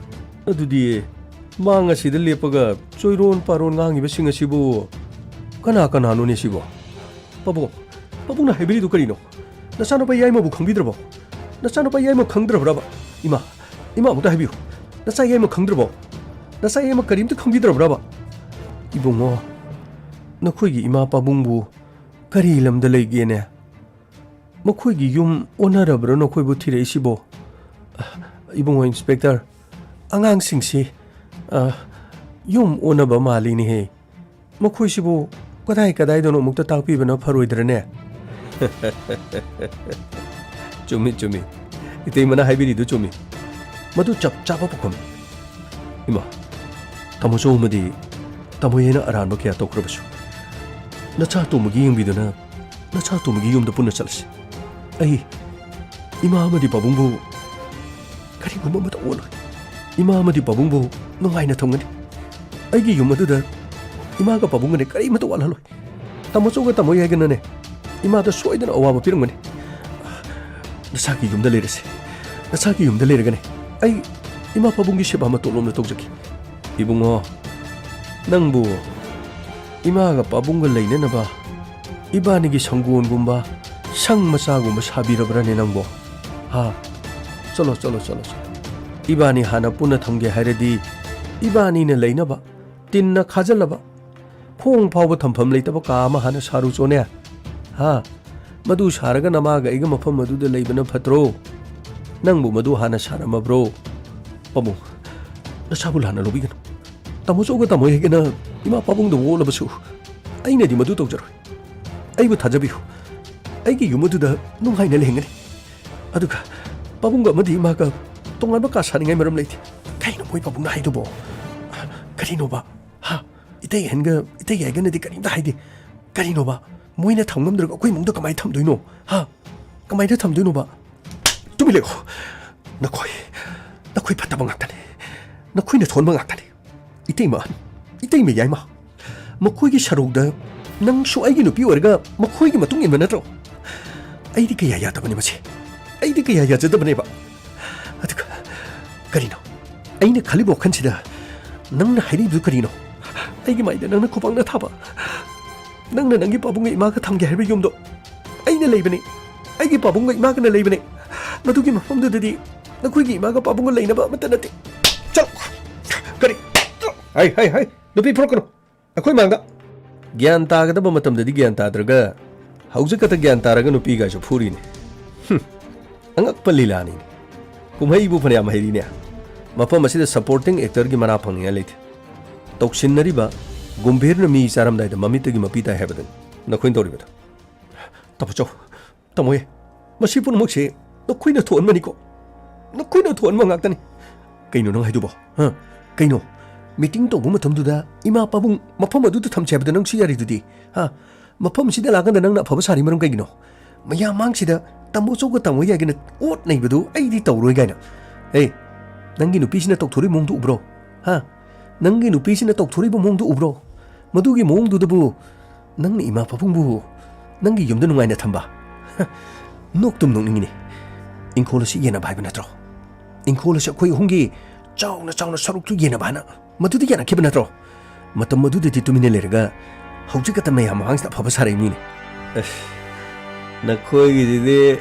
ꯑꯗꯨꯗꯤ ꯃꯥꯡ ꯑꯁꯤꯗ ꯂꯦꯞꯄꯒ ꯆꯣꯏꯔꯣꯟ ꯄꯥꯔꯣꯟ ꯉꯥꯡꯉꯤꯕꯁꯤꯡ ꯑꯁꯤꯕꯨ ꯀꯅꯥ ꯀꯅꯥꯅꯣꯅꯦ ꯁꯤꯕꯣ? ꯄꯥꯕꯨꯡ, ꯄꯥꯕꯨꯡꯅ ꯍꯥꯏꯕꯤꯔꯤꯗꯨ ꯀꯔꯤꯅꯣ? ꯅꯆꯥꯅꯨꯄꯥ ꯌꯥꯏꯃꯕꯨ ꯈꯪꯕꯤꯗ꯭ꯔꯕꯣ? ꯅꯆꯥꯅꯨꯄꯥ ꯌꯥꯏꯃ ꯈꯪꯗ꯭ꯔꯕ꯭ꯔꯕ? ꯏꯃꯥ, ꯏꯃꯥ, ꯑꯃꯨꯛꯇ ꯍꯥꯏꯕꯤꯌꯨ꯫ ꯅꯆꯥ ꯌꯥꯏꯃ ꯈꯪꯗ꯭ꯔꯕꯣ? ꯅꯆꯥ ꯌꯥꯏꯃ ꯀꯔꯤꯝꯇ ꯈꯪꯕꯤꯗ꯭ꯔꯕ꯭ꯔꯕ? ꯏꯕꯨꯡꯉꯣ, ꯅꯈꯣꯏꯒꯤ ꯏꯃꯥ ꯄꯥꯕꯨꯡꯕꯨ ꯀꯔꯤ ꯂꯝꯗ ꯂꯩꯒꯦꯅꯦ? ꯃꯈꯣꯏꯒꯤ ꯌꯨꯝ ꯑꯣꯟꯅꯔꯕ꯭ꯔꯣ ꯅꯈꯣꯏꯕꯨ ꯊꯤꯔꯛꯏꯁꯤꯕꯣ? ꯏꯕꯨꯡꯉꯣ ꯏꯟꯁꯄꯦꯛꯇꯔ, ꯑꯉꯥꯡꯁꯤꯡꯁꯤ, ꯑ, ꯌꯨꯝ ꯑꯣꯟꯅꯕ ꯃꯥꯜꯂꯤꯅꯦꯍꯦ꯫ ꯃꯈꯣꯏꯁꯤꯕꯨ ꯀꯗꯥꯏ ꯀꯗꯥꯏꯗꯅꯣ ꯑꯃꯨꯛꯇ ꯇꯥꯛꯄꯤꯕꯅ ꯐꯔꯣꯏꯗ꯭ꯔꯅꯦ? ꯆꯨꯝꯃꯤ, ꯆꯨꯝꯃꯤ꯫ ꯏꯇꯩꯃꯅ ꯍꯥꯏꯕꯤꯔꯤꯗꯨ ꯆꯨꯝꯃꯤ꯫ ꯃꯗꯨ ꯆꯞ ꯆꯥꯕ ꯄꯥꯎꯈꯨꯝꯅꯤ꯫ ꯏꯃꯥ, ꯇꯥꯃꯣ ꯆꯧ ꯑꯃꯗꯤ ꯇꯥꯃꯣ ꯌꯥꯏꯅ ꯑꯔꯥꯟꯕ ꯀꯌꯥ ꯇꯧꯈ꯭ꯔꯕꯁꯨ, ꯅꯆꯥ ꯑꯇꯣꯝꯕꯒꯤ ꯌꯦꯡꯕꯤꯗꯨꯅ ꯅꯆꯥ ꯑꯇꯣꯝꯕꯒꯤ ꯌꯨꯝꯗ ꯄꯨꯟꯅ ꯆꯠꯂꯁꯤ꯫ ꯑꯩ ꯏꯃꯥ ꯑꯃꯗꯤ ꯄꯥꯕꯨꯡꯕꯨ ꯀꯔꯤꯒꯨꯝꯕ ꯑꯃꯠꯇ ꯑꯣꯠꯂꯣꯏ꯫ ꯏꯃꯥ ꯑꯃꯗꯤ ꯄꯥꯕꯨꯡꯕꯨ ꯅꯨꯡꯉꯥꯏꯅ ꯊꯝꯒꯅꯤ꯫ ꯑꯩꯒꯤ ꯌꯨꯝ ꯑꯗꯨꯗ ꯏꯃꯥꯒ ꯄꯥꯕꯨꯡꯒꯅꯦ ꯀꯔꯤꯃꯠꯇ ꯋꯥꯠꯍꯜꯂꯣꯏ꯫ ꯇꯥꯃꯣ ꯆꯧꯒ ꯇꯥꯃꯣ ꯌꯥꯏꯒꯅꯅꯦ ꯏꯃꯥꯗ ꯁꯣꯏꯗꯅ ꯑꯋꯥꯕ ꯄꯤꯔꯝꯒꯅꯤ꯫ ꯅꯁꯥꯒꯤ ꯌꯨꯝꯗ ꯂꯩꯔꯁꯤ꯫ ꯅꯁꯥꯒꯤ ꯌꯨꯝꯗ ꯂꯩꯔꯒꯅꯦ ꯑꯩ ꯏꯃꯥ ꯄꯥꯕꯨꯡꯒꯤ ꯁꯦꯕꯥ ꯃꯇꯣꯟ ꯂꯣꯝꯗ ꯇꯧꯖꯒꯦ꯫ ꯏꯕꯨꯡꯉꯣ, ꯅꯪꯕꯨ ꯏꯃꯥꯒ ꯄꯥꯕꯨꯡꯒ ꯂꯩꯅꯅꯕ ꯏꯕꯥꯅꯤꯒꯤ ꯁꯪꯒꯣꯟꯒꯨꯝꯕ, ꯁꯪ ꯃꯆꯥꯒꯨꯝꯕ ꯁꯥꯕꯤꯔꯕ꯭ꯔꯅꯦ ꯅꯪꯕꯣ? ꯍꯥ? ꯆꯠꯂꯣ, ꯆꯠꯂꯣ, ꯆꯠꯂꯣ, ꯆꯠꯂꯣ꯫ ꯏꯕꯥꯅꯤ ꯍꯥꯟꯅ ꯄꯨꯟꯅ ꯊꯝꯒꯦ ꯍꯥꯏꯔꯗꯤ ꯏꯕꯥꯅꯤꯅ ꯂꯩꯅꯕ, ꯇꯤꯟꯅ ꯈꯥꯖꯤꯜꯂꯕ, ꯈꯣꯡ ꯐꯥꯎꯕ ꯊꯝꯐꯝ ꯂꯩꯇꯕ ꯀꯥ ꯑꯃ ꯍꯥꯟꯅ ꯁꯥꯔꯨꯆꯣꯅꯦ꯫ ꯍꯥ? ꯃꯗꯨ ꯁꯥꯔꯒ ꯅꯃꯥꯒ ꯑꯩꯒ ꯃꯐꯝ ꯑꯗꯨꯗ ꯂꯩꯕꯅ ꯐꯠꯇ꯭ꯔꯣ? ꯅꯪꯕꯨ ꯃꯗꯨ ꯍꯥꯟꯅ ꯁꯥꯔꯝꯃꯕ꯭ꯔꯣ? ꯄꯥꯕꯨꯡ, ꯅꯁꯥꯕꯨ ꯂꯥꯟꯅ ꯂꯧꯕꯤꯒꯅꯨ꯫ ꯇꯥꯃꯣ ꯆꯧꯒ ꯇꯥꯃꯣ ꯌꯥꯏꯒꯅ ꯏꯃꯥ ꯄꯥꯕꯨꯡꯗ ꯑꯣꯠꯂꯕꯁꯨ ꯑꯩꯅꯗꯤ ꯃꯗꯨ ꯇꯧꯖꯔꯣꯏ꯫ ꯑꯩꯕꯨ ꯊꯥꯖꯕꯤꯌꯨ꯫ ꯑꯩꯒꯤ ꯌꯨꯝ ꯑꯗꯨꯗ ꯅꯨꯡꯉꯥꯏꯅ ꯂꯩꯍꯟꯒꯅꯤ꯫ ꯑꯗꯨꯒ ꯄꯥꯕꯨꯡꯒ ꯑꯃꯗꯤ ꯏꯃꯥꯒ ꯇꯣꯉꯥꯟꯕ ꯀꯥ ꯁꯥꯅꯤꯡꯉꯥꯏ ꯃꯔꯝ ꯂꯩꯇꯦ꯫ ꯀꯩꯅꯣ ꯃꯣꯏ ꯄꯥꯕꯨꯡꯅ ꯍꯥꯏꯗꯨꯕꯣ? ꯀꯔꯤꯅꯣꯕ? ꯍꯥ? ꯏꯇꯩ ꯑꯍꯟꯒ ꯏꯇꯩ ꯌꯥꯏꯒꯅꯗꯤ ꯀꯔꯤꯝꯇ ꯍꯥꯏꯗꯦ꯫ ꯀꯔꯤꯅꯣꯕ? ꯃꯣꯏꯅ ꯊꯝ ꯉꯝꯗ꯭ꯔꯒ ꯑꯩꯈꯣꯏ ꯏꯃꯨꯡꯗ ꯀꯃꯥꯏꯅ ꯊꯝꯗꯣꯏꯅꯣ? ꯍꯥ? ꯀꯃꯥꯏꯅ ꯊꯝꯗꯣꯏꯅꯣꯕ? ꯇꯨꯃꯤꯟ ꯂꯩꯌꯣ꯫ ꯅꯈꯣꯏ, ꯅꯈꯣꯏ ꯐꯠꯇꯕ ꯉꯥꯛꯇꯅꯤ꯫ ꯅꯈꯣꯏꯅ ꯊꯣꯟꯕ ꯉꯥꯛꯇꯅꯤ꯫ ꯏꯇꯩꯃ ꯑꯍꯟ, ꯏꯇꯩꯃ ꯌꯥꯏꯃ, ꯃꯈꯣꯏꯒꯤ ꯁꯔꯧꯗ ꯅꯪꯁꯨ ꯑꯩꯒꯤ ꯅꯨꯄꯤ ꯑꯣꯏꯔꯒ ꯃꯈꯣꯏꯒꯤ ꯃꯇꯨꯡ ꯏꯟꯕ ꯅꯠꯇ꯭ꯔꯣ? ꯑꯩꯗꯤ ꯀꯌꯥ ꯌꯥꯗꯕꯅꯤ ꯃꯁꯤ꯫ ꯑꯩꯗꯤ ꯀꯌꯥ ꯌꯥꯖꯗꯕꯅꯦꯕ꯫ ꯑꯗꯨꯒ ꯀꯔꯤꯅꯣ? ꯑꯩꯅ ꯈꯜꯂꯤꯕ ꯋꯥꯈꯜꯁꯤꯗ ꯅꯪꯅ ꯍꯥꯏꯔꯤꯕꯗꯨ ꯀꯔꯤꯅꯣ? ꯑꯩꯒꯤ ꯃꯥꯏꯗ ꯅꯪꯅ ꯈꯨꯄꯥꯛꯅ ꯊꯥꯕ꯫ ꯅꯪꯅ ꯅꯪꯒꯤ ꯄꯥꯕꯨꯡꯒ ꯏꯃꯥꯒ ꯊꯝꯒꯦ ꯍꯥꯏꯕ ꯌꯨꯝꯗꯣ ꯑꯩꯅ ꯂꯩꯕꯅꯤ꯫ ꯑꯩꯒꯤ ꯄꯥꯕꯨꯡꯒ ꯏꯃꯥꯒꯅ ꯂꯩꯕꯅꯤ꯫ ꯃꯗꯨꯒꯤ ꯃꯐꯝꯗꯨꯗꯗꯤ ꯅꯈꯣꯏꯒꯤ ꯏꯃꯥꯒ ꯄꯥꯕꯨꯡꯒ ꯂꯩꯅꯕ ꯑꯃꯠꯇ ꯅꯠꯇꯦ꯫ ꯆꯠꯂꯣ꯫ ꯀꯔꯤ? ꯍꯩ, ꯍꯩ, ꯍꯩ! ꯅꯨꯄꯤ ꯐꯨꯔꯛꯀꯅꯨ꯫ ꯑꯩꯈꯣꯏ ꯃꯥꯡꯗ꯫ ꯒ꯭ꯌꯥꯟ ꯇꯥꯒꯗꯕ ꯃꯇꯝꯗꯗꯤ ꯒ꯭ꯌꯥꯟ ꯇꯥꯗ꯭ꯔꯒ, ꯍꯧꯖꯤꯛ ꯈꯛꯇ ꯒ꯭ꯌꯥꯟ ꯇꯥꯔꯒ ꯅꯨꯄꯤꯒꯥꯏꯁꯨ ꯐꯨꯔꯤꯅꯦ꯫ ꯍꯨꯝ, ꯑꯉꯛꯄ ꯂꯤꯂꯥꯅꯤꯅꯦ꯫ ꯀꯨꯝꯍꯩꯕꯨ ꯐꯅꯌꯥꯝ ꯍꯩꯔꯤꯅꯦ꯫ ꯃꯐꯝ ꯑꯁꯤꯗ supporting actorꯒꯤ ꯃꯅꯥ ꯐꯪꯅꯤꯡꯉꯥꯏ ꯂꯩꯇꯦ꯫ ꯇꯧꯁꯤꯟꯅꯔꯤꯕ ꯒꯨꯝꯚꯤꯔꯅ ꯃꯤ ꯆꯥꯔꯝꯗꯥꯏꯗ ꯃꯃꯤꯠꯇꯒꯤ ꯃꯄꯤ ꯇꯥꯏ ꯍꯥꯏꯕꯗꯨꯅꯤ ꯅꯈꯣꯏꯅ ꯇꯧꯔꯤꯕꯗꯣ꯫ ꯇꯥꯃꯣꯆꯧ, ꯇꯥꯃꯣꯍꯦ, ꯃꯁꯤ ꯄꯨꯝꯅꯃꯛꯁꯦ ꯅꯈꯣꯏꯅ ꯊꯣꯛꯍꯟꯕꯅꯤꯀꯣ꯫ ꯅꯈꯣꯏꯅ ꯊꯣꯛꯍꯟꯕ ꯉꯥꯛꯇꯅꯤ꯫ ꯀꯩꯅꯣ ꯅꯪ ꯍꯥꯏꯗꯨꯕꯣ? ꯍꯥ? ꯀꯩꯅꯣ? ꯃꯤꯇꯤꯡ ꯇꯧꯕ ꯃꯇꯝꯗꯨꯗ ꯏꯃꯥ ꯄꯥꯕꯨꯡ ꯃꯐꯝ ꯑꯗꯨꯗ ꯊꯝꯁꯦ ꯍꯥꯏꯕꯗ ꯅꯪꯁꯨ ꯌꯥꯔꯤꯗꯨꯗꯤ? ꯍꯥ? ꯃꯐꯝꯁꯤꯗ ꯂꯥꯛꯀꯥꯟꯗ ꯅꯪꯅ ꯑꯐꯕ ꯁꯥꯔꯤ ꯃꯔꯝ ꯀꯩꯒꯤꯅꯣ? ꯃꯌꯥꯝ ꯃꯥꯡꯁꯤꯗ ꯇꯥꯃꯣꯆꯧꯒ ꯇꯥꯃꯣ ꯌꯥꯏꯒꯅ ꯑꯣꯠ ꯅꯩꯕꯗꯨ ꯑꯩꯗꯤ ꯇꯧꯔꯣꯏ ꯀꯥꯏꯅ꯫ ꯑꯦ, ꯅꯪꯒꯤ ꯅꯨꯄꯤꯁꯤꯅ ꯇꯧꯊꯣꯔꯛꯏ ꯃꯑꯣꯡꯗꯨ ꯎꯕ꯭ꯔꯣ? ꯍꯥ? ꯅꯪꯒꯤ ꯅꯨꯄꯤꯁꯤꯅ ꯇꯧꯊꯣꯔꯛꯏꯕ ꯃꯑꯣꯡꯗꯨ ꯎꯕ꯭ꯔꯣ? ꯃꯗꯨꯒꯤ ꯃꯑꯣꯡꯗꯨꯗꯕꯨ ꯅꯪꯅ ꯏꯃꯥ ꯄꯥꯕꯨꯡꯕꯨ ꯅꯪꯒꯤ ꯌꯨꯝꯗ ꯅꯨꯡꯉꯥꯏꯅ ꯊꯝꯕ? ꯍ, ꯅꯣꯛꯇꯨꯝ ꯅꯣꯛꯅꯤꯡꯉꯤꯅꯦ꯫ ꯏꯪꯈꯣꯜ ꯑꯁꯤ ꯌꯦꯟꯅꯕ ꯍꯥꯏꯕ ꯅꯠꯇ꯭ꯔꯣ? ꯏꯪꯈꯣꯜ ꯑꯁꯤ ꯑꯩꯈꯣꯏ ꯑꯍꯨꯝꯒꯤ ꯆꯥꯎꯅ ꯆꯥꯎꯅ ꯁꯔꯨꯛꯇꯨ ꯌꯦꯟꯅꯕ ꯍꯥꯏꯅ ꯃꯗꯨꯗꯤ ꯌꯥꯅꯈꯤꯕ ꯅꯠꯇ꯭ꯔꯣ? ꯃꯇꯝ ꯑꯗꯨꯗꯗꯤ ꯇꯨꯃꯤꯟꯅ ꯂꯩꯔꯒ ꯍꯧꯖꯤꯛ ꯈꯛꯇ ꯃꯌꯥꯝ ꯃꯃꯥꯡꯁꯤꯗ ꯑꯐꯕ ꯁꯥꯔꯛꯏ ꯃꯤꯅꯦ꯫ ꯑꯁ, ꯅꯈꯣꯏꯒꯤꯁꯤꯗꯤ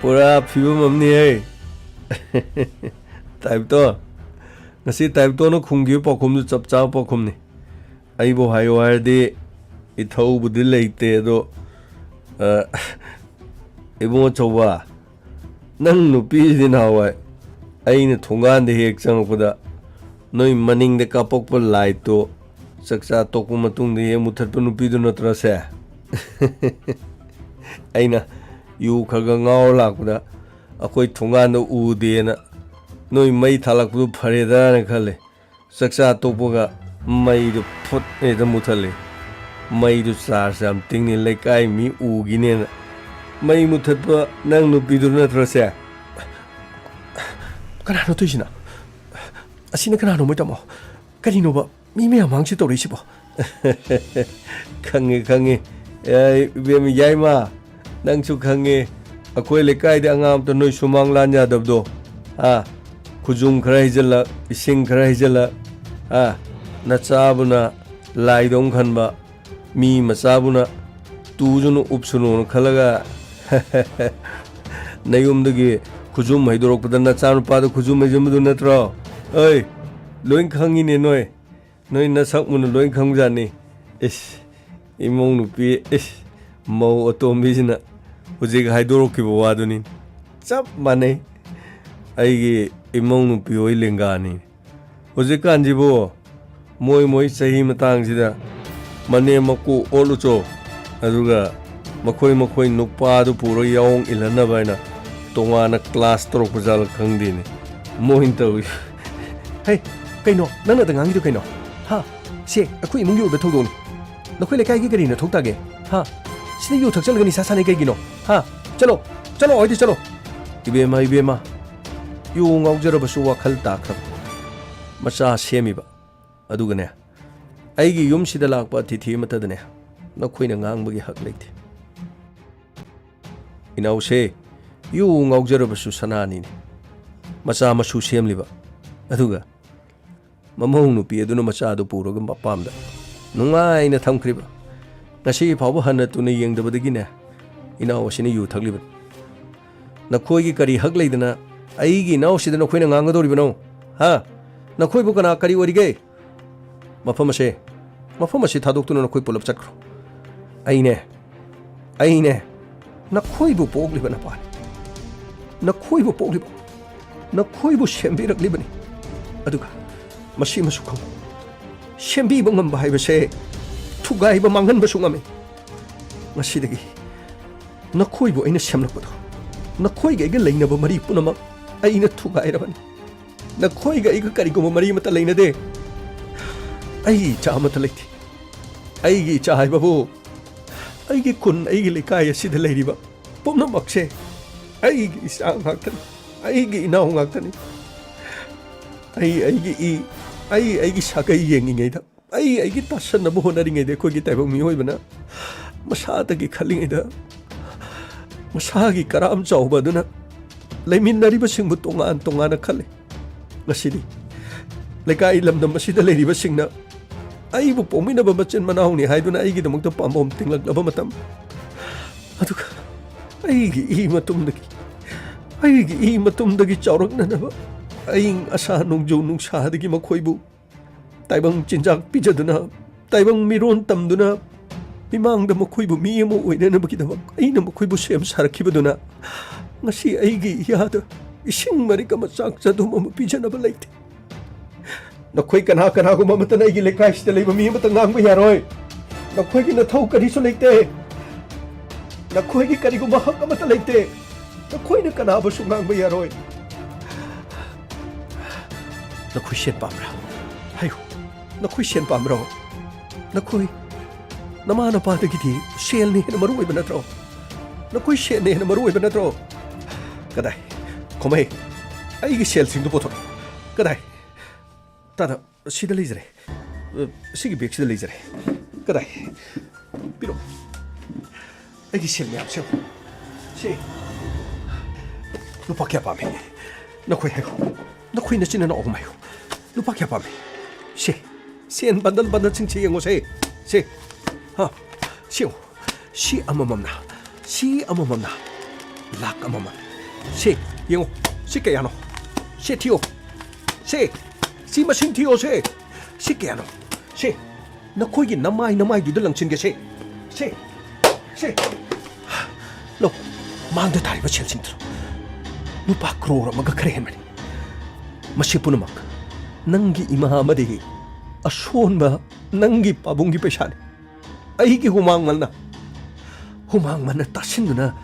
ꯄꯨꯔꯥ ꯐꯤꯕꯝ ꯑꯃꯅꯤꯍꯦ꯫ ꯇꯥꯏꯞꯇꯣ, ꯉꯁꯤ ꯇꯥꯏꯞꯇꯣꯅ ꯈꯨꯝꯈꯤꯕ ꯄꯥꯎꯈꯨꯝꯗꯨ ꯆꯞ ꯆꯥꯕ ꯄꯥꯎꯈꯨꯝꯅꯤ꯫ ꯑꯩꯕꯨ ꯍꯥꯏꯌꯣ ꯍꯥꯏꯔꯗꯤ ꯏꯊꯧꯕꯨꯗꯤ ꯂꯩꯇꯦ, ꯑꯗꯣ, ꯑ, ꯏꯕꯨꯡꯉꯣ ꯑꯆꯧꯕ, ꯅꯪ ꯅꯨꯄꯤꯁꯤꯗꯤ ꯅꯍꯥꯟꯋꯥꯏ ꯑꯩꯅ ꯊꯣꯡꯒꯥꯟꯗ ꯍꯦꯛ ꯆꯪꯉꯛꯄꯗ ꯅꯣꯏ ꯃꯅꯤꯡꯗ ꯀꯥꯞꯄꯛꯄ ꯂꯥꯏꯠꯇꯣ ꯆꯥꯛꯆꯥ ꯇꯣꯛꯄ ꯃꯇꯨꯡꯗ ꯍꯦꯛ ꯃꯨꯊꯠꯄ ꯅꯨꯄꯤꯗꯨ ꯅꯠꯇ꯭ꯔꯁꯦ? ꯑꯩꯅ ꯌꯨ ꯈꯔ ꯈꯔ ꯉꯥꯎꯔ ꯂꯥꯛꯄꯗ ꯑꯩꯈꯣꯏ ꯊꯣꯡꯒꯥꯟꯗ ꯎꯗꯦꯅ ꯅꯣꯏ ꯃꯩ ꯊꯥꯜꯂꯛꯄꯗꯨ ꯐꯔꯦꯗꯅ ꯈꯜꯂꯦ꯫ ꯆꯥꯛꯆꯥ ꯇꯣꯛꯄꯒ ꯃꯩꯗꯨ ꯐꯨꯠ ꯍꯦꯛꯇ ꯃꯨꯊꯠꯂꯤ꯫ ꯃꯩꯗꯨ ꯆꯥꯔꯖ ꯌꯥꯝ ꯇꯤꯡꯅꯤ, ꯂꯩꯀꯥꯏ ꯃꯤ ꯎꯈꯤꯅꯦꯅ꯫ ꯃꯩ ꯃꯨꯊꯠꯄ ꯅꯪ ꯅꯨꯄꯤꯗꯨ ꯅꯠꯇ꯭ꯔꯣꯁꯦ? ꯀꯅꯥꯅꯣ ꯇꯧꯔꯤꯁꯤꯅ? ꯑꯁꯤꯅ ꯀꯅꯥꯅꯣ, ꯃꯣꯏ ꯇꯥꯃꯣ? ꯀꯔꯤꯅꯣꯕ ꯃꯤ ꯃꯌꯥꯝ ꯃꯥꯡꯁꯤ ꯇꯧꯔꯛꯏꯁꯤꯕꯣ? ꯈꯪꯉꯦ, ꯈꯪꯉꯦ꯫ ꯑꯦ, ꯏꯕꯦꯝ, ꯌꯥꯏꯃ, ꯅꯪꯁꯨ ꯈꯪꯉꯦ꯫ ꯑꯩꯈꯣꯏ ꯂꯩꯀꯥꯏꯗ ꯑꯉꯥꯡ ꯑꯝꯇ ꯅꯣꯏ ꯁꯨꯃꯥꯡ ꯂꯥꯟ ꯌꯥꯗꯕꯗꯣ, ꯑꯥ, ꯈꯨꯖꯨꯝ ꯈꯔ ꯍꯩꯖꯤꯜꯂꯛ, ꯏꯁꯤꯡ ꯈꯔ ꯍꯩꯖꯤꯜꯂꯛ, ꯑꯥ, ꯅꯆꯥꯕꯨꯅ ꯂꯥꯏꯗꯧ ꯈꯟꯕ, ꯃꯤ ꯃꯆꯥꯕꯨꯅ ꯇꯨꯁꯅꯨ ꯎꯞꯁꯅꯨꯅ ꯈꯜꯂꯒ ꯅꯌꯨꯝꯗꯒꯤ ꯈꯨꯖꯨꯝ ꯍꯩꯗꯣꯔꯛꯄꯗ ꯅꯆꯥꯅꯨꯄꯥꯗ ꯈꯨꯖꯨꯝ ꯍꯩꯖꯤꯟꯕꯗꯨ ꯅꯠꯇ꯭ꯔꯣ? ꯑꯩ ꯂꯣꯏ ꯈꯪꯉꯤꯅꯦ ꯅꯣꯏ꯫ ꯅꯣꯏ ꯅꯁꯛ ꯃꯨꯟꯅ ꯂꯣꯏ ꯈꯪꯖꯥꯠꯅꯤ꯫ ꯏꯁ, ꯏꯃꯧ ꯅꯨꯄꯤ, ꯏꯁ, ꯃꯧ ꯑꯇꯣꯝꯕꯤꯁꯤꯅ ꯍꯧꯖꯤꯛ ꯍꯥꯏꯗꯣꯔꯛꯈꯤꯕ ꯋꯥꯗꯨꯅꯤ꯫ ꯆꯞ ꯃꯥꯟꯅꯩ꯫ ꯑꯩꯒꯤ ꯏꯃꯧ ꯅꯨꯄꯤ ꯍꯣꯏ ꯂꯦꯡꯒꯥꯅꯤ꯫ ꯍꯧꯖꯤꯛꯀꯥꯟꯁꯤꯕꯨ ꯃꯣꯏ ꯃꯣꯏ ꯆꯍꯤ ꯃꯇꯥꯡꯁꯤꯗ ꯃꯅꯦꯝ ꯃꯀꯨ ꯑꯣꯜꯂꯨꯆꯣ, ꯑꯗꯨꯒ ꯃꯈꯣꯏ ꯃꯈꯣꯏ ꯅꯨꯄꯥꯗꯨ ꯄꯨꯔꯒ ꯌꯥꯑꯣꯡ ꯏꯜꯍꯟꯅꯕ ꯍꯥꯏꯅ ꯇꯣꯉꯥꯟꯅ ꯀ꯭ꯂꯥꯁ ꯇꯧꯔꯛꯄ ꯖꯥꯠꯂ ꯈꯪꯗꯦꯅꯦ ꯃꯣꯏꯅ ꯇꯧꯔꯤ꯫ ꯍꯩ, ꯀꯩꯅꯣ? ꯅꯪꯅ ꯑꯗ ꯉꯥꯡꯉꯤꯗꯣ ꯀꯩꯅꯣ? ꯍꯥ? ꯁꯦ, ꯑꯩꯈꯣꯏ ꯏꯃꯨꯡꯒꯤ ꯑꯣꯏꯕ ꯊꯧꯗꯣꯛꯅꯤ꯫ ꯅꯈꯣꯏ ꯂꯩꯀꯥꯏꯒꯤ ꯀꯔꯤꯅ ꯊꯣꯛ ꯇꯥꯒꯦ? ꯍꯥ? ꯁꯤꯗ ꯌꯨ ꯊꯛꯆꯜꯂꯒ ꯅꯤꯁꯥ ꯁꯥꯟꯅꯩ ꯀꯩꯒꯤꯅꯣ? ꯍꯥ? ꯆꯠꯂꯣ, ꯆꯠꯂꯣ, ꯍꯣꯏꯗꯤ ꯆꯠꯂꯣ꯫ ꯏꯕꯦꯝꯃ, ꯏꯕꯦꯝꯃ, ꯌꯨ ꯉꯥꯎꯖꯔꯕꯁꯨ ꯋꯥꯈꯜ ꯇꯥꯈ꯭ꯔꯕ꯫ ꯃꯆꯥ ꯁꯦꯝꯃꯤꯕ꯫ ꯑꯗꯨꯒꯅꯦ, ꯑꯩꯒꯤ ꯌꯨꯝꯁꯤꯗ ꯂꯥꯛꯄ ꯑꯇꯤꯊꯤ ꯑꯃꯠꯇꯗꯅꯦ, ꯅꯈꯣꯏꯅ ꯉꯥꯡꯕꯒꯤ ꯍꯛ ꯂꯩꯇꯦ꯫ ꯏꯅꯥꯎꯁꯦ, ꯌꯨ ꯉꯥꯎꯖꯔꯕꯁꯨ ꯁꯅꯥꯅꯤꯅꯦ꯫ ꯃꯆꯥ ꯃꯁꯨ ꯁꯦꯝꯂꯤꯕ꯫ ꯑꯗꯨꯒ ꯃꯃꯧ ꯅꯨꯄꯤ ꯑꯗꯨꯅ ꯃꯆꯥꯗꯨ ꯄꯨꯔꯒ ꯃꯄꯥꯝꯗ ꯅꯨꯡꯉꯥꯏꯅ ꯊꯝꯈ꯭ꯔꯤꯕ꯫ ꯉꯁꯤ ꯐꯥꯎꯕ ꯍꯟꯅ ꯇꯨꯅ ꯌꯦꯡꯗꯕꯗꯒꯤꯅꯦ, ꯏꯅꯥꯎ ꯑꯁꯤꯅ ꯌꯨ ꯊꯛꯂꯤꯕꯅꯤ꯫ ꯅꯈꯣꯏꯒꯤ ꯀꯔꯤ ꯍꯛ ꯂꯩꯗꯅ ꯑꯩꯒꯤ ꯏꯅꯥꯎꯁꯤꯗ ꯅꯈꯣꯏꯅ ꯉꯥꯡꯒꯗꯧꯔꯤꯕꯅꯣ? ꯍꯥ? ꯅꯈꯣꯏꯕꯨ ꯀꯅꯥ ꯀꯔꯤ ꯑꯣꯏꯔꯤꯒꯦ? ꯃꯐꯝ ꯑꯁꯦ, ꯃꯐꯝ ꯑꯁꯤ ꯊꯥꯗꯣꯛꯇꯨꯅ ꯅꯈꯣꯏ ꯄꯨꯂꯞ ꯆꯠꯈ꯭ꯔꯣ꯫ ꯑꯩꯅꯦ, ꯑꯩꯅꯦ, ꯅꯈꯣꯏꯕꯨ ꯄꯣꯛꯂꯤꯕ ꯅꯄꯥꯅꯤ꯫ ꯅꯈꯣꯏꯕꯨ ꯄꯣꯛꯂꯤꯕ, ꯅꯈꯣꯏꯕꯨ ꯁꯦꯝꯕꯤꯔꯛꯂꯤꯕꯅꯤ꯫ ꯑꯗꯨꯒ ꯃꯁꯤꯃꯁꯨ ꯈꯪꯉꯨ, ꯁꯦꯝꯕꯤꯕ ꯉꯝꯕ ꯍꯥꯏꯕꯁꯦ ꯊꯨꯒꯥꯏꯕ ꯃꯥꯡꯍꯟꯕꯁꯨ ꯉꯝꯃꯤ꯫ ꯉꯁꯤꯗꯒꯤ ꯅꯈꯣꯏꯕꯨ ꯑꯩꯅ ꯁꯦꯝꯂꯛꯄꯗꯣ, ꯅꯈꯣꯏꯒ ꯑꯩꯒ ꯂꯩꯅꯕ ꯃꯔꯤ ꯄꯨꯝꯅꯃꯛ ꯑꯩꯅ ꯊꯨꯒꯥꯏꯔꯕꯅꯤ꯫ ꯅꯈꯣꯏꯒ ꯑꯩꯒ ꯀꯔꯤꯒꯨꯝꯕ ꯃꯔꯤ ꯑꯃꯠꯇ ꯂꯩꯅꯗꯦ꯫ ꯑꯩꯒꯤ ꯏꯆꯥ ꯑꯃꯠꯇ ꯂꯩꯇꯦ꯫ ꯑꯩꯒꯤ ꯏꯆꯥ ꯍꯥꯏꯕꯕꯨ ꯑꯩꯒꯤ ꯈꯨꯟ, ꯑꯩꯒꯤ ꯂꯩꯀꯥꯏ ꯑꯁꯤꯗ ꯂꯩꯔꯤꯕ ꯄꯨꯝꯅꯃꯛꯁꯦ ꯑꯩꯒꯤ ꯏꯆꯥ ꯉꯥꯛꯇꯅꯤ, ꯑꯩꯒꯤ ꯏꯅꯥꯎ ꯉꯥꯛꯇꯅꯤ꯫ ꯑꯩ ꯑꯩꯒꯤ ꯏ, ꯑꯩ ꯑꯩꯒꯤ ꯁꯥꯒꯩ ꯌꯦꯡꯉꯤꯉꯩꯗ, ꯑꯩ ꯑꯩꯒꯤ ꯇꯥꯁꯟꯅꯕ ꯍꯣꯠꯅꯔꯤꯉꯩꯗ, ꯑꯩꯈꯣꯏꯒꯤ ꯇꯥꯏꯕꯪ ꯃꯤꯑꯣꯏꯕꯅ ꯃꯁꯥꯗꯒꯤ ꯈꯜꯂꯤꯉꯩꯗ ꯃꯁꯥꯒꯤ ꯀꯔꯥꯝ ꯆꯥꯎꯕ ꯑꯗꯨꯅ ꯂꯩꯃꯤꯟꯅꯔꯤꯕꯁꯤꯡꯕꯨ ꯇꯣꯉꯥꯟ ꯇꯣꯉꯥꯟꯅ ꯈꯜꯂꯤ꯫ ꯉꯁꯤꯗꯤ ꯂꯩꯀꯥꯏ ꯂꯝꯗꯝ ꯑꯁꯤꯗ ꯂꯩꯔꯤꯕꯁꯤꯡꯅ ꯑꯩꯕꯨ ꯄꯣꯛꯃꯤꯟꯅꯕ ꯃꯆꯤꯟ ꯃꯅꯥꯎꯅꯤ ꯍꯥꯏꯗꯨꯅ ꯑꯩꯒꯤꯗꯃꯛꯇ ꯄꯥꯝꯕꯣꯝ ꯇꯤꯡꯂꯛꯂꯕ ꯃꯇꯝ, ꯑꯗꯨꯒ ꯑꯩꯒꯤ ꯏ ꯃꯇꯨꯡꯗꯒꯤ, ꯑꯩꯒꯤ ꯏ ꯃꯇꯨꯡꯗꯒꯤ ꯆꯥꯎꯔꯛꯅꯅꯕ ꯑꯏꯪ ꯑꯁꯥ ꯅꯣꯡꯖꯨ ꯅꯨꯡꯁꯥꯗꯒꯤ ꯃꯈꯣꯏꯕꯨ ꯇꯥꯏꯕꯪ ꯆꯤꯟꯖꯥꯛ ꯄꯤꯖꯗꯨꯅ, ꯇꯥꯏꯕꯪ ꯃꯤꯔꯣꯟ ꯇꯝꯗꯨꯅ, ꯃꯤꯃꯥꯡꯗ ꯃꯈꯣꯏꯕꯨ ꯃꯤ ꯑꯃ ꯑꯣꯏꯅꯅꯕꯒꯤꯗꯃꯛ ꯑꯩꯅ ꯃꯈꯣꯏꯕꯨ ꯁꯦꯝ ꯁꯥꯔꯛꯈꯤꯕꯗꯨꯅ, ꯉꯁꯤ ꯑꯩꯒꯤ ꯏꯌꯥꯗ ꯏꯁꯤꯡ ꯃꯔꯤꯛ ꯑꯃ, ꯆꯥꯛ ꯆꯗꯨꯝ ꯑꯃ ꯄꯤꯖꯅꯕ ꯂꯩꯇꯦ꯫ ꯅꯈꯣꯏ ꯀꯅꯥ ꯀꯅꯥꯒꯨꯝꯕ ꯑꯃꯠꯇꯅ ꯑꯩꯒꯤ ꯂꯩꯀꯥꯏꯁꯤꯗ ꯂꯩꯕ ꯃꯤ ꯑꯃꯠꯇ ꯉꯥꯡꯕ ꯌꯥꯔꯣꯏ꯫ ꯅꯈꯣꯏꯒꯤ ꯅꯊꯧ ꯀꯔꯤꯁꯨ ꯂꯩꯇꯦ꯫ ꯅꯈꯣꯏꯒꯤ ꯀꯔꯤꯒꯨꯝꯕ ꯍꯛ ꯑꯃꯠꯇ ꯂꯩꯇꯦ꯫ ꯅꯈꯣꯏꯅ ꯀꯅꯥꯕꯨꯁꯨ ꯉꯥꯡꯕ ꯌꯥꯔꯣꯏ꯫ ꯅꯈꯣꯏ ꯁꯦꯟ ꯄꯥꯝꯕ꯭ꯔꯥ? ꯍꯥꯏꯌꯨ꯫ ꯅꯈꯣꯏ ꯁꯦꯟ ꯄꯥꯝꯕ꯭ꯔꯣ? ꯅꯈꯣꯏ ꯅꯃꯥ ꯅꯄꯥꯗꯒꯤꯗꯤ ꯁꯦꯜꯅ ꯍꯦꯟꯅ ꯃꯔꯨ ꯑꯣꯏꯕ ꯅꯠꯇ꯭ꯔꯣ? ꯅꯈꯣꯏ ꯁꯦꯟꯅ ꯍꯦꯟꯅ ꯃꯔꯨ ꯑꯣꯏꯕ ꯅꯠꯇ꯭ꯔꯣ? ꯀꯗꯥꯏ? ꯈꯣꯃꯩ, ꯑꯩꯒꯤ ꯁꯦꯜꯁꯤꯡꯗꯨ ꯄꯨꯊꯣꯔꯛꯎ꯫ ꯀꯗꯥꯏ? ꯇꯥꯗ, ꯁꯤꯗ ꯂꯩꯖꯔꯦ꯫ ꯑ, ꯁꯤꯒꯤ ꯕꯦꯒꯁꯤꯗ ꯂꯩꯖꯔꯦ꯫ ꯀꯗꯥꯏ? ꯄꯤꯔꯛꯑꯣ꯫ ꯑꯩꯒꯤ ꯁꯦꯜ ꯃꯌꯥꯝꯁꯦ ꯌꯦꯡꯉꯨ꯫ ꯁꯤ꯫ ꯂꯨꯄꯥ ꯀꯌꯥ ꯄꯥꯝꯃꯤ? ꯅꯈꯣꯏ ꯍꯥꯏꯌꯨ꯫ ꯅꯈꯣꯏ ꯅꯆꯤꯟ ꯅꯅꯥꯎ ꯑꯍꯨꯝ ꯍꯥꯏꯌꯨ꯫ ꯂꯨꯄꯥ ꯀꯌꯥ ꯄꯥꯝꯃꯤ? ꯁꯤ꯫ ꯁꯦꯟ ꯕꯟꯗꯜ ꯕꯟꯗꯜꯁꯤꯡꯁꯦ ꯌꯦꯡꯉꯨꯁꯦ꯫ ꯁꯤ꯫ ꯍꯥ? ꯁꯤ ꯌꯦꯡꯉꯨ꯫ ꯁꯤ ꯑꯃꯃꯝꯅ, ꯁꯤ ꯑꯃꯃꯝꯅ ꯂꯥꯛ ꯑꯃꯃꯝ꯫ ꯁꯤ ꯌꯦꯡꯉꯣ, ꯁꯤ ꯀꯌꯥꯅꯣ? ꯁꯤ ꯊꯤꯌꯣ꯫ ꯁꯤ, ꯁꯤ ꯃꯁꯤꯡ ꯊꯤꯌꯣ, ꯁꯤ꯫ ꯁꯤ ꯀꯌꯥꯅꯣ? ꯁꯤ ꯅꯈꯣꯏꯒꯤ ꯅꯃꯥꯏ ꯅꯃꯥꯏꯗꯨꯗ ꯂꯪꯁꯤꯟꯒꯦ, ꯁꯤ꯫ ꯁꯤ, ꯁꯤ꯫ ꯂꯧ, ꯃꯥꯡꯗ ꯇꯥꯔꯤꯕ ꯁꯦꯜꯁꯤꯡꯗꯨ ꯂꯨꯄꯥ ꯀ꯭ꯔꯣꯔ ꯑꯃꯒ ꯈꯔ ꯍꯦꯟꯕꯅꯤ꯫ ꯃꯁꯤ ꯄꯨꯝꯅꯃꯛ ꯅꯪꯒꯤ ꯏꯃꯥ ꯑꯃꯗꯤ ꯑꯁꯣꯟꯕ ꯅꯪꯒꯤ ꯄꯥꯕꯨꯡꯒꯤ ꯄꯩꯁꯥꯅꯤ꯫ ꯑꯩꯒꯤ ꯍꯨꯃꯥꯡ ꯃꯟꯅ, ꯍꯨꯃꯥꯡ ꯃꯟꯅ ꯇꯥꯁꯤꯟꯗꯨꯅ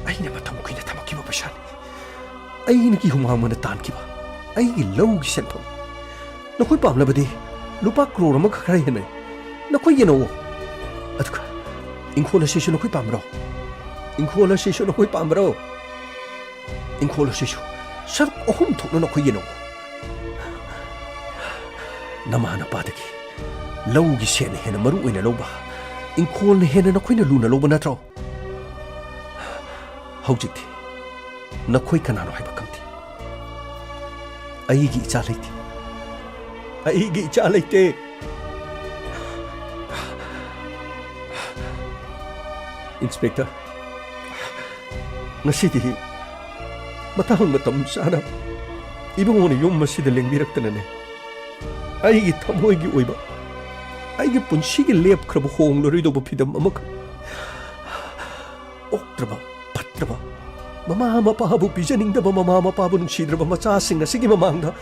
ꯑꯩꯅ ꯃꯇꯝ ꯀꯨꯏꯅ ꯊꯝꯃꯛꯈꯤꯕ ꯄꯩꯁꯥꯅꯤ꯫ ꯑꯩꯒꯤ ꯍꯨꯃꯥꯡ ꯃꯟꯅ ꯇꯥꯟꯈꯤꯕ ꯑꯩꯒꯤ ꯂꯧꯒꯤ ꯁꯦꯟꯐꯝ꯫ ꯅꯈꯣꯏ ꯄꯥꯝꯂꯕꯗꯤ ꯂꯨꯄꯥ ꯀ꯭ꯔꯣꯔ ꯑꯃꯒ ꯈꯔ ꯍꯦꯟꯅ ꯅꯈꯣꯏ ꯌꯦꯟꯅꯧꯑꯣ꯫ ꯑꯗꯨꯒ ꯏꯪꯈꯣꯜ ꯑꯁꯤꯁꯨ ꯅꯈꯣꯏ ꯄꯥꯝꯕ꯭ꯔꯣ? ꯏꯪꯈꯣꯜ ꯑꯁꯤꯁꯨ ꯅꯈꯣꯏ ꯄꯥꯝꯕ꯭ꯔꯣ? ꯏꯪꯈꯣꯜ ꯑꯁꯤꯁꯨ ꯁꯔꯨꯛ ꯑꯍꯨꯝ ꯊꯣꯛꯅ ꯅꯈꯣꯏ ꯌꯦꯟꯅꯧꯑꯣ꯫ ꯅꯃꯥ ꯅꯄꯥꯗꯒꯤ ꯂꯧꯒꯤ ꯁꯦꯟꯅ ꯍꯦꯟꯅ ꯃꯔꯨ ꯑꯣꯏꯅ ꯂꯧꯕ, ꯏꯪꯈꯣꯜꯅ ꯍꯦꯟꯅ ꯅꯈꯣꯏꯅ ꯂꯨꯅ ꯂꯧꯕ ꯅꯠꯇ꯭ꯔꯣ? ꯍꯧꯖꯤꯛꯇꯤ ꯅꯈꯣꯏ ꯀꯅꯥꯅꯣ ꯍꯥꯏꯕ ꯈꯪꯗꯦ꯫ ꯑꯩꯒꯤ ꯏꯆꯥ ꯂꯩꯇꯦ꯫ ꯑꯩꯒꯤ ꯏꯆꯥ ꯂꯩꯇꯦ꯫ ꯏꯟꯁꯄꯦꯛꯇꯔ, ꯉꯁꯤꯗꯤ ꯃꯇꯥꯡ ꯃꯇꯝ ꯆꯥꯅ ꯏꯕꯨꯡꯉꯣꯅ ꯌꯨꯝ ꯑꯁꯤꯗ ꯂꯦꯡꯕꯤꯔꯛꯇꯅꯅꯦ, ꯑꯩꯒꯤ ꯊꯃꯣꯏꯒꯤ ꯑꯣꯏꯕ, ꯑꯩꯒꯤ ꯄꯨꯟꯁꯤꯒꯤ ꯂꯦꯞꯈ꯭ꯔꯕ ꯍꯣꯡꯂꯔꯣꯏꯗꯧꯕ ꯐꯤꯕꯝ ꯑꯃꯈꯛ, ꯑꯣꯛꯇ꯭ꯔꯕ, ꯐꯠꯇ꯭ꯔꯕ, ꯃꯃꯥ ꯃꯄꯥꯕꯨ ꯄꯤꯖꯅꯤꯡꯗꯕ, ꯃꯃꯥ ꯃꯄꯥꯕꯨ ꯅꯨꯡꯁꯤꯗ꯭ꯔꯕ ꯃꯆꯥꯁꯤꯡ ꯑꯁꯤꯒꯤ ꯃꯃꯥꯡꯗ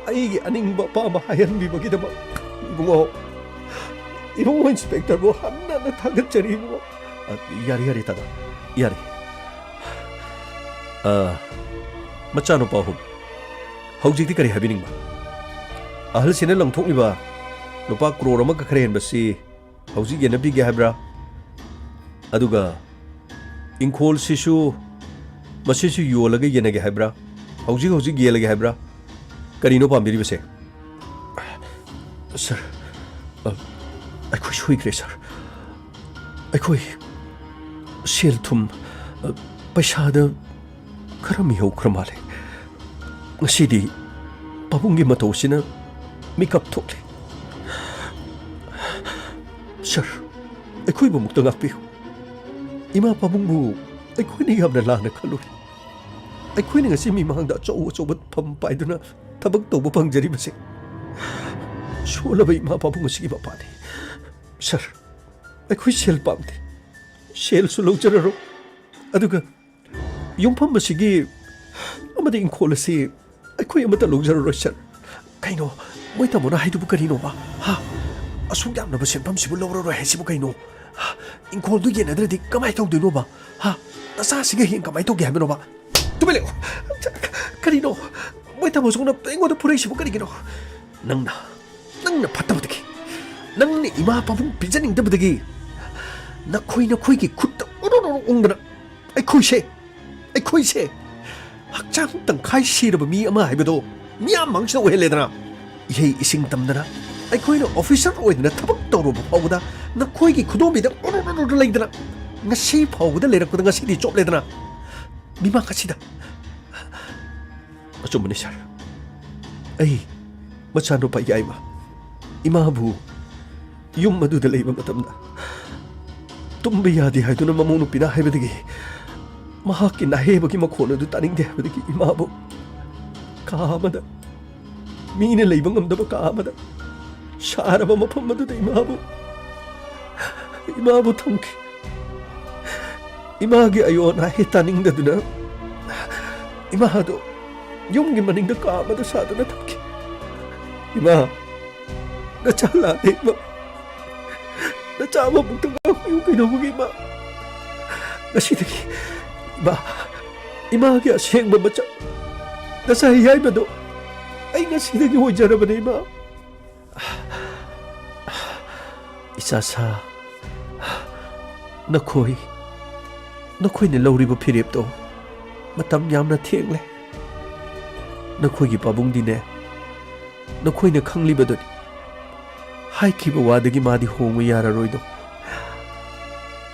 ꯑꯩꯒꯤ ꯑꯅꯤꯡꯕ ꯑꯄꯥꯝꯕ ꯍꯥꯏꯍꯟꯕꯤꯕꯒꯤꯗꯃꯛ ꯏꯕꯨꯡꯉꯣ, ꯏꯕꯨꯡꯉꯣ ꯏꯟꯁꯄꯦꯛꯇꯔꯕꯨ ꯍꯟꯅ ꯍꯟꯅ ꯊꯥꯒꯠꯆꯔꯤ ꯏꯕꯨꯡꯉꯣ꯫ ꯑ, ꯌꯥꯔꯦ, ꯌꯥꯔꯦ, ꯇꯥꯗ, ꯌꯥꯔꯦ꯫ ꯑ, ꯃꯆꯥꯅꯨꯄꯥ ꯑꯍꯨꯝ, ꯍꯧꯖꯤꯛꯇꯤ ꯀꯔꯤ ꯍꯥꯏꯕꯤꯅꯤꯡꯕ? ꯑꯍꯜꯁꯤꯅ ꯂꯪꯊꯣꯛꯂꯤꯕ ꯂꯨꯄꯥ ꯀ꯭ꯔꯣꯔ ꯑꯃꯒ ꯈꯔ ꯍꯦꯟꯕꯁꯤ ꯍꯧꯖꯤꯛ ꯌꯦꯟꯅꯕꯤꯒꯦ ꯍꯥꯏꯕ꯭ꯔꯥ? ꯑꯗꯨꯒ ꯏꯪꯈꯣꯜꯁꯤꯁꯨ, ꯃꯁꯤꯁꯨ ꯌꯣꯜꯂꯒ ꯌꯦꯟꯅꯒꯦ ꯍꯥꯏꯕ꯭ꯔꯥ? ꯍꯧꯖꯤꯛ ꯍꯧꯖꯤꯛ ꯌꯦꯜꯂꯒꯦ ꯍꯥꯏꯕ꯭ꯔꯥ? ꯀꯔꯤꯅꯣ ꯄꯥꯝꯕꯤꯔꯤꯕꯁꯦ? ꯁꯥꯔ, ꯑ, ꯑꯩꯈꯣꯏ ꯁꯣꯏꯈ꯭ꯔꯦ, ꯁꯥꯔ꯫ ꯑꯩꯈꯣꯏ ꯁꯦꯜ ꯊꯨꯝ, ꯑ, ꯄꯩꯁꯥꯗ ꯈꯔ ꯃꯤꯍꯧꯈ꯭ꯔ ꯃꯥꯜꯂꯦ꯫ ꯉꯁꯤꯗꯤ ꯄꯥꯕꯨꯡꯒꯤ ꯃꯇꯧꯁꯤꯅ ꯃꯤꯀꯞ ꯊꯣꯛꯂꯦ꯫ ꯁꯥꯔ, ꯑꯩꯈꯣꯏꯕꯨ ꯑꯃꯨꯛꯇ ꯉꯥꯛꯄꯤꯌꯨ꯫ ꯏꯃꯥ ꯄꯥꯕꯨꯡꯕꯨ ꯑꯩꯈꯣꯏꯅ ꯌꯥꯝꯅ ꯂꯥꯟꯅ ꯈꯜꯂꯨꯔꯦ꯫ ꯑꯩꯈꯣꯏꯅ ꯉꯁꯤ ꯃꯤꯃꯥꯡꯗ ꯑꯆꯧ ꯑꯆꯧꯕ ꯐꯝ ꯄꯥꯏꯗꯨꯅ ꯊꯕꯛ ꯇꯧꯕ ꯐꯪꯖꯔꯤꯕꯁꯦ ꯁꯣꯜꯂꯕ ꯏꯃꯥ ꯄꯥꯕꯨꯡ ꯑꯁꯤꯒꯤ ꯃꯄꯥꯅꯤ꯫ ꯁꯥꯔ, ꯑꯩꯈꯣꯏ ꯁꯦꯜ ꯄꯥꯝꯗꯦ꯫ ꯁꯦꯜꯁꯨ ꯂꯧꯖꯔꯔꯣꯏ꯫ ꯑꯗꯨꯒ ꯌꯨꯝꯐꯝ ꯑꯁꯤꯒꯤ ꯑꯃꯗꯤ ꯏꯪꯈꯣꯜ ꯑꯁꯤ ꯑꯩꯈꯣꯏ ꯑꯃꯠꯇ ꯂꯧꯖꯔꯔꯣꯏ, ꯁꯥꯔ꯫ ꯀꯩꯅꯣ? ꯃꯣꯏ ꯇꯥꯃꯣꯅ ꯍꯥꯏꯗꯨꯕꯨ ꯀꯔꯤꯅꯣꯕ? ꯍꯥ? ꯑꯁꯨꯛ ꯌꯥꯝꯂꯕ ꯁꯦꯟꯐꯝꯁꯤꯕꯨ ꯂꯧꯔꯔꯣꯏ ꯍꯥꯏꯁꯤꯕꯨ ꯀꯩꯅꯣ? ꯍꯥ? ꯏꯪꯈꯣꯜꯗꯨ ꯌꯦꯟꯅꯗ꯭ꯔꯗꯤ ꯀꯃꯥꯏꯅ ꯇꯧꯗꯣꯏꯅꯣꯕ? ꯍꯥ? ꯅꯆꯥꯁꯤꯒ ꯍꯌꯦꯡ ꯀꯃꯥꯏꯅ ꯇꯧꯒꯦ ꯍꯥꯏꯕꯅꯣꯕ? ꯇꯨꯃꯤꯟ ꯂꯩꯌꯨ! ꯀꯔꯤꯅꯣ? ꯃꯣꯏ ꯇꯥꯃꯣꯁꯤꯡꯅ ꯑꯩꯉꯣꯟꯗ ꯐꯨꯔꯛꯏꯁꯤꯕꯨ ꯀꯔꯤꯒꯤꯅꯣ? ꯅꯪꯅ, ꯅꯪꯅ ꯐꯠꯇꯕꯗꯒꯤ, ꯅꯪꯅ ꯏꯃꯥ ꯄꯥꯕꯨꯡ ꯄꯤꯖꯅꯤꯡꯗꯕꯗꯒꯤ ꯅꯈꯣꯏ, ꯅꯈꯣꯏꯒꯤ ꯈꯨꯠꯇ ꯎꯔꯨ ꯎꯔꯨ ꯎꯪꯗꯅ ꯑꯩꯈꯣꯏꯁꯦ, ꯑꯩꯈꯣꯏꯁꯦ ꯍꯛꯆꯥꯡ ꯇꯪꯈꯥꯏ ꯁꯤꯔꯕ ꯃꯤ ꯑꯃ ꯍꯥꯏꯕꯗꯣ ꯃꯤꯌꯥꯝ ꯃꯥꯡꯁꯤꯗ ꯑꯣꯏꯍꯜꯂꯦꯗꯅ꯫ ꯏꯍꯩ ꯏꯁꯤꯡ ꯇꯝꯗꯅ, ꯑꯩꯈꯣꯏꯅ ꯑꯣꯐꯤꯁꯔ ꯑꯣꯏꯗꯅ ꯊꯕꯛ ꯇꯧꯔꯨꯕ ꯐꯥꯎꯕꯗ ꯅꯈꯣꯏꯒꯤ ꯈꯨꯗꯣꯝꯕꯤꯗ ꯎꯔꯨ ꯎꯔꯨ ꯂꯩꯗꯅ, ꯉꯁꯤ ꯐꯥꯎꯕꯗ ꯂꯩꯔꯛꯄꯗ ꯉꯁꯤꯗꯤ ꯆꯣꯞꯂꯦꯗꯅ꯫ ꯃꯤꯃꯥꯡ ꯑꯁꯤꯗ꯫ ꯑꯆꯨꯝꯕꯅꯤ, ꯁꯥꯔ꯫ ꯑꯩ ꯃꯆꯥꯅꯨꯄꯥ ꯌꯥꯏꯃ, ꯏꯃꯥꯕꯨ ꯌꯨꯝ ꯑꯗꯨꯗ ꯂꯩꯕ ꯃꯇꯝꯗ ꯇꯨꯝꯕ ꯌꯥꯗꯦ ꯍꯥꯏꯗꯨꯅ ꯃꯃꯧ ꯅꯨꯄꯤꯅ ꯍꯥꯏꯕꯗꯒꯤ, ꯃꯍꯥꯛꯀꯤ ꯅꯥꯍꯦꯕꯒꯤ ꯃꯈꯣꯟ ꯑꯗꯨ ꯇꯥꯅꯤꯡꯗꯦ ꯍꯥꯏꯕꯗꯒꯤ ꯏꯃꯥꯕꯨ ꯀꯥ ꯑꯃꯗ, ꯃꯤꯅ ꯂꯩꯕ ꯉꯝꯗꯕ ꯀꯥ ꯑꯃꯗ, ꯁꯥꯔꯕ ꯃꯐꯝ ꯑꯗꯨꯗ ꯏꯃꯥꯕꯨ, ꯏꯃꯥꯕꯨ ꯊꯝꯈꯤ꯫ ꯏꯃꯥꯒꯤ ꯑꯌꯣꯟ ꯑꯍꯦ ꯇꯥꯅꯤꯡꯗꯗꯨꯅ ꯏꯃꯥꯗꯨ ꯌꯨꯝꯒꯤ ꯃꯅꯤꯡꯗ ꯀꯥ ꯑꯃꯗ ꯁꯥꯗꯨꯅ ꯊꯝꯈꯤ꯫ ꯏꯃꯥ, ꯅꯆꯥ ꯂꯥꯛꯂꯦ ꯏꯃꯥ꯫ ꯅꯆꯥ ꯑꯃꯃꯨꯛꯇ ꯉꯥꯡꯕꯤꯌꯨ ꯀꯩꯗꯧꯕꯒꯤ ꯏꯃꯥ? ꯉꯁꯤꯗꯒꯤ ꯏꯃꯥ, ꯏꯃꯥꯒꯤ ꯑꯁꯦꯡꯕ ꯃꯆꯥ ꯅꯆꯥ ꯌꯥꯏꯃꯗꯣ ꯑꯩ ꯉꯁꯤꯗꯒꯤ ꯑꯣꯏꯖꯔꯕꯅꯦ ꯏꯃꯥ꯫ ꯏꯆꯥ ꯁꯥ, ꯅꯈꯣꯏ, ꯅꯈꯣꯏꯅ ꯂꯧꯔꯤꯕ ꯐꯤꯔꯦꯞꯇꯣ ꯃꯇꯝ ꯌꯥꯝꯅ ꯊꯦꯡꯂꯦ꯫ ꯅꯈꯣꯏꯒꯤ ꯄꯥꯕꯨꯡꯗꯤꯅꯦ, ꯅꯈꯣꯏꯅ ꯈꯪꯂꯤꯕꯗꯨꯅꯤ꯫ ꯍꯥꯏꯈꯤꯕ ꯋꯥꯗꯒꯤ ꯃꯥꯗꯤ ꯍꯣꯡꯕ ꯌꯥꯔꯔꯣꯏꯗꯣ꯫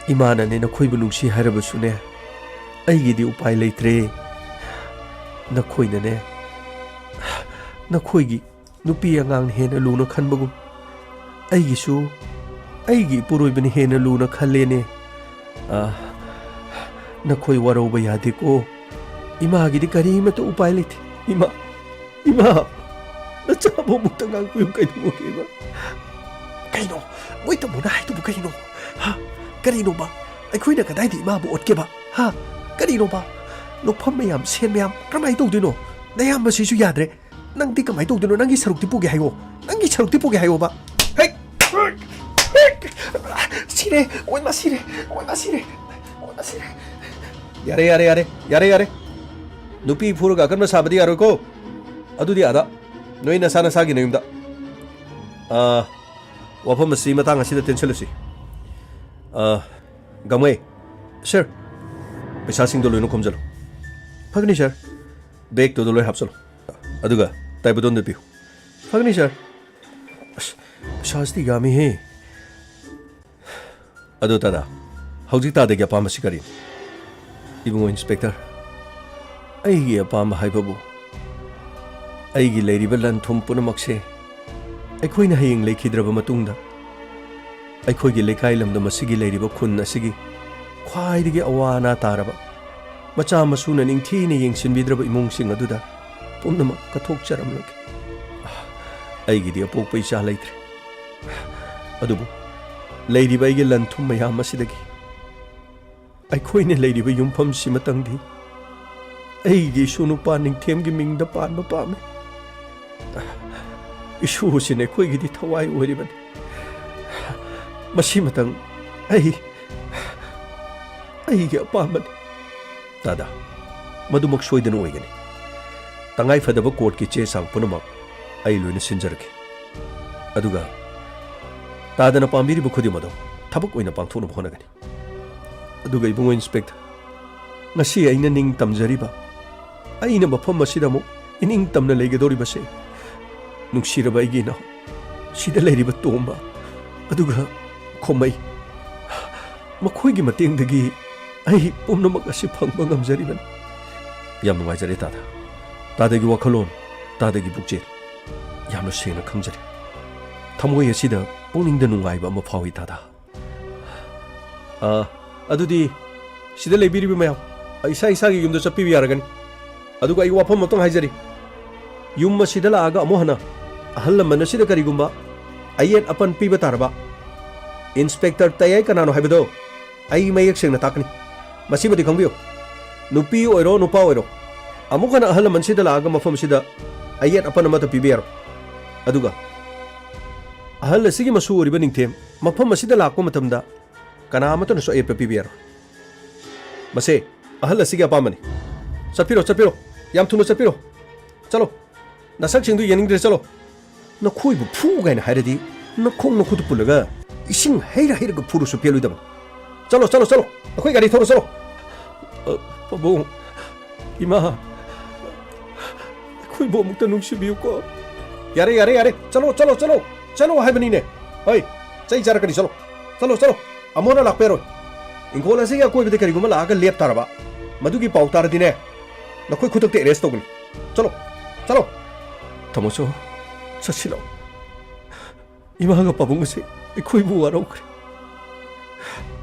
ꯏꯃꯥꯅꯅꯦ ꯅꯈꯣꯏꯕꯨ ꯅꯨꯡꯁꯤ ꯍꯥꯏꯔꯕꯁꯨꯅꯦ, ꯑꯩꯒꯤꯗꯤ ꯎꯄꯥꯏ ꯂꯩꯇ꯭ꯔꯦ꯫ ꯅꯈꯣꯏꯅꯅꯦ, ꯅꯈꯣꯏꯒꯤ ꯅꯨꯄꯤ ꯑꯉꯥꯡꯅ ꯍꯦꯟꯅ ꯂꯨꯅ ꯈꯟꯕꯒꯨꯝ, ꯑꯩꯒꯤꯁꯨ ꯑꯩꯒꯤ ꯏꯄꯨꯔꯣꯏꯕꯅ ꯍꯦꯟꯅ ꯂꯨꯅ ꯈꯜꯂꯦꯅꯦ꯫ ꯑ, ꯅꯈꯣꯏ ꯋꯥꯔꯧꯕ ꯌꯥꯗꯦꯀꯣ꯫ ꯏꯃꯥꯒꯤꯗꯤ ꯀꯔꯤꯃꯠꯇ ꯎꯄꯥꯏ ꯂꯩꯇꯦ꯫ ꯏꯃꯥ, ꯏꯃꯥ, ꯅꯆꯥꯕꯨ ꯑꯃꯨꯛꯇ ꯉꯥꯡꯕꯤꯌꯨ ꯀꯩꯗꯧꯕꯒꯤ ꯏꯃꯥ? ꯀꯩꯅꯣ? ꯃꯣꯏ ꯇꯥꯃꯣꯅ ꯍꯥꯏꯗꯨꯕꯨ ꯀꯩꯅꯣ? ꯍꯥ? ꯀꯔꯤꯅꯣꯕ? ꯑꯩꯈꯣꯏꯅ ꯀꯗꯥꯏꯗ ꯏꯃꯥꯕꯨ ꯑꯣꯠꯀꯦꯕ? ꯍꯥ? ꯀꯔꯤꯅꯣꯕ? ꯂꯧꯐꯝ ꯃꯌꯥꯝ, ꯁꯦꯟ ꯃꯌꯥꯝ ꯀꯔꯝꯍꯥꯏꯅ ꯇꯧꯗꯣꯏꯅꯣ? ꯅꯌꯥꯝꯕꯁꯤꯁꯨ ꯌꯥꯗ꯭ꯔꯦ꯫ ꯅꯪꯗꯤ ꯀꯃꯥꯏꯅ ꯇꯧꯗꯣꯏꯅꯣ? ꯅꯪꯒꯤ ꯁꯔꯨꯛꯇꯤ ꯄꯨꯒꯦ ꯍꯥꯏꯌꯣ꯫ ꯅꯪꯒꯤ ꯁꯔꯨꯛꯇꯤ ꯄꯨꯒꯦ ꯍꯥꯏꯌꯣꯕ꯫ ꯍꯦꯛ! ꯁꯤꯔꯦ! ꯑꯣꯏꯃꯥ ꯁꯤꯔꯦ! ꯑꯣꯏꯃꯥ ꯁꯤꯔꯦ! ꯑꯣꯏꯃꯥ ꯁꯤꯔꯦ! ꯌꯥꯔꯦ, ꯌꯥꯔꯦ, ꯌꯥꯔꯦ, ꯌꯥꯔꯦ, ꯌꯥꯔꯦ꯫ ꯅꯨꯄꯤ ꯐꯨꯔꯒ ꯑꯀꯟꯕ ꯁꯥꯕꯗꯤ ꯌꯥꯔꯣꯏꯀꯣ꯫ ꯑꯗꯨꯗꯤ ꯑꯥꯗ, ꯅꯣꯏ ꯅꯁꯥ ꯅꯁꯥꯒꯤ ꯅꯌꯨꯝꯗ꯫ ꯑꯥ, ꯋꯥꯐꯝ ꯑꯁꯤ ꯃꯇꯥꯡ ꯑꯁꯤꯗ ꯇꯦꯟꯁꯤꯜꯂꯁꯤ꯫ ꯑꯥ, ꯒꯥꯡꯃꯩ꯫ ꯁꯔ꯫ ꯄꯩꯁꯥꯁꯤꯡꯗꯣ ꯂꯣꯏꯅ ꯈꯣꯝꯖꯤꯜꯂꯨ꯫ ꯐꯒꯅꯤ, ꯁꯔ꯫ ꯕꯦꯒꯇꯨꯗ ꯂꯣꯏ ꯍꯥꯞꯆꯤꯜꯂꯨ꯫ ꯑꯗꯨꯒ ꯇꯥꯏꯕꯗꯣꯟꯗ ꯄꯤꯌꯨ꯫ ꯐꯒꯅꯤ, ꯁꯥꯔ꯫ ꯑꯁ, ꯄꯩꯁꯥꯁꯤꯗꯤ ꯌꯥꯝꯃꯤꯍꯦ꯫ ꯑꯗꯣ ꯇꯥꯗꯥ, ꯍꯧꯖꯤꯛ ꯇꯥꯗꯥꯒꯤ ꯑꯄꯥꯝꯕꯁꯤ ꯀꯔꯤꯅꯣ? ꯏꯕꯨꯡꯉꯣ ꯏꯟꯁꯄꯦꯛꯇꯔ, ꯑꯩꯒꯤ ꯑꯄꯥꯝꯕ ꯍꯥꯏꯕꯕꯨ ꯑꯩꯒꯤ ꯂꯩꯔꯤꯕ ꯂꯟ ꯊꯨꯝ ꯄꯨꯝꯅꯃꯛꯁꯦ ꯑꯩꯈꯣꯏꯅ ꯍꯌꯦꯡ ꯂꯩꯈꯤꯗ꯭ꯔꯕ ꯃꯇꯨꯡꯗ ꯑꯩꯈꯣꯏꯒꯤ ꯂꯩꯀꯥꯏ ꯂꯝꯗꯝ ꯑꯁꯤꯒꯤ ꯂꯩꯔꯤꯕ ꯈꯨꯟ ꯑꯁꯤꯒꯤ ꯈ꯭ꯋꯥꯏꯗꯒꯤ ꯑꯋꯥ ꯑꯅꯥ ꯇꯥꯔꯕ, ꯃꯆꯥ ꯃꯁꯨꯅ ꯅꯤꯡꯊꯤꯅ ꯌꯦꯡꯁꯤꯟꯕꯤꯗ꯭ꯔꯕ ꯏꯃꯨꯡꯁꯤꯡ ꯑꯗꯨꯗ ꯄꯨꯝꯅꯃꯛ ꯀꯠꯊꯣꯛꯆꯔꯝꯂꯒꯦ꯫ ꯑꯩꯒꯤꯗꯤ ꯑꯄꯣꯛꯄ ꯏꯆꯥ ꯂꯩꯇ꯭ꯔꯦ꯫ ꯑꯗꯨꯕꯨ ꯂꯩꯔꯤꯕ ꯑꯩꯒꯤ ꯂꯟ ꯊꯨꯝ ꯃꯌꯥꯝ ꯑꯁꯤꯗꯒꯤ ꯑꯩꯈꯣꯏꯅ ꯂꯩꯔꯤꯕ ꯌꯨꯝꯐꯝꯁꯤꯃꯇꯪꯗꯤ ꯑꯩꯒꯤ ꯏꯁꯨ ꯅꯨꯄꯥ ꯅꯤꯡꯊꯦꯝꯒꯤ ꯃꯤꯡꯗ ꯄꯥꯟꯕ ꯄꯥꯝꯃꯤ꯫ ꯏꯁꯨꯁꯤꯅ ꯑꯩꯈꯣꯏꯒꯤꯗꯤ ꯊꯋꯥꯏ ꯑꯣꯏꯔꯤꯕꯅꯤ꯫ ꯃꯁꯤꯃꯇꯪ ꯑꯩ, ꯑꯩꯒꯤ ꯑꯄꯥꯝꯕꯅꯤ꯫ ꯇꯥꯗꯥ, ꯃꯗꯨꯃꯛ ꯁꯣꯏꯗꯅ ꯑꯣꯏꯒꯅꯤ꯫ ꯇꯉꯥꯏꯐꯗꯕ ꯀꯣꯔꯠꯀꯤ ꯆꯦ ꯆꯥꯡ ꯄꯨꯝꯅꯃꯛ ꯑꯩ ꯂꯣꯏꯅ ꯁꯤꯟꯖꯔꯒꯦ꯫ ꯑꯗꯨꯒ ꯇꯥꯗꯥꯅ ꯄꯥꯝꯕꯤꯔꯤꯕ ꯈꯨꯗꯤꯡꯃꯛ ꯑꯗꯨ ꯊꯕꯛ ꯑꯣꯏꯅ ꯄꯥꯡꯊꯣꯛꯅꯕ ꯍꯣꯠꯅꯒꯅꯤ꯫ ꯑꯗꯨꯒ ꯏꯕꯨꯡꯉꯣ ꯏꯟꯁꯄꯦꯛꯇꯔ, ꯉꯁꯤ ꯑꯩꯅ ꯅꯤꯡ ꯇꯝꯖꯔꯤꯕ, ꯑꯩꯅ ꯃꯐꯝ ꯑꯁꯤꯗ ꯑꯃꯨꯛ ꯏꯅꯤꯡ ꯇꯝꯅ ꯂꯩꯒꯗꯧꯔꯤꯕꯁꯦ, ꯅꯨꯡꯁꯤꯔꯕ ꯑꯩꯒꯤ ꯏꯅꯥꯎ, ꯁꯤꯗ ꯂꯩꯔꯤꯕ ꯇꯣꯝꯕ, ꯑꯗꯨꯒ ꯈꯣꯃꯩ, ꯃꯈꯣꯏꯒꯤ ꯃꯇꯦꯡꯗꯒꯤ ꯑꯩ ꯄꯨꯝꯅꯃꯛ ꯑꯁꯤ ꯐꯪꯕ ꯉꯝꯖꯔꯤꯕꯅꯤ꯫ ꯌꯥꯝ ꯅꯨꯡꯉꯥꯏꯖꯔꯦ ꯇꯥꯗꯥ꯫ ꯇꯥꯗꯥꯒꯤ ꯋꯥꯈꯜꯂꯣꯟ, ꯇꯥꯗꯥꯒꯤ ꯄꯨꯛꯆꯦꯜ ꯌꯥꯝꯅ ꯁꯦꯡꯅ ꯈꯪꯖꯔꯦ꯫ ꯊꯃꯣꯏ ꯑꯁꯤꯗ ꯄꯨꯛꯅꯤꯡꯗ ꯅꯨꯡꯉꯥꯏꯕ ꯑꯃ ꯐꯥꯎꯏ ꯇꯥꯗꯥ꯫ ꯑ, ꯑꯗꯨꯗꯤ ꯁꯤꯗ ꯂꯩꯕꯤꯔꯤꯕ ꯃꯌꯥꯝ, ꯏꯁꯥ ꯏꯁꯥꯒꯤ ꯌꯨꯝꯗ ꯆꯠꯄꯤꯕ ꯌꯥꯔꯒꯅꯤ꯫ ꯑꯗꯨꯒ ꯑꯩ ꯋꯥꯐꯝ ꯑꯃꯇꯪ ꯍꯥꯏꯖꯔꯤ꯫ ꯌꯨꯝ ꯑꯁꯤꯗ ꯂꯥꯛꯑꯒ ꯑꯃꯨꯛ ꯍꯟꯅ ꯑꯍꯜ ꯂꯃꯟ ꯑꯁꯤꯗ ꯀꯔꯤꯒꯨꯝꯕ ꯑꯌꯦꯠ ꯑꯄꯟ ꯄꯤꯕ ꯇꯥꯔꯕ, ꯏꯟꯁꯄꯦꯛꯇꯔ ꯇꯌꯥꯏ ꯀꯅꯥꯅꯣ ꯍꯥꯏꯕꯗꯣ ꯑꯩ ꯃꯌꯦꯛ ꯁꯦꯡꯅ ꯇꯥꯛꯀꯅꯤ꯫ ꯃꯁꯤꯃꯗꯤ ꯈꯪꯕꯤꯌꯨ, ꯅꯨꯄꯤ ꯑꯣꯏꯔꯣ ꯅꯨꯄꯥ ꯑꯣꯏꯔꯣ, ꯑꯃꯨꯛ ꯍꯟꯅ ꯑꯍꯜ ꯂꯃꯟꯁꯤꯗ ꯂꯥꯛꯑꯒ ꯃꯐꯝ ꯑꯁꯤꯗ ꯑꯌꯦꯠ ꯑꯄꯟ ꯑꯃꯠꯇ ꯄꯤꯕ ꯌꯥꯔꯣꯏ꯫ ꯑꯗꯨꯒ ꯑꯍꯜ ꯑꯁꯤꯒꯤ ꯃꯁꯨ ꯑꯣꯏꯔꯤꯕ ꯅꯤꯡꯊꯦꯝ ꯃꯐꯝ ꯑꯁꯤꯗ ꯂꯥꯛꯄ ꯃꯇꯝꯗ ꯀꯅꯥ ꯑꯃꯠꯇꯅꯁꯨ ꯑꯌꯦꯠꯄ ꯄꯤꯕ ꯌꯥꯔꯣꯏ꯫ ꯃꯁꯦ ꯑꯍꯜ ꯑꯁꯤꯒꯤ ꯑꯄꯥꯝꯕꯅꯤ꯫ ꯆꯠꯄꯤꯔꯣ, ꯆꯠꯄꯤꯔꯣ, ꯌꯥꯝ ꯊꯨꯅ ꯆꯠꯄꯤꯔꯣ꯫ ꯆꯠꯂꯣ, ꯅꯁꯛꯁꯤꯡꯗꯨ ꯌꯦꯡꯅꯤꯡꯗ꯭ꯔꯦ, ꯆꯠꯂꯣ꯫ ꯅꯈꯣꯏꯕꯨ ꯐꯨ ꯀꯥꯏꯅ ꯍꯥꯏꯔꯗꯤ ꯅꯈꯣꯡ ꯅꯈꯨꯠꯇꯨ ꯄꯨꯜꯂꯒ ꯏꯁꯤꯡ ꯍꯩꯔ ꯍꯩꯔꯒ ꯐꯨꯔꯁꯨ ꯄꯦꯜꯂꯣꯏꯗꯕꯅꯤ꯫ ꯆꯠꯂꯣ, ꯆꯠꯂꯣ, ꯆꯠꯂꯣ, ꯑꯩꯈꯣꯏ ꯒꯥꯔꯤ ꯊꯧꯔꯣ, ꯆꯠꯂꯣ꯫ ꯑ, ꯄꯥꯕꯨꯡ, ꯏꯃꯥ, ꯑꯩꯈꯣꯏꯕꯨ ꯑꯃꯨꯛꯇ ꯅꯨꯡꯁꯤꯕꯤꯌꯨꯀꯣ꯫ ꯌꯥꯔꯦ, ꯌꯥꯔꯦ, ꯌꯥꯔꯦ꯫ ꯆꯠꯂꯣ, ꯆꯠꯂꯣ, ꯆꯠꯂꯣ꯫ ꯆꯠꯂꯣ ꯍꯥꯏꯕꯅꯤꯅꯦ꯫ ꯍꯩ, ꯆꯩ ꯆꯥꯔꯛꯀꯅꯤ, ꯆꯠꯂꯣ꯫ ꯆꯠꯂꯣ, ꯆꯠꯂꯣ꯫ ꯑꯃꯨꯛ ꯍꯟꯅ ꯂꯥꯛꯄ ꯌꯥꯔꯣꯏ꯫ ꯏꯪꯈꯣꯜ ꯑꯁꯤꯒꯤ ꯑꯀꯣꯏꯕꯗ ꯀꯔꯤꯒꯨꯝꯕ ꯂꯥꯛꯑꯒ ꯂꯦꯞ ꯇꯥꯔꯕ, ꯃꯗꯨꯒꯤ ꯄꯥꯎ ꯇꯥꯔꯗꯤꯅꯦ, ꯅꯈꯣꯏ ꯈꯨꯗꯛꯇ ꯑꯦꯔꯦꯁ ꯇꯧꯒꯅꯤ꯫ ꯆꯠꯂꯣ, ꯆꯠꯂꯣ꯫ ꯇꯥꯃꯣꯆꯧ, ꯆꯠꯁꯤꯜꯂꯛꯑꯣ꯫ ꯏꯃꯥꯒ ꯄꯥꯕꯨꯡ ꯑꯁꯤ ꯑꯩꯈꯣꯏꯕꯨ ꯋꯥꯔꯧꯈ꯭ꯔꯦ꯫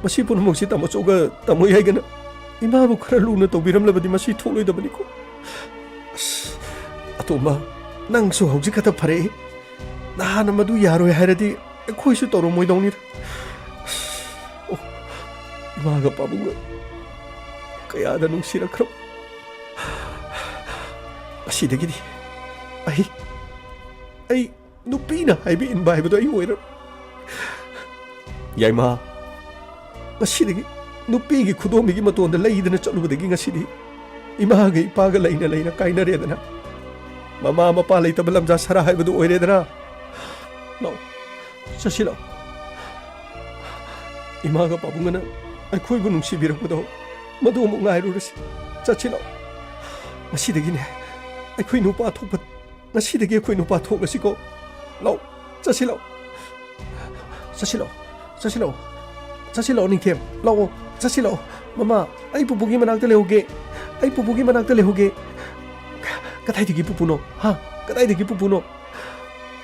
ꯃꯁꯤ ꯄꯨꯝꯅꯃꯛꯁꯤ ꯇꯥꯃꯣꯆꯧꯒ ꯇꯥꯃꯣ ꯌꯥꯏꯒꯅ ꯏꯃꯥꯕꯨ ꯈꯔ ꯂꯨꯅ ꯇꯧꯕꯤꯔꯝꯂꯕꯗꯤ ꯃꯁꯤ ꯊꯣꯛꯂꯣꯏꯗꯕꯅꯤꯀꯣ꯫ ꯑꯁ, ꯑꯇꯣꯝꯕ, ꯅꯪꯁꯨ ꯍꯧꯖꯤꯛ ꯈꯛꯇ ꯐꯔꯛꯏ꯫ ꯅꯍꯥꯟꯅ ꯃꯗꯨ ꯌꯥꯔꯣꯏ ꯍꯥꯏꯔꯗꯤ ꯑꯩꯈꯣꯏꯁꯨ ꯇꯧꯔꯝꯃꯣꯏꯗꯧꯅꯤꯗ꯫ ꯑꯁ, ꯑꯣ, ꯏꯃꯥꯒ ꯄꯥꯕꯨꯡꯒ ꯀꯌꯥꯗ ꯅꯨꯡꯁꯤꯔꯛꯈ꯭ꯔꯕ꯫ ꯑꯁꯤꯗꯒꯤꯗꯤ ꯑꯩ, ꯑꯩ ꯅꯨꯄꯤꯅ ꯍꯥꯏꯕ ꯏꯟꯕ ꯍꯥꯏꯕꯗꯣ ꯑꯩ ꯑꯣꯏꯔꯔꯣꯏ꯫ ꯌꯥꯏꯃ, ꯉꯁꯤꯗꯒꯤ ꯅꯨꯄꯤꯒꯤ ꯈꯨꯗꯣꯝꯕꯤꯒꯤ ꯃꯇꯣꯟꯗ ꯂꯩꯗꯅ ꯆꯠꯂꯨꯕꯗꯒꯤ ꯉꯁꯤꯗꯤ ꯏꯃꯥꯒ ꯏꯄꯥꯒ ꯂꯩꯅ ꯂꯩꯅ ꯀꯥꯏꯅꯔꯦꯗꯅ꯫ ꯃꯃꯥ ꯃꯄꯥ ꯂꯩꯇꯕ ꯂꯝꯖꯥ ꯁꯔꯥ ꯍꯥꯏꯕꯗꯨ ꯑꯣꯏꯔꯦꯗꯅ꯫ ꯂꯥꯛꯑꯣ, ꯆꯠꯁꯤ ꯂꯥꯛꯑꯣ꯫ ꯏꯃꯥꯒ ꯄꯥꯕꯨꯡꯒꯅ ꯑꯩꯈꯣꯏꯕꯨ ꯅꯨꯡꯁꯤꯕꯤꯔꯛꯄꯗꯣ ꯃꯗꯨ ꯑꯃꯨꯛ ꯉꯥꯏꯔꯨꯔꯁꯤ꯫ ꯆꯠꯁꯤ ꯂꯥꯛꯑꯣ꯫ ꯉꯁꯤꯗꯒꯤꯅꯦ ꯑꯩꯈꯣꯏ ꯅꯨꯄꯥ ꯊꯣꯛꯄ ꯉꯁꯤꯗꯒꯤ ꯑꯩꯈꯣꯏ ꯅꯨꯄꯥ ꯊꯣꯛꯂꯁꯤꯀꯣ꯫ ꯂꯥꯛꯑꯣ, ꯆꯠꯁꯤ ꯂꯥꯛꯑꯣ꯫ ꯆꯠꯁꯤ ꯂꯥꯛꯑꯣ, ꯆꯠꯁꯤ ꯂꯥꯛꯑꯣ꯫ ꯆꯠꯁꯤ ꯂꯥꯛꯑꯣ, ꯅꯤꯡꯊꯦꯝ꯫ ꯂꯥꯛꯑꯣ, ꯆꯠꯁꯤ ꯂꯥꯛꯑꯣ꯫ ꯃꯃꯥ, ꯑꯩ ꯄꯨꯄꯨꯒꯤ ꯃꯅꯥꯛꯇ ꯂꯩꯍꯧꯒꯦ꯫ ꯑꯩ ꯄꯨꯄꯨꯒꯤ ꯃꯅꯥꯛꯇ ꯂꯩꯍꯧꯒꯦ꯫ ꯀꯗꯥꯏꯗꯒꯤ ꯄꯨꯄꯨꯅꯣ? ꯍꯥ? ꯀꯗꯥꯏꯗꯒꯤ ꯄꯨꯄꯨꯅꯣ?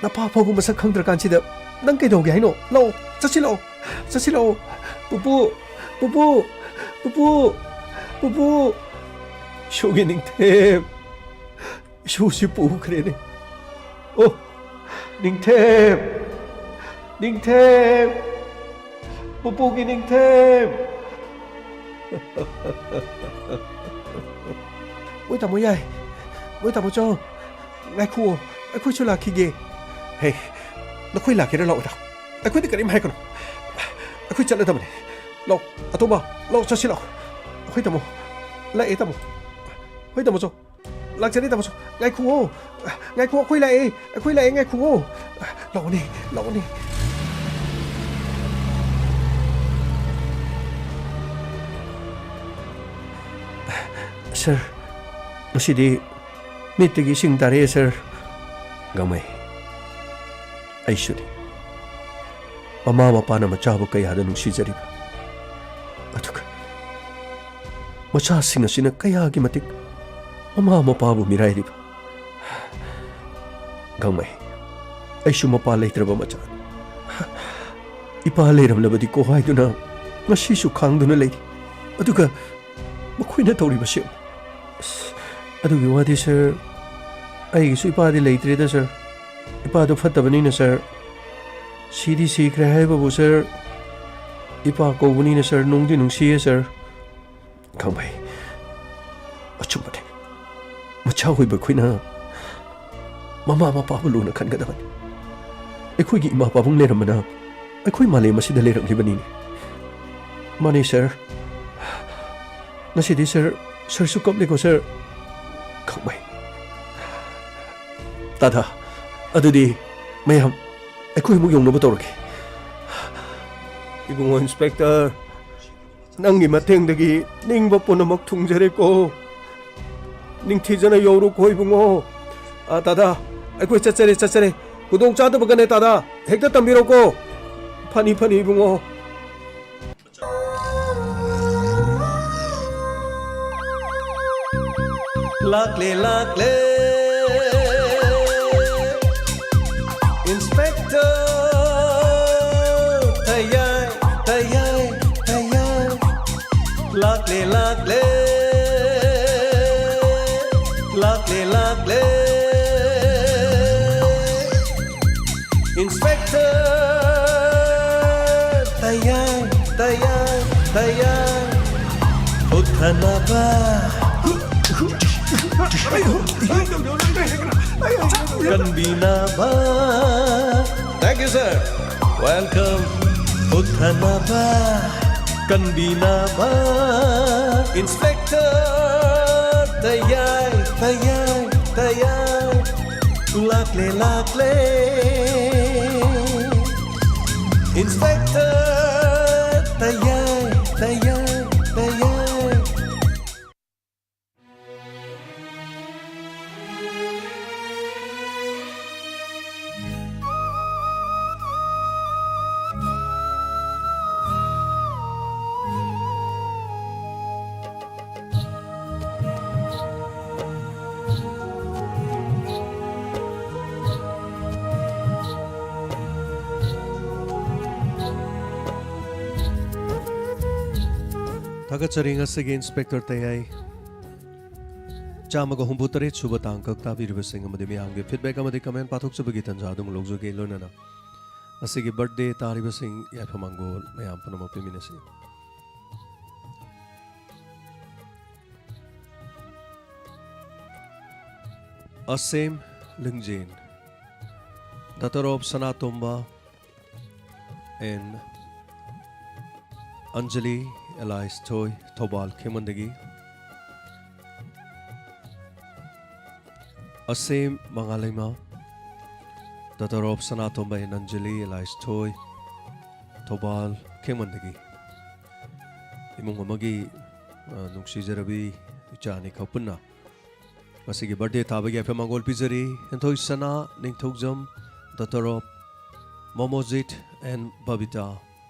ꯅꯄꯥ ꯐꯥꯎꯕ ꯃꯁꯛ ꯈꯪꯗ꯭ꯔꯀꯥꯟꯁꯤꯗ ꯅꯪ ꯀꯩꯗꯧꯒꯦ ꯍꯥꯏꯅꯣ? ꯂꯥꯛꯑꯣ, ꯆꯠꯁꯤ ꯂꯥꯛꯑꯣ꯫ ꯆꯠꯁꯤ ꯂꯥꯛꯑꯣ꯫ ꯄꯨꯄꯨ, ꯄꯨꯄꯨ, ꯄꯨꯄꯨ, ꯄꯨꯄꯨ꯫ ꯏꯁꯣꯔꯒꯤ ꯅꯤꯡꯊꯦꯝ꯫ ꯏꯁꯨꯁꯤ ꯄꯨꯈ꯭ꯔꯦꯅꯦ꯫ ꯑꯣ, ꯅꯤꯡꯊꯦꯝ! ꯅꯤꯡꯊꯦꯝ! ꯄꯨꯄꯨꯒꯤ ꯅꯤꯡꯊꯦꯝ! ꯃꯣꯏ ꯇꯥꯃꯣ ꯌꯥꯏ, ꯃꯣꯏ ꯇꯥꯃꯣ ꯆꯧ, ꯉꯥꯏꯈꯨꯑꯣ, ꯑꯩꯈꯣꯏꯁꯨ ꯂꯥꯛꯈꯤꯒꯦ꯫ ꯍꯦ, ꯅꯈꯣꯏ ꯂꯥꯛꯀꯦꯔꯥ ꯂꯥꯛꯑꯣꯏꯔꯥ? ꯑꯩꯈꯣꯏꯗ ꯀꯔꯤꯝ ꯍꯥꯏꯔꯛꯀꯅꯨ꯫ ꯑꯩꯈꯣꯏ ꯆꯠꯂꯗꯕꯅꯤ꯫ ꯂꯥꯛꯑꯣ, ꯑꯇꯣꯝꯕ, ꯂꯥꯛꯑꯣ, ꯆꯠꯁꯤ ꯂꯥꯛꯑꯣ꯫ ꯑꯩꯈꯣꯏ ꯇꯥꯃꯣ ꯂꯥꯛꯑꯦ, ꯇꯥꯃꯣ꯫ ꯍꯣꯏ, ꯇꯥꯃꯣ ꯆꯧ꯫ ꯂꯥꯛꯆꯔꯦ, ꯇꯥꯃꯣ ꯆꯧ꯫ ꯉꯥꯏꯈꯨꯑꯣ꯫ ꯉꯥꯏꯈꯨꯑꯣ, ꯑꯩꯈꯣꯏ ꯂꯥꯛꯑꯦ꯫ ꯑꯩꯈꯣꯏ ꯂꯥꯛꯑꯦ, ꯉꯥꯏꯈꯨꯑꯣ꯫ ꯂꯥꯛꯑꯣꯅꯦ, ꯂꯥꯛꯑꯣꯅꯦ꯫ ꯁꯥꯔ, ꯉꯁꯤꯗꯤ ꯃꯤꯠꯇꯒꯤ ꯏꯁꯤꯡ ꯇꯥꯔꯛꯑꯦ, ꯁꯥꯔ꯫ ꯒꯥꯡꯃꯩ, ꯑꯩꯁꯨꯅꯤ꯫ ꯃꯃꯥ ꯃꯄꯥꯅ ꯃꯆꯥꯕꯨ ꯀꯌꯥꯗ ꯅꯨꯡꯁꯤꯖꯔꯤꯕ, ꯑꯗꯨꯒ ꯃꯆꯥꯁꯤꯡ ꯑꯁꯤꯅ ꯀꯌꯥꯒꯤ ꯃꯇꯤꯛ ꯃꯃꯥ ꯃꯄꯥꯕꯨ ꯃꯤꯔꯥꯏꯔꯤꯕ꯫ ꯒꯥꯡꯃꯩ, ꯑꯩꯁꯨ ꯃꯄꯥ ꯂꯩꯇ꯭ꯔꯕ ꯃꯆꯥꯅꯤ꯫ ꯏꯄꯥ ꯂꯩꯔꯝꯂꯕꯗꯤꯀꯣ ꯍꯥꯏꯗꯨꯅ ꯉꯁꯤꯁꯨ ꯈꯥꯡꯗꯨꯅ ꯂꯩꯔꯤ꯫ ꯑꯗꯨꯒ ꯃꯈꯣꯏꯅ ꯇꯧꯔꯤꯕꯁꯤ ꯌꯦꯡꯉꯨ꯫ ꯑꯁ, ꯑꯗꯨꯒꯤ ꯋꯥꯗꯤ ꯁꯥꯔ, ꯑꯩꯒꯤꯁꯨ ꯏꯄꯥꯗꯤ ꯂꯩꯇ꯭ꯔꯦꯗ ꯁꯥꯔ꯫ ꯏꯄꯥꯗꯣ ꯐꯠꯇꯕꯅꯤꯅ ꯁꯥꯔ꯫ ꯁꯤꯗꯤ ꯁꯤꯈ꯭ꯔꯦ ꯍꯥꯏꯕꯕꯨ ꯁꯥꯔ, ꯏꯄꯥ ꯀꯧꯕꯅꯤꯅ ꯁꯥꯔ, ꯅꯨꯡꯗꯤ ꯅꯨꯡꯁꯤꯌꯦ ꯁꯥꯔ꯫ ꯒꯥꯡꯃꯩ, ꯑꯆꯨꯝꯕꯅꯤ꯫ ꯃꯆꯥ ꯑꯣꯏꯕ ꯑꯩꯈꯣꯏꯅ ꯃꯃꯥ ꯃꯄꯥꯕꯨ ꯂꯨꯅ ꯈꯟꯒꯗꯕꯅꯤ꯫ ꯑꯩꯈꯣꯏꯒꯤ ꯏꯃꯥ ꯄꯥꯕꯨꯡ ꯂꯩꯔꯝꯕꯅ ꯑꯩꯈꯣꯏ ꯃꯥꯂꯦꯝ ꯑꯁꯤꯗ ꯂꯩꯔꯝꯂꯤꯕꯅꯤꯅꯦ꯫ ꯃꯥꯅꯤ ꯁꯥꯔ꯫ ꯉꯁꯤꯗꯤ ꯁꯥꯔ, ꯁꯥꯔꯁꯨ ꯀꯞꯂꯦꯀꯣ ꯁꯥꯔ꯫ ꯒꯥꯡꯃꯩ꯫ ꯇꯥꯗꯥ, ꯑꯗꯨꯗꯤ ꯃꯌꯥꯝ ꯑꯩꯈꯣꯏ ꯑꯃꯨꯛ ꯌꯧꯅꯕ ꯇꯧꯔꯒꯦ꯫ ꯏꯕꯨꯡꯉꯣ ꯏꯟꯁꯄꯦꯛꯇꯔ, ꯅꯪꯒꯤ ꯃꯇꯦꯡꯗꯒꯤ ꯅꯤꯡꯕ ꯄꯨꯝꯅꯃꯛ ꯊꯨꯡꯖꯔꯦꯀꯣ꯫ ꯅꯤꯡꯊꯤꯖꯅ ꯌꯧꯔꯨꯀꯣ ꯏꯕꯨꯡꯉꯣ꯫ ꯑ, ꯇꯥꯗꯥ, ꯑꯩꯈꯣꯏ ꯆꯠꯆꯔꯦ, ꯆꯠꯆꯔꯦ꯫ ꯈꯨꯗꯣꯡ ꯆꯥꯗꯕꯒꯅꯦ ꯇꯥꯗꯥ, ꯍꯦꯛꯇ ꯇꯝꯕꯤꯔꯣꯀꯣ꯫ ꯐꯅꯤ, ꯐꯅꯤ ꯏꯕꯨꯡꯉꯣ꯫ ꯂꯥꯛꯂꯦ, ꯂꯥꯛꯂꯦ꯫ ꯏꯟꯁꯄꯦꯛꯇꯔ ꯇꯌꯥꯏ, ꯇꯌꯥꯏ, ꯇꯌꯥꯏ꯫ ꯂꯥꯛꯂꯦ, ꯂꯥꯛꯂꯦ꯫ ꯂꯥꯛꯂꯦ, ꯂꯥꯛꯂꯦ꯫ ꯏꯟꯁꯄꯦꯛꯇꯔ ꯇꯌꯥꯏ, ꯇꯌꯥꯏ, ꯇꯌꯥꯏ꯫ ꯍꯨꯠꯊꯅꯕ꯫ ꯀꯟꯕꯤꯅꯕ꯫ Thank you, sir. Welcome. ꯍꯨꯠꯊꯅꯕ, ꯀꯟꯕꯤꯅꯕ꯫ ꯏꯟꯁꯄꯦꯛꯇꯔ ꯇꯌꯥꯏ, ꯇꯌꯥꯏ, ꯇꯌꯥꯏ꯫ ꯂꯥꯛꯂꯦ, ꯂꯥꯛꯂꯦ꯫ ꯏꯟꯁꯄꯦꯛꯇꯔ ꯇꯌꯥꯏ, ꯇꯌꯥꯏ, ꯇꯌꯥꯏ꯫ ꯊꯥꯒꯠꯆꯔꯤ ꯉꯁꯤꯒꯤ ꯏꯟꯁꯄꯦꯛꯇꯔ ꯇꯌꯥꯏ꯫ ꯆꯥꯝꯃꯒ ꯍꯨꯝꯐꯨ ꯇꯔꯦꯠ ꯁꯨꯕ ꯇꯥꯡꯀꯛ ꯇꯥꯕꯤꯔꯤꯕꯁꯤꯡ ꯑꯃꯗꯤ ꯃꯤꯌꯥꯝꯒꯤ ꯐꯤꯗꯕꯦꯛ ꯑꯃꯗꯤ ꯀꯃꯦꯟ ꯄꯥꯊꯣꯛꯆꯕꯒꯤ ꯇꯥꯟꯖꯥ ꯑꯗꯨꯝ ꯂꯧꯖꯒꯦ꯫ ꯂꯣꯏꯅꯅ ꯉꯁꯤꯒꯤ ꯕꯔꯊꯗꯦ ꯇꯥꯔꯤꯕꯁꯤꯡ ꯌꯥꯏꯐ ꯃꯪꯒꯣꯜ ꯃꯌꯥꯝ ꯄꯨꯝꯅꯃꯛ ꯄꯤꯃꯤꯟꯅꯁꯤ꯫ ꯑꯁꯦꯝ ꯂꯤꯡꯖꯦꯟ, daughter of Sanatomba and Anjali alias ꯊꯣꯏ, Thoubal ꯈꯦꯡꯃꯟꯗꯒꯤ꯫ ꯑꯁꯦꯝ ꯃꯉꯥꯂꯩꯃ, daughter of Sanatomba and Anjali alias ꯊꯣꯏ, ꯊꯧꯕꯥꯜ ꯈꯦꯡꯃꯟꯗꯒꯤ꯫ ꯏꯃꯨꯡ ꯑꯃꯒꯤ, ꯑ, ꯅꯨꯡꯁꯤꯖꯔꯕꯤ ꯏꯆꯥ ꯑꯅꯤꯈꯛ ꯄꯨꯟꯅ ꯉꯁꯤꯒꯤ ꯕꯔꯊꯗꯦ ꯇꯥꯕꯒꯤ ꯌꯥꯏꯐ ꯃꯪꯒꯣꯜ ꯄꯤꯖꯔꯤ꯫ ꯍꯦꯟꯊꯣꯏ ꯁꯅꯥ ꯅꯤꯡꯊꯧꯖꯝ, daughter of ꯃꯣꯃꯣꯖꯤꯠ and ꯕꯕꯤꯇꯥ,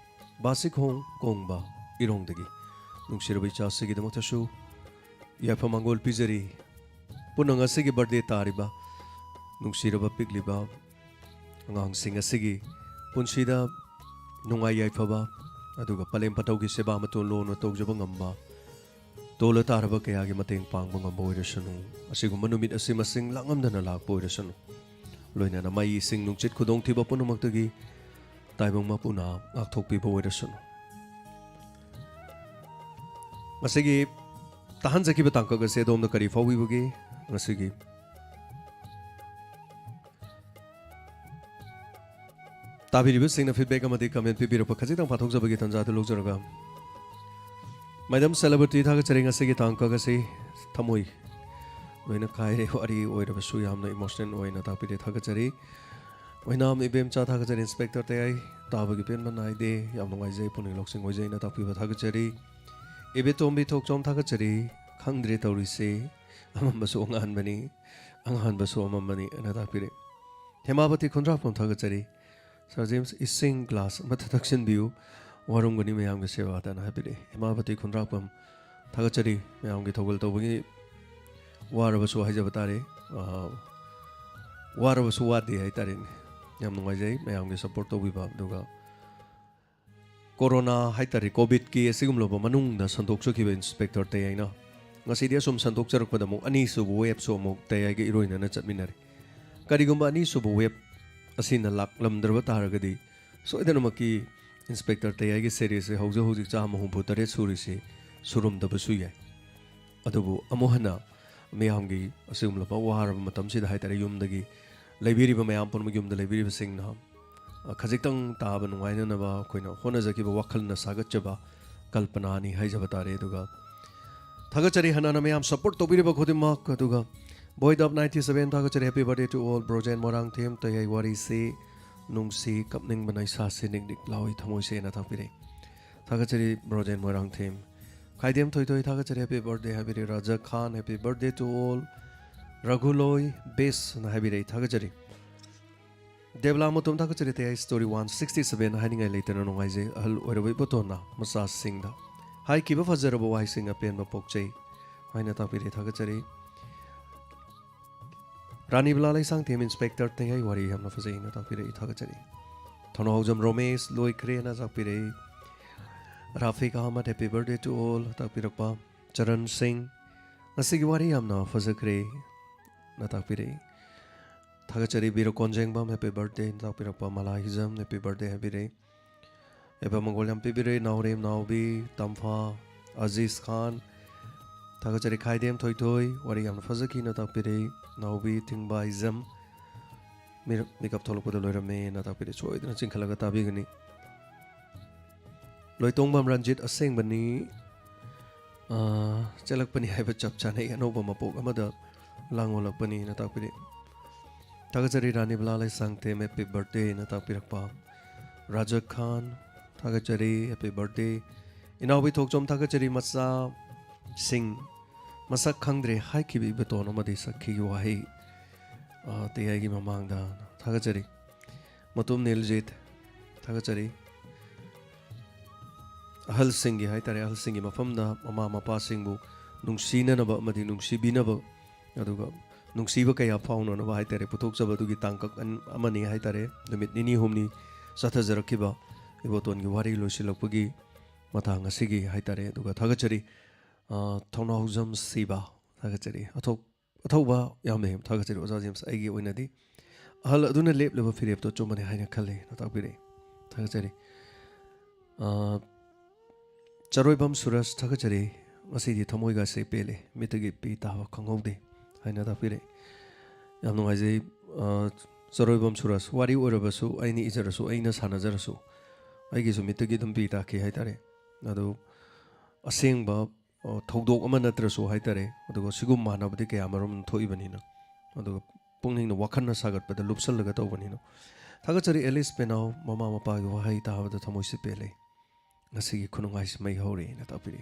ꯕꯥꯁꯤꯈꯣꯡ ꯀꯣꯡꯕ ꯏꯔꯣꯡꯗꯒꯤ꯫ ꯅꯨꯡꯁꯤꯔꯕ ꯏꯆꯥꯁꯤꯒꯤꯗꯃꯛꯇꯁꯨ ꯌꯥꯏꯐ ꯃꯪꯒꯣꯜ ꯄꯤꯖꯔꯤ꯫ ꯄꯨꯟꯅ ꯉꯁꯤꯒꯤ ꯕꯔꯊꯗꯦ ꯇꯥꯔꯤꯕ ꯅꯨꯡꯁꯤꯔꯕ ꯄꯤꯛꯂꯤꯕ ꯑꯉꯥꯡꯁꯤꯡ ꯑꯁꯤꯒꯤ ꯄꯨꯟꯁꯤꯗ ꯅꯨꯡꯉꯥꯏ ꯌꯥꯏꯐꯕ, ꯑꯗꯨꯒ ꯄꯂꯦꯝ ꯄꯊꯧꯒꯤ ꯁꯦꯕꯥ ꯃꯇꯣꯟ ꯂꯣꯟꯅ ꯇꯧꯖꯕ ꯉꯝꯕ, ꯇꯣꯜꯂ ꯇꯥꯔꯕ ꯀꯌꯥꯒꯤ ꯃꯇꯦꯡ ꯄꯥꯡꯕ ꯉꯝꯕ ꯑꯣꯏꯔꯁꯅꯨ꯫ ꯑꯁꯤꯒꯨꯝꯕ ꯅꯨꯃꯤꯠ ꯑꯁꯤ ꯃꯁꯤꯡ ꯂꯥꯛꯉꯝꯗꯅ ꯂꯥꯛꯄ ꯑꯣꯏꯔꯁꯅꯨ꯫ ꯂꯣꯏꯅꯅ ꯃꯩ, ꯏꯁꯤꯡ, ꯅꯨꯡꯁꯤꯠ, ꯈꯨꯗꯣꯡꯊꯤꯕ ꯄꯨꯝꯅꯃꯛꯇꯒꯤ ꯇꯥꯏꯕꯪ ꯃꯄꯨꯅ ꯉꯥꯛꯊꯣꯛꯄꯤꯕ ꯑꯣꯏꯔꯁꯅꯨ꯫ ꯉꯁꯤꯒꯤ ꯇꯥꯍꯟꯖꯈꯤꯕ ꯇꯥꯡꯀꯛ ꯑꯁꯤ ꯑꯗꯣꯝꯗ ꯀꯔꯤ ꯐꯥꯎꯕꯤꯕꯒꯦ? ꯉꯁꯤꯒꯤ ꯇꯥꯕꯤꯔꯤꯕꯁꯤꯡꯅ ꯐꯤꯗꯕꯦꯛ ꯑꯃꯗꯤ ꯀꯃꯦꯟ ꯄꯤꯕꯤꯔꯛꯄ ꯈꯖꯤꯛꯇꯪ ꯄꯥꯊꯣꯛꯆꯕꯒꯤ ꯇꯥꯟꯖꯥ ꯑꯗꯨ ꯂꯧꯖꯔꯒ, ꯃꯦꯗꯥꯝ ꯁꯦꯂꯦꯕ꯭ꯔꯤꯇꯤ, ꯊꯥꯒꯠꯆꯔꯤ꯫ ꯉꯁꯤꯒꯤ ꯇꯥꯡꯀꯛ ꯑꯁꯤ ꯊꯃꯣꯏ ꯂꯣꯏꯅ ꯀꯥꯏꯔꯦ꯫ ꯋꯥꯔꯤ ꯑꯣꯏꯔꯕꯁꯨ ꯌꯥꯝꯅ ꯏꯃꯣꯁꯅꯦꯜ ꯑꯣꯏꯅ ꯇꯥꯛꯄꯤꯔꯦ꯫ ꯊꯥꯒꯠꯆꯔꯤ꯫ ꯑꯣꯏꯅꯥꯝ ꯏꯕꯦꯝꯆꯥ, ꯊꯥꯒꯠꯆꯔꯤ꯫ ꯏꯟꯁꯄꯦꯛꯇꯔ ꯇꯌꯥꯏ, ꯇꯥꯕꯒꯤ ꯄꯦꯟꯕ ꯅꯥꯏꯗꯦ꯫ ꯌꯥꯝ ꯅꯨꯡꯉꯥꯏꯖꯩ꯫ ꯄꯨꯛꯅꯤꯡ ꯂꯧꯁꯤꯡ ꯑꯣꯏꯖꯩꯅ ꯇꯥꯛꯄꯤꯕ ꯊꯥꯒꯠꯆꯔꯤ꯫ ꯏꯕꯦꯇꯣꯝꯕꯤ ꯊꯣꯛꯆꯣꯝ, ꯊꯥꯒꯠꯆꯔꯤ꯫ ꯈꯪꯗ꯭ꯔꯦ ꯇꯧꯔꯤꯁꯦ, ꯑꯃꯝꯕꯁꯨ ꯑꯉꯥꯟꯕꯅꯤ, ꯑꯉꯥꯟꯕꯁꯨ ꯑꯃꯝꯕꯅꯤ ꯑꯅ ꯇꯥꯛꯄꯤꯔꯦ꯫ ꯍꯦꯃꯥꯕꯇꯤ ꯈꯨꯟꯗ꯭ꯔꯥꯛꯄꯝ, ꯊꯥꯒꯠꯆꯔꯤ꯫ ꯁꯥꯔ ꯖꯦꯝꯁ, ꯏꯁꯤꯡ ꯒ꯭ꯂꯥꯁ ꯑꯃꯠꯇ ꯊꯛꯆꯤꯟꯕꯤꯌꯨ, ꯋꯥꯔꯝꯒꯅꯤ ꯃꯌꯥꯝꯒꯤ ꯁꯦꯕꯥꯗ ꯑꯅ ꯍꯥꯏꯕꯤꯔꯛꯑꯦ꯫ ꯍꯦꯃꯥꯕꯇꯤ ꯈꯨꯟꯗ꯭ꯔꯥꯛꯄꯝ, ꯊꯥꯒꯠꯆꯔꯤ꯫ ꯃꯌꯥꯝꯒꯤ ꯊꯧꯒꯜ ꯇꯧꯕꯒꯤ ꯋꯥꯔꯕꯁꯨ ꯍꯥꯏꯖꯕ ꯇꯥꯔꯦ꯫ ꯑꯥ, ꯋꯥꯔꯕꯁꯨ ꯋꯥꯗꯦ ꯍꯥꯏꯇꯥꯔꯦꯅꯦ꯫ ꯌꯥꯝ ꯅꯨꯡꯉꯥꯏꯖꯩ ꯃꯌꯥꯝꯒꯤ ꯁꯄꯣꯔꯠ ꯇꯧꯕꯤꯕ꯫ ꯑꯗꯨꯒ ꯀꯣꯔꯣꯅꯥ ꯍꯥꯏꯇꯥꯔꯦ, ꯀꯣꯚꯤꯗꯀꯤ ꯑꯁꯤꯒꯨꯝꯂꯕ ꯃꯅꯨꯡꯗ ꯁꯟꯗꯣꯛꯆꯈꯤꯕ ꯏꯟꯁꯄꯦꯛꯇꯔ ꯇꯌꯥꯏꯅ ꯉꯁꯤꯗꯤ ꯑꯁꯨꯝ ꯁꯟꯗꯣꯛꯆꯔꯛꯄꯗ ꯑꯃꯨꯛ ꯑꯅꯤꯁꯨꯕ ꯋꯦꯕꯁꯨ ꯑꯃꯨꯛ ꯇꯌꯥꯏꯒ ꯏꯔꯣꯏꯅꯅ ꯆꯠꯃꯤꯟꯅꯔꯦ꯫ ꯀꯔꯤꯒꯨꯝꯕ ꯑꯅꯤꯁꯨꯕ ꯋꯦꯕ ꯑꯁꯤꯅ ꯂꯥꯛꯂꯝꯗ꯭ꯔꯕ ꯇꯥꯔꯒꯗꯤ ꯁꯣꯏꯗꯅꯃꯛꯀꯤ ꯏꯟꯁꯄꯦꯛꯇꯔ ꯇꯌꯥꯏꯒꯤ ꯁꯦꯔꯤꯁꯁꯦ ꯍꯧꯖꯤꯛ ꯍꯧꯖꯤꯛ ꯆꯥꯝꯃ ꯍꯨꯝꯐꯨ ꯇꯔꯦꯠ ꯁꯨꯔꯤꯁꯤ ꯁꯨꯔꯝꯗꯕꯁꯨ ꯌꯥꯏ꯫ ꯑꯗꯨꯕꯨ ꯑꯃꯨꯛ ꯍꯟꯅ ꯃꯤꯌꯥꯝꯒꯤ ꯑꯁꯤꯒꯨꯝꯂꯕ ꯋꯥꯔꯕ ꯃꯇꯝꯁꯤꯗ ꯍꯥꯏꯇꯥꯔꯦ, ꯌꯨꯝꯗꯒꯤ ꯂꯩꯕꯤꯔꯤꯕ ꯃꯌꯥꯝ ꯄꯨꯝꯅꯃꯛ, ꯌꯨꯝꯗ ꯂꯩꯕꯤꯔꯤꯕꯁꯤꯡꯅ, ꯑ, ꯈꯖꯤꯛꯇꯪ ꯇꯥꯕ ꯅꯨꯡꯉꯥꯏꯅꯅꯕ ꯑꯩꯈꯣꯏꯅ ꯍꯣꯠꯅꯖꯈꯤꯕ ꯋꯥꯈꯜꯅ ꯁꯥꯒꯠꯆꯕ ꯀꯜꯄꯅꯥꯅꯤ ꯍꯥꯏꯖꯕ ꯇꯥꯔꯦ꯫ ꯑꯗꯨꯒ ꯊꯥꯒꯠꯆꯔꯤ ꯍꯟꯅ ꯍꯟꯅ ꯃꯌꯥꯝ ꯁꯄꯣꯔꯠ ꯇꯧꯕꯤꯔꯤꯕ ꯈꯨꯗꯤꯡꯃꯛ꯫ ꯑꯗꯨꯒ Boy Dub ninety seven ꯊꯥꯒꯠꯆꯔꯤ, happy birthday to all, Brojen Moirangthem, ꯇꯌꯥꯏ ꯋꯥꯔꯤꯁꯤ ꯅꯨꯡꯁꯤ, ꯀꯞꯅꯤꯡꯕꯅ ꯏꯁꯥꯁꯤ ꯅꯤꯛ ꯅꯤꯛ ꯂꯥꯎꯏ ꯊꯃꯣꯏꯁꯦꯅ ꯇꯥꯛꯄꯤꯔꯛꯏ꯫ ꯊꯥꯒꯠꯆꯔꯤ ꯕ꯭ꯔꯣꯖꯦꯟ ꯃꯣꯏꯔꯥꯡꯊꯦꯝ꯫ ꯈꯥꯏꯗꯦꯝ ꯊꯣꯏꯊꯣꯏ ꯊꯥꯒꯠꯆꯔꯤ, happy birthday ꯍꯥꯏꯕꯤꯔꯤ꯫ Raja Khan, happy birthday to all, ꯔꯘꯨꯂꯣꯏ ꯕꯦꯁꯅ ꯍꯥꯏꯕꯤꯔꯛꯏ, ꯊꯥꯒꯠꯆꯔꯤ꯫ ꯗꯦꯕꯂꯥ ꯃꯇꯣꯝ ꯊꯥꯒꯠꯆꯔꯤ, ꯇꯌꯥꯏ ꯁ꯭ꯇꯣꯔꯤ ꯋꯥꯟ ꯁꯤꯛꯁꯇꯤ ꯁꯚꯦꯟ ꯍꯥꯏꯅꯤꯡꯉꯥꯏ ꯂꯩꯇꯅ ꯅꯨꯡꯉꯥꯏꯖꯩ꯫ ꯑꯍꯜ ꯑꯣꯏꯔꯕ ꯏꯕꯣꯇꯣꯟꯅ ꯃꯆꯥꯁꯤꯡꯗ ꯍꯥꯏꯈꯤꯕ ꯐꯖꯔꯕ ꯋꯥꯍꯩꯁꯤꯡ ꯑꯄꯦꯟꯕ ꯄꯣꯛꯆꯩ ꯍꯥꯏꯅ ꯇꯥꯛꯄꯤꯔꯦ, ꯊꯥꯒꯠꯆꯔꯤ꯫ ꯔꯥꯅꯤ ꯕꯂꯥ ꯂꯩꯁꯥꯡꯊꯦꯝ ꯏꯟꯁꯄꯦꯛꯇꯔ ꯇꯌꯥꯏ ꯋꯥꯔꯤ ꯌꯥꯝꯅ ꯐꯖꯩꯅ ꯇꯥꯛꯄꯤꯔꯛꯏ, ꯊꯥꯒꯠꯆꯔꯤ꯫ ꯊꯧꯅꯥꯎꯖꯝ ꯔꯣꯃꯦꯁ ꯂꯣꯏꯈ꯭ꯔꯦꯅ ꯇꯥꯛꯄꯤꯔꯛꯏ꯫ Rafiq Ahmad, happy birthday to all ꯇꯥꯛꯄꯤꯔꯛꯄ꯫ ꯆꯔꯟ ꯁꯤꯡ, ꯉꯁꯤꯒꯤ ꯋꯥꯔꯤ ꯌꯥꯝꯅ ꯐꯖꯈ꯭ꯔꯦ ꯅ ꯇꯥꯛꯄꯤꯔꯛꯏ꯫ ꯊꯥꯒꯠꯆꯔꯤ꯫ ꯕꯤꯔ ꯀꯣꯟꯖꯦꯡꯕꯝ, happy birthday ꯅ ꯇꯥꯛꯄꯤꯔꯛꯄ꯫ ꯃꯂꯥ ꯍꯤꯖꯝ, happy birthday ꯍꯥꯏꯕꯤꯔꯛꯏ꯫ ꯑꯦꯕ ꯃꯪꯒꯣꯜ ꯌꯥꯝ ꯄꯤꯕꯤꯔꯛꯏ꯫ ꯅꯥꯎꯔꯦꯝ ꯅꯥꯎꯕꯤ, ꯇꯝꯐꯥ, ꯑꯖꯤꯖ ꯈꯥꯟ, ꯊꯥꯒꯠꯆꯔꯤ꯫ ꯈꯥꯏꯗꯦꯝ ꯊꯣꯏꯊꯣꯏ, ꯋꯥꯔꯤ ꯌꯥꯝꯅ ꯐꯖꯈꯤꯅ ꯇꯥꯛꯄꯤꯔꯛꯏ꯫ ꯅꯥꯎꯕꯤ ꯊꯤꯡꯕꯥꯏꯖꯝ, ꯃꯤꯔ-, ꯃꯤꯀꯞ ꯊꯣꯛꯂꯛꯄꯗ ꯂꯣꯏꯔꯝꯃꯦꯅ ꯇꯥꯛꯄꯤꯔꯛꯏ꯫ ꯁꯣꯏꯗꯅ ꯆꯤꯡꯈꯠꯂꯒ ꯇꯥꯕꯤꯒꯅꯤ꯫ ꯂꯣꯏꯇꯣꯡꯕꯝ ꯔꯟꯖꯤꯠ, ꯑꯁꯦꯡꯕꯅꯤ, ꯑꯥ, ꯆꯦꯜꯂꯛꯄꯅꯤ ꯍꯥꯏꯕ ꯆꯞ ꯆꯥꯅ ꯑꯩ ꯑꯅꯧꯕ ꯃꯄꯣꯛ ꯑꯃꯗ ꯂꯥꯡꯑꯣꯜꯂꯛꯄꯅꯤꯅ ꯇꯥꯛꯄꯤꯔꯛꯏ꯫ ꯊꯥꯒꯠꯆꯔꯤ꯫ ꯔꯥꯅꯤ ꯕꯂꯥ ꯂꯩꯁꯥꯡꯊꯦꯝ, happy birthday ꯅ ꯇꯥꯛꯄꯤꯔꯛꯄ꯫ ꯔꯥꯖꯥ ꯈꯥꯟ, ꯊꯥꯒꯠꯆꯔꯤ, happy birthday꯫ ꯏꯅꯥꯎꯕꯤ ꯊꯣꯛꯆꯣꯝ, ꯊꯥꯒꯠꯆꯔꯤ꯫ ꯃꯆꯥꯁꯤꯡ ꯃꯁꯛ ꯈꯪꯗ꯭ꯔꯦ ꯍꯥꯏꯈꯤꯕ ꯏꯕꯇꯣꯟ ꯑꯃꯗꯤ ꯁꯛꯈꯤꯒꯤ ꯋꯥꯍꯩ, ꯑ, ꯇꯌꯥꯏꯒꯤ ꯃꯃꯥꯡꯗ ꯊꯥꯒꯠꯆꯔꯤ꯫ ꯃꯇꯨꯝ ꯅꯤꯜꯖꯤꯠ, ꯊꯥꯒꯠꯆꯔꯤ꯫ ꯑꯍꯜꯁꯤꯡꯒꯤ ꯍꯥꯏꯇꯥꯔꯦ, ꯑꯍꯜꯁꯤꯡꯒꯤ ꯃꯐꯝꯗ ꯃꯃꯥ ꯃꯄꯥꯁꯤꯡꯕꯨ ꯅꯨꯡꯁꯤꯅꯅꯕ ꯑꯃꯗꯤ ꯅꯨꯡꯁꯤꯕꯤꯅꯕ, ꯑꯗꯨꯒ ꯅꯨꯡꯁꯤꯕ ꯀꯌꯥ ꯐꯥꯎꯅꯅꯕ ꯍꯥꯏꯇꯥꯔꯦ, ꯄꯨꯊꯣꯛꯆꯕ ꯑꯗꯨꯒꯤ ꯇꯥꯡꯀꯛ ꯑꯟ-, ꯑꯃꯅꯤ ꯍꯥꯏꯇꯥꯔꯦ꯫ ꯅꯨꯃꯤꯠ ꯅꯤꯅꯤ ꯍꯨꯝꯅꯤ ꯆꯠꯊꯖꯔꯛꯈꯤꯕ ꯏꯕꯣꯇꯣꯟꯒꯤ ꯋꯥꯔꯤ ꯂꯣꯏꯁꯤꯜꯂꯛꯄꯒꯤ ꯃꯇꯥꯡ ꯑꯁꯤꯒꯤ ꯍꯥꯏꯇꯥꯔꯦ꯫ ꯑꯗꯨꯒ ꯊꯥꯒꯠꯆꯔꯤ, ꯑ, ꯊꯧꯅꯥꯎꯖꯝ ꯁꯤꯕ, ꯊꯥꯒꯠꯆꯔꯤ꯫ ꯑꯊꯧ-, ꯑꯊꯧꯕ ꯌꯥꯝꯅ ꯍꯦꯟꯅ ꯊꯥꯒꯠꯆꯔꯤ ꯑꯣꯖꯥ ꯖꯦꯝꯁ꯫ ꯑꯩꯒꯤ ꯑꯣꯏꯅꯗꯤ ꯑꯍꯜ ꯑꯗꯨꯅ ꯂꯦꯞꯂꯤꯕ ꯐꯤꯔꯦꯞꯇꯣ ꯑꯆꯨꯝꯕꯅꯤ ꯍꯥꯏꯅ ꯈꯜꯂꯤ꯫ ꯇꯥꯛꯄꯤꯔꯛꯏ꯫ ꯊꯥꯒꯠꯆꯔꯤ꯫ ꯑ, ꯆꯔꯣꯏꯕꯝ ꯁꯨꯔꯖ, ꯊꯥꯒꯠꯆꯔꯤ꯫ ꯉꯁꯤꯗꯤ ꯊꯃꯣꯏꯒꯁꯦ ꯄꯦꯜꯂꯦ, ꯃꯤꯠꯇꯒꯤ ꯄꯤ ꯇꯥꯕ ꯈꯪꯍꯧꯗꯦ ꯍꯥꯏꯅ ꯇꯥꯛꯄꯤꯔꯛꯏ꯫ ꯌꯥꯝ ꯅꯨꯡꯉꯥꯏꯖꯩ, ꯑ, ꯆꯔꯣꯏꯕꯝ ꯁꯨꯔꯖ꯫ ꯋꯥꯔꯤ ꯑꯣꯏꯔꯕꯁꯨ, ꯑꯩꯅ ꯏꯖꯔꯁꯨ, ꯑꯩꯅ ꯁꯥꯟꯅꯖꯔꯁꯨ, ꯑꯩꯒꯤꯁꯨ ꯃꯤꯠꯇꯒꯤ ꯑꯗꯨꯝ ꯄꯤ ꯇꯥꯈꯤ ꯍꯥꯏꯇꯥꯔꯦ꯫ ꯑꯗꯨ ꯑꯁꯦꯡꯕ, ꯑ, ꯊꯧꯗꯣꯛ ꯑꯃ ꯅꯠꯇ꯭ꯔꯁꯨ ꯍꯥꯏꯇꯥꯔꯦ, ꯑꯗꯨꯒ ꯁꯤꯒꯨꯝ ꯃꯥꯟꯅꯕꯗꯤ ꯀꯌꯥ ꯃꯔꯨꯝ ꯊꯣꯛꯏꯕꯅꯤꯅ, ꯑꯗꯨꯒ ꯄꯨꯛꯅꯤꯡꯅ ꯋꯥꯈꯜꯅ ꯁꯥꯒꯠꯄꯗ ꯂꯨꯞꯁꯜꯂꯒ ꯇꯧꯕꯅꯤꯅ꯫ ꯊꯥꯒꯠꯆꯔꯤ ꯑꯦꯂꯤꯁ ꯄꯦꯅꯥꯎ, ꯃꯃꯥ ꯃꯄꯥꯒꯤ ꯋꯥꯍꯩ ꯇꯥꯕꯗ ꯊꯃꯣꯏꯁꯦ ꯄꯦꯜꯂꯦ꯫ ꯉꯁꯤꯒꯤ ꯈꯨꯅꯨꯡꯉꯥꯏꯁꯤ ꯃꯩ ꯍꯧꯔꯦꯅ ꯇꯥꯛꯄꯤꯔꯤ꯫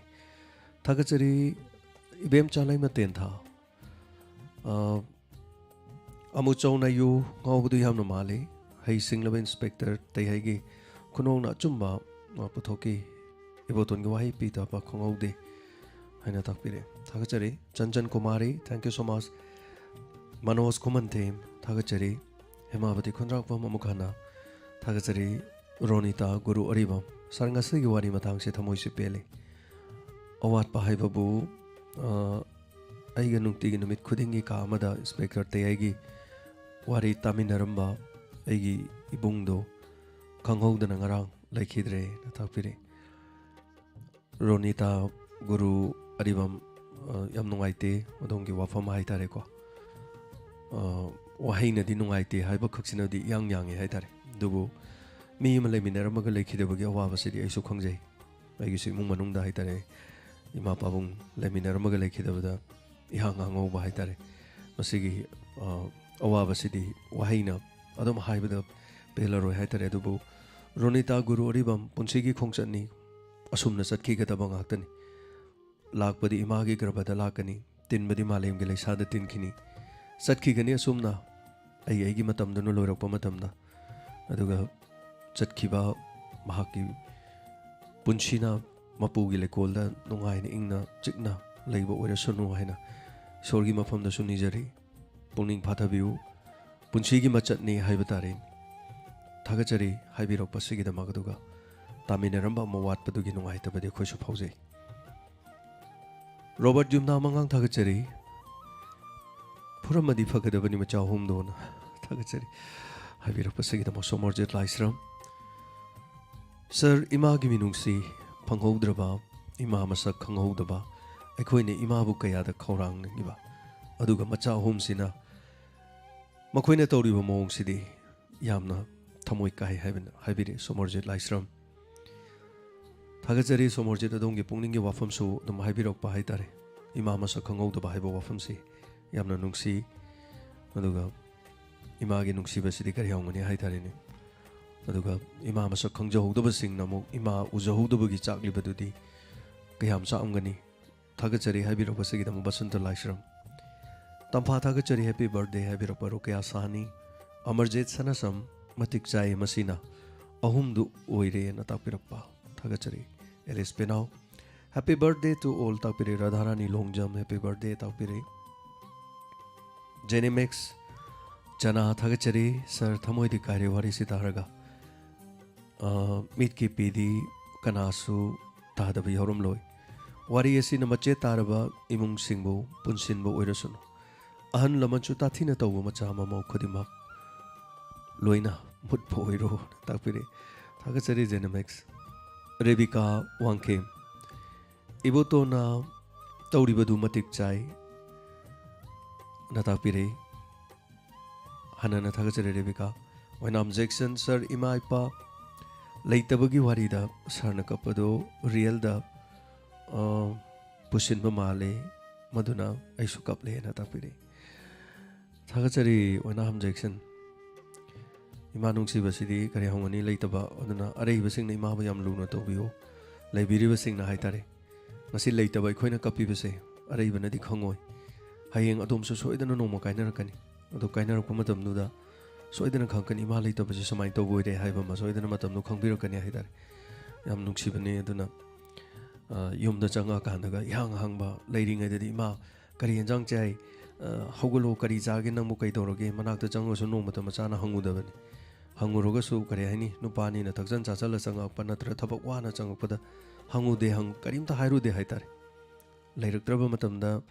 ꯊꯥꯒꯠꯆꯔꯤ ꯏꯕꯦꯝꯆꯥ ꯂꯩꯃ ꯇꯦꯟꯊꯥ꯫ ꯑ, ꯑꯃꯨꯆꯧ ꯅꯥꯏꯌꯨ ꯉꯥꯎꯕꯗꯨ ꯌꯥꯝꯅ ꯃꯥꯜꯂꯤ꯫ ꯍꯩ ꯁꯤꯡꯂꯕ ꯏꯟꯁꯄꯦꯛꯇꯔ ꯇꯩꯍꯩꯒꯤ ꯈꯨꯅꯣꯡꯅ ꯑꯆꯨꯝꯕ, ꯑ, ꯄꯨꯊꯣꯛꯈꯤ꯫ ꯏꯕꯣꯇꯣꯟꯒꯤ ꯋꯥꯍꯩ ꯄꯤꯗꯕ ꯈꯪꯍꯧꯗꯦ ꯍꯥꯏꯅ ꯇꯥꯛꯄꯤꯔꯦ꯫ ꯊꯥꯒꯠꯆꯔꯤ꯫ Chanchan Kumari, thank you so much꯫ Manoj ꯈꯨꯃꯟꯊꯦꯝ, ꯊꯥꯒꯠꯆꯔꯤ꯫ ꯍꯦꯃꯥꯕꯇꯤ ꯈꯨꯟꯗ꯭ꯔꯥꯛꯄꯝ ꯑꯃꯨꯛ ꯍꯟꯅ ꯊꯥꯒꯠꯆꯔꯤ꯫ ꯔꯣꯅꯤꯇꯥ ꯒꯨꯔꯨ ꯑꯔꯤꯕꯝ, ꯁꯥꯔ, ꯉꯁꯤꯒꯤ ꯋꯥꯔꯤ ꯃꯇꯥꯡꯁꯦ ꯊꯃꯣꯏꯁꯤ ꯄꯦꯜꯂꯤ꯫ ꯑꯋꯥꯠꯄ ꯍꯥꯏꯕꯕꯨ, ꯑ, ꯑꯩꯒ ꯅꯨꯡꯇꯤꯒꯤ ꯅꯨꯃꯤꯠ ꯈꯨꯗꯤꯡꯒꯤ ꯀꯥ ꯑꯃꯗ ꯏꯟꯁꯄꯦꯛꯇꯔ ꯇꯌꯥꯏꯒꯤ ꯋꯥꯔꯤ ꯇꯥꯃꯤꯟꯅꯔꯝꯕ ꯑꯩꯒꯤ ꯏꯕꯨꯡꯗꯣ ꯈꯪꯍꯧꯗꯅ ꯉꯔꯥꯡ ꯂꯩꯈꯤꯗ꯭ꯔꯦꯅ ꯇꯥꯛꯄꯤꯔꯤ꯫ ꯔꯣꯅꯤꯇꯥ ꯒꯨꯔꯨ ꯑꯔꯤꯕꯝ, ꯑ, ꯌꯥꯝ ꯅꯨꯡꯉꯥꯏꯇꯦ ꯑꯗꯣꯝꯒꯤ ꯋꯥꯐꯝ ꯍꯥꯏꯇꯥꯔꯦꯀꯣ꯫ ꯑ, ꯋꯥꯍꯩꯅꯗꯤ ꯅꯨꯡꯉꯥꯏꯇꯦ ꯍꯥꯏꯕ ꯈꯛꯁꯤꯅꯗꯤ ꯏꯌꯥꯡ ꯌꯥꯡꯉꯦ ꯍꯥꯏꯇꯥꯔꯦ꯫ ꯑꯗꯨꯕꯨ ꯃꯤ ꯑꯃ ꯂꯩꯃꯤꯟꯅꯔꯝꯃꯒ ꯂꯩꯈꯤꯗꯕꯒꯤ ꯑꯋꯥꯕꯁꯤꯗꯤ ꯑꯩꯁꯨ ꯈꯪꯖꯩ꯫ ꯑꯩꯒꯤꯁꯨ ꯏꯃꯨꯡ ꯃꯅꯨꯡꯗ ꯍꯥꯏꯇꯥꯔꯦ, ꯏꯃꯥ ꯄꯥꯕꯨꯡ ꯂꯩꯃꯤꯟꯅꯔꯝꯃꯒ ꯂꯩꯈꯤꯗꯕꯗ ꯏꯍꯥꯡ ꯍꯥꯡꯍꯧꯕ ꯍꯥꯏꯇꯥꯔꯦ꯫ ꯃꯁꯤꯒꯤ, ꯑ, ꯑꯋꯥꯕꯁꯤꯗꯤ ꯋꯥꯍꯩꯅ ꯑꯗꯨꯝ ꯍꯥꯏꯕꯗ ꯄꯦꯜꯂꯔꯣꯏ ꯍꯥꯏꯇꯥꯔꯦ꯫ ꯑꯗꯨꯕꯨ ꯔꯣꯅꯤꯇꯥ ꯒꯨꯔꯨ ꯑꯔꯤꯕꯝ ꯄꯨꯟꯁꯤꯒꯤ ꯈꯣꯡꯆꯠꯅꯤ, ꯑꯁꯨꯝꯅ ꯆꯠꯈꯤꯒꯗꯕ ꯉꯥꯛꯇꯅꯤ꯫ ꯂꯥꯛꯄꯗꯤ ꯏꯃꯥꯒꯤ ꯒꯔꯚꯗ ꯂꯥꯛꯀꯅꯤ, ꯇꯤꯟꯕꯗꯤ ꯃꯥꯂꯦꯝꯒꯤ ꯂꯩꯁꯥꯗ ꯇꯤꯟꯈꯤꯅꯤ꯫ ꯆꯠꯈꯤꯒꯅꯤ ꯑꯁꯨꯝꯅ, ꯑꯩ ꯑꯩꯒꯤ ꯃꯇꯝꯗꯨꯅ ꯂꯣꯏꯔꯛꯄ ꯃꯇꯝꯗ꯫ ꯑꯗꯨꯒ ꯆꯠꯈꯤꯕ ꯃꯍꯥꯛꯀꯤ ꯄꯨꯟꯁꯤꯅ ꯃꯄꯨꯒꯤ ꯂꯩꯀꯣꯜꯗ ꯅꯨꯡꯉꯥꯏꯅ ꯏꯪꯅ ꯆꯤꯛꯅ ꯂꯩꯕ ꯑꯣꯏꯔꯁꯅꯨ ꯍꯥꯏꯅ ꯏꯁꯣꯔꯒꯤ ꯃꯐꯝꯗꯁꯨ ꯅꯤꯖꯔꯤ꯫ ꯄꯨꯛꯅꯤꯡ ꯐꯥꯊꯕꯤꯌꯨ꯫ ꯄꯨꯟꯁꯤꯒꯤ ꯃꯆꯠꯅꯤ ꯍꯥꯏꯕ ꯇꯥꯔꯦ꯫ ꯊꯥꯒꯠꯆꯔꯤ ꯍꯥꯏꯕꯤꯔꯛꯄꯁꯤꯒꯤꯗꯃꯛ꯫ ꯑꯗꯨꯒ ꯇꯥꯃꯤꯟꯅꯔꯝꯕ ꯑꯃ ꯋꯥꯠꯄꯗꯨꯒꯤ ꯅꯨꯡꯉꯥꯏꯇꯕꯗꯤ ꯑꯩꯈꯣꯏꯁꯨ ꯐꯥꯎꯖꯩ꯫ ꯔꯣꯕꯔꯠ ꯌꯨꯝꯅꯥꯝ ꯑꯉꯥꯡ ꯊꯥꯒꯠꯆꯔꯤ꯫ "ꯐꯨꯔꯝꯃꯗꯤ ꯐꯒꯗꯕꯅꯤ ꯃꯆꯥ ꯑꯍꯨꯝꯗꯣꯅ" ꯊꯥꯒꯠꯆꯔꯤ꯫ ꯍꯥꯏꯕꯤꯔꯛꯄꯁꯤꯒꯤꯗꯃꯛ ꯁꯣꯃꯣꯔꯖꯤꯠ ꯂꯥꯏꯁ꯭ꯔꯝ꯫ ꯁꯥꯔ, ꯏꯃꯥꯒꯤ ꯃꯤꯅꯨꯡꯁꯤ ꯐꯪꯍꯧꯗ꯭ꯔꯕ, ꯏꯃꯥ ꯃꯁꯛ ꯈꯪꯍꯧꯗꯕ ꯑꯩꯈꯣꯏꯅ ꯏꯃꯥꯕꯨ ꯀꯌꯥꯗ ꯈꯧꯔꯥꯡꯅꯤꯡꯉꯤꯕ, ꯑꯗꯨꯒ ꯃꯆꯥ ꯑꯍꯨꯝꯁꯤꯅ ꯃꯈꯣꯏꯅ ꯇꯧꯔꯤꯕ ꯃꯑꯣꯡꯁꯤꯗꯤ ꯌꯥꯝꯅ ꯊꯃꯣꯏ ꯀꯥꯏ ꯍꯥꯏꯕꯅ ꯍꯥꯏꯕꯤꯔꯦ ꯁꯣꯃꯣꯔꯖꯤꯠ ꯂꯥꯏꯁ꯭ꯔꯝ꯫ ꯊꯥꯒꯠꯆꯔꯤ ꯁꯣꯃꯣꯔꯖꯤꯠ, ꯑꯗꯣꯝꯒꯤ ꯄꯨꯛꯅꯤꯡꯒꯤ ꯋꯥꯐꯝꯁꯨ ꯑꯗꯨꯝ ꯍꯥꯏꯕꯤꯔꯛꯄ ꯍꯥꯏꯇꯥꯔꯦ꯫ ꯏꯃꯥ ꯃꯁꯛ ꯈꯪꯍꯧꯗꯕ ꯍꯥꯏꯕ ꯋꯥꯐꯝꯁꯤ ꯌꯥꯝꯅ ꯅꯨꯡꯁꯤ, ꯑꯗꯨꯒ ꯏꯃꯥꯒꯤ ꯅꯨꯡꯁꯤꯕꯁꯤꯗꯤ ꯀꯔꯤ ꯌꯥꯎꯒꯅꯤ ꯍꯥꯏꯇꯥꯔꯦꯅꯦ꯫ ꯑꯗꯨꯒ ꯏꯃꯥ ꯃꯁꯛ ꯈꯪꯖꯍꯧꯗꯕꯁꯤꯡꯅ ꯑꯃꯨꯛ ꯏꯃꯥ ꯎꯖꯍꯧꯗꯕꯒꯤ ꯆꯥꯛꯂꯤꯕꯗꯨꯗꯤ ꯀꯌꯥꯝ ꯆꯥꯛꯑꯝꯒꯅꯤ꯫ ꯊꯥꯒꯠꯆꯔꯤ ꯍꯥꯏꯕꯤꯔꯛꯄꯁꯤꯒꯤꯗꯃꯛ ꯕꯁꯟꯇ ꯂꯥꯏꯁ꯭ꯔꯝ꯫ ꯇꯝꯐꯥ ꯊꯥꯒꯠꯆꯔꯤ, ꯍꯦꯄꯤ ꯕꯔꯊꯗꯦ ꯍꯥꯏꯕꯤꯔꯛꯄ ꯔꯨꯀꯤꯌꯥ ꯁꯍꯥꯅꯤ꯫ ꯑꯃꯔꯖꯤꯠ ꯁꯅꯥꯁꯝ, ꯃꯇꯤꯛ ꯆꯥꯏ ꯃꯁꯤꯅ ꯑꯍꯨꯝꯗꯨ ꯑꯣꯏꯔꯦꯅ ꯇꯥꯛꯄꯤꯔꯛꯄ꯫ ꯊꯥꯒꯠꯆꯔꯤ꯫ Alice Penao, "Happy birthday to all" ꯇꯥꯛꯄꯤꯔꯦ꯫ ꯔꯥꯙꯥꯔꯥꯅꯤ ꯂꯣꯡꯖꯝ, "Happy birthday" ꯇꯥꯛꯄꯤꯔꯦ꯫ ꯖꯦꯅꯤꯃꯦꯛꯁ ꯆꯅꯥ, ꯊꯥꯒꯠꯆꯔꯤ꯫ ꯁꯥꯔ, ꯊꯃꯣꯏꯗꯤ ꯀꯥꯏꯔꯦ ꯋꯥꯔꯤꯁꯤ ꯇꯥꯔꯒ꯫ ꯑ, ꯃꯤꯠꯀꯤ ꯄꯤꯗꯤ ꯀꯅꯥꯁꯨ ꯇꯥꯗꯕ ꯌꯥꯎꯔꯝꯂꯣꯏ꯫ ꯋꯥꯔꯤ ꯑꯁꯤꯅ ꯃꯆꯦꯠ ꯇꯥꯔꯕ ꯏꯃꯨꯡꯁꯤꯡꯕꯨ ꯄꯨꯟꯁꯤꯟꯕ ꯑꯣꯏꯔꯁꯅꯨ꯫ ꯑꯍꯜ ꯂꯃꯟꯁꯨ ꯇꯥꯊꯤꯅ ꯇꯧꯕ ꯃꯆꯥ ꯃꯃꯧ ꯈꯨꯗꯤꯡꯃꯛ ꯂꯣꯏꯅ ꯃꯨꯠꯄ ꯑꯣꯏꯔꯣ ꯇꯥꯛꯄꯤꯔꯦ꯫ ꯊꯥꯒꯠꯆꯔꯤ ꯖꯦꯅꯃꯦꯛꯁ꯫ ꯔꯦꯕꯤꯀꯥ ꯋꯥꯡꯈꯦꯝ, "ꯏꯕꯣꯇꯣꯅ ꯇꯧꯔꯤꯕꯗꯨ ꯃꯇꯤꯛ ꯆꯥꯏ" ꯅ ꯇꯥꯛꯄꯤꯔꯦ꯫ ꯍꯟꯅꯅ ꯊꯥꯒꯠꯆꯔꯤ ꯔꯦꯕꯤꯀꯥ꯫ ꯑꯣꯏꯅꯥꯝ ꯖꯦꯛꯁꯟ, "ꯁꯥꯔ, ꯏꯃꯥ ꯏꯄꯥ ꯂꯩꯇꯕꯒꯤ ꯋꯥꯔꯤꯗ ꯁꯥꯔꯅ ꯀꯞꯄꯗꯣ ꯔꯤꯌꯦꯜꯗ, ꯑ, ꯄꯨꯁꯤꯟꯕ ꯃꯥꯜꯂꯦ, ꯃꯗꯨꯅ ꯑꯩꯁꯨ ꯀꯞꯂꯦꯅ" ꯇꯥꯛꯄꯤꯔꯤ꯫ ꯊꯥꯒꯠꯆꯔꯤ ꯑꯣꯏꯅꯥꯝ ꯖꯦꯛꯁꯟ꯫ ꯏꯃꯥ ꯅꯨꯡꯁꯤꯕꯁꯤꯗꯤ ꯀꯔꯤ ꯍꯧꯒꯅꯤ ꯂꯩꯇꯕ, ꯑꯗꯨꯅ ꯑꯔꯩꯕꯁꯤꯡꯅ ꯏꯃꯥꯕꯨ ꯌꯥꯝ ꯂꯨꯅ ꯇꯧꯕꯤꯌꯨ, ꯂꯩꯕꯤꯔꯤꯕꯁꯤꯡꯅ ꯍꯥꯏꯇꯥꯔꯦ꯫ ꯉꯁꯤ ꯂꯩꯇꯕ ꯑꯩꯈꯣꯏꯅ ꯀꯞꯄꯤꯕꯁꯦ ꯑꯔꯩꯕꯅꯗꯤ ꯈꯪꯉꯣꯏ꯫ ꯍꯌꯦꯡ ꯑꯗꯣꯝꯁꯨ ꯁꯣꯏꯗꯅ ꯅꯣꯡꯃ ꯀꯥꯏꯅꯔꯛꯀꯅꯤ꯫ ꯑꯗꯨ ꯀꯥꯏꯅꯔꯛꯄ ꯃꯇꯝꯗꯨꯗ ꯁꯣꯏꯗꯅ ꯈꯪꯉꯛꯀꯅꯤ, ꯏꯃꯥ ꯂꯩꯇꯕꯁꯦ ꯁꯨꯃꯥꯏꯅ ꯇꯧꯕ ꯑꯣꯏꯔꯦ ꯍꯥꯏꯕ ꯑꯃ ꯁꯣꯏꯗꯅ ꯃꯇꯝꯗꯨ ꯈꯪꯕꯤꯔꯛꯀꯅꯤ ꯍꯥꯏꯇꯥꯔꯦ꯫ ꯌꯥꯝ ꯅꯨꯡꯁꯤꯕꯅꯦ꯫ ꯑꯗꯨꯅ, ꯑ, ꯌꯨꯝꯗ ꯆꯪꯉꯛꯑꯀꯥꯟꯗꯒ ꯏꯍꯥꯡ ꯍꯥꯡꯕ ꯂꯩꯔꯤꯉꯩꯗꯗꯤ, "ꯏꯃꯥ, ꯀꯔꯤ ꯌꯦꯟꯖꯥꯡ ꯆꯥꯏ? ꯑ, ꯍꯧꯒꯠꯂꯣ, ꯀꯔꯤ ꯆꯥꯒꯦ? ꯅꯪꯕꯨ ꯀꯩ ꯇꯧꯔꯒꯦ?" ꯃꯅꯥꯛꯇ ꯆꯪꯉꯒꯁꯨ ꯅꯣꯡꯃꯇ ꯃꯆꯥꯅ ꯍꯪꯉꯨꯗꯕꯅꯤ꯫ ꯍꯪꯉꯨꯔꯒꯁꯨ, ꯀꯔꯤ ꯍꯥꯏꯅꯤ, ꯅꯨꯄꯥꯅꯤꯅ ꯊꯛꯆꯟ ꯆꯥꯁꯜꯂ ꯆꯪꯉꯛꯄ ꯅꯠꯇ꯭ꯔꯒ ꯊꯕꯛ ꯋꯥꯅ ꯆꯪꯉꯛꯄꯗ ꯍꯪꯉꯨꯗꯦ, ꯍꯪ-, ꯀꯔꯤꯝꯇ ꯍꯥꯏꯔꯨꯗꯦ ꯍꯥꯏꯇꯥꯔꯦ꯫ ꯂꯩꯔꯛꯇ꯭ꯔꯕ ꯃꯇꯝꯗ,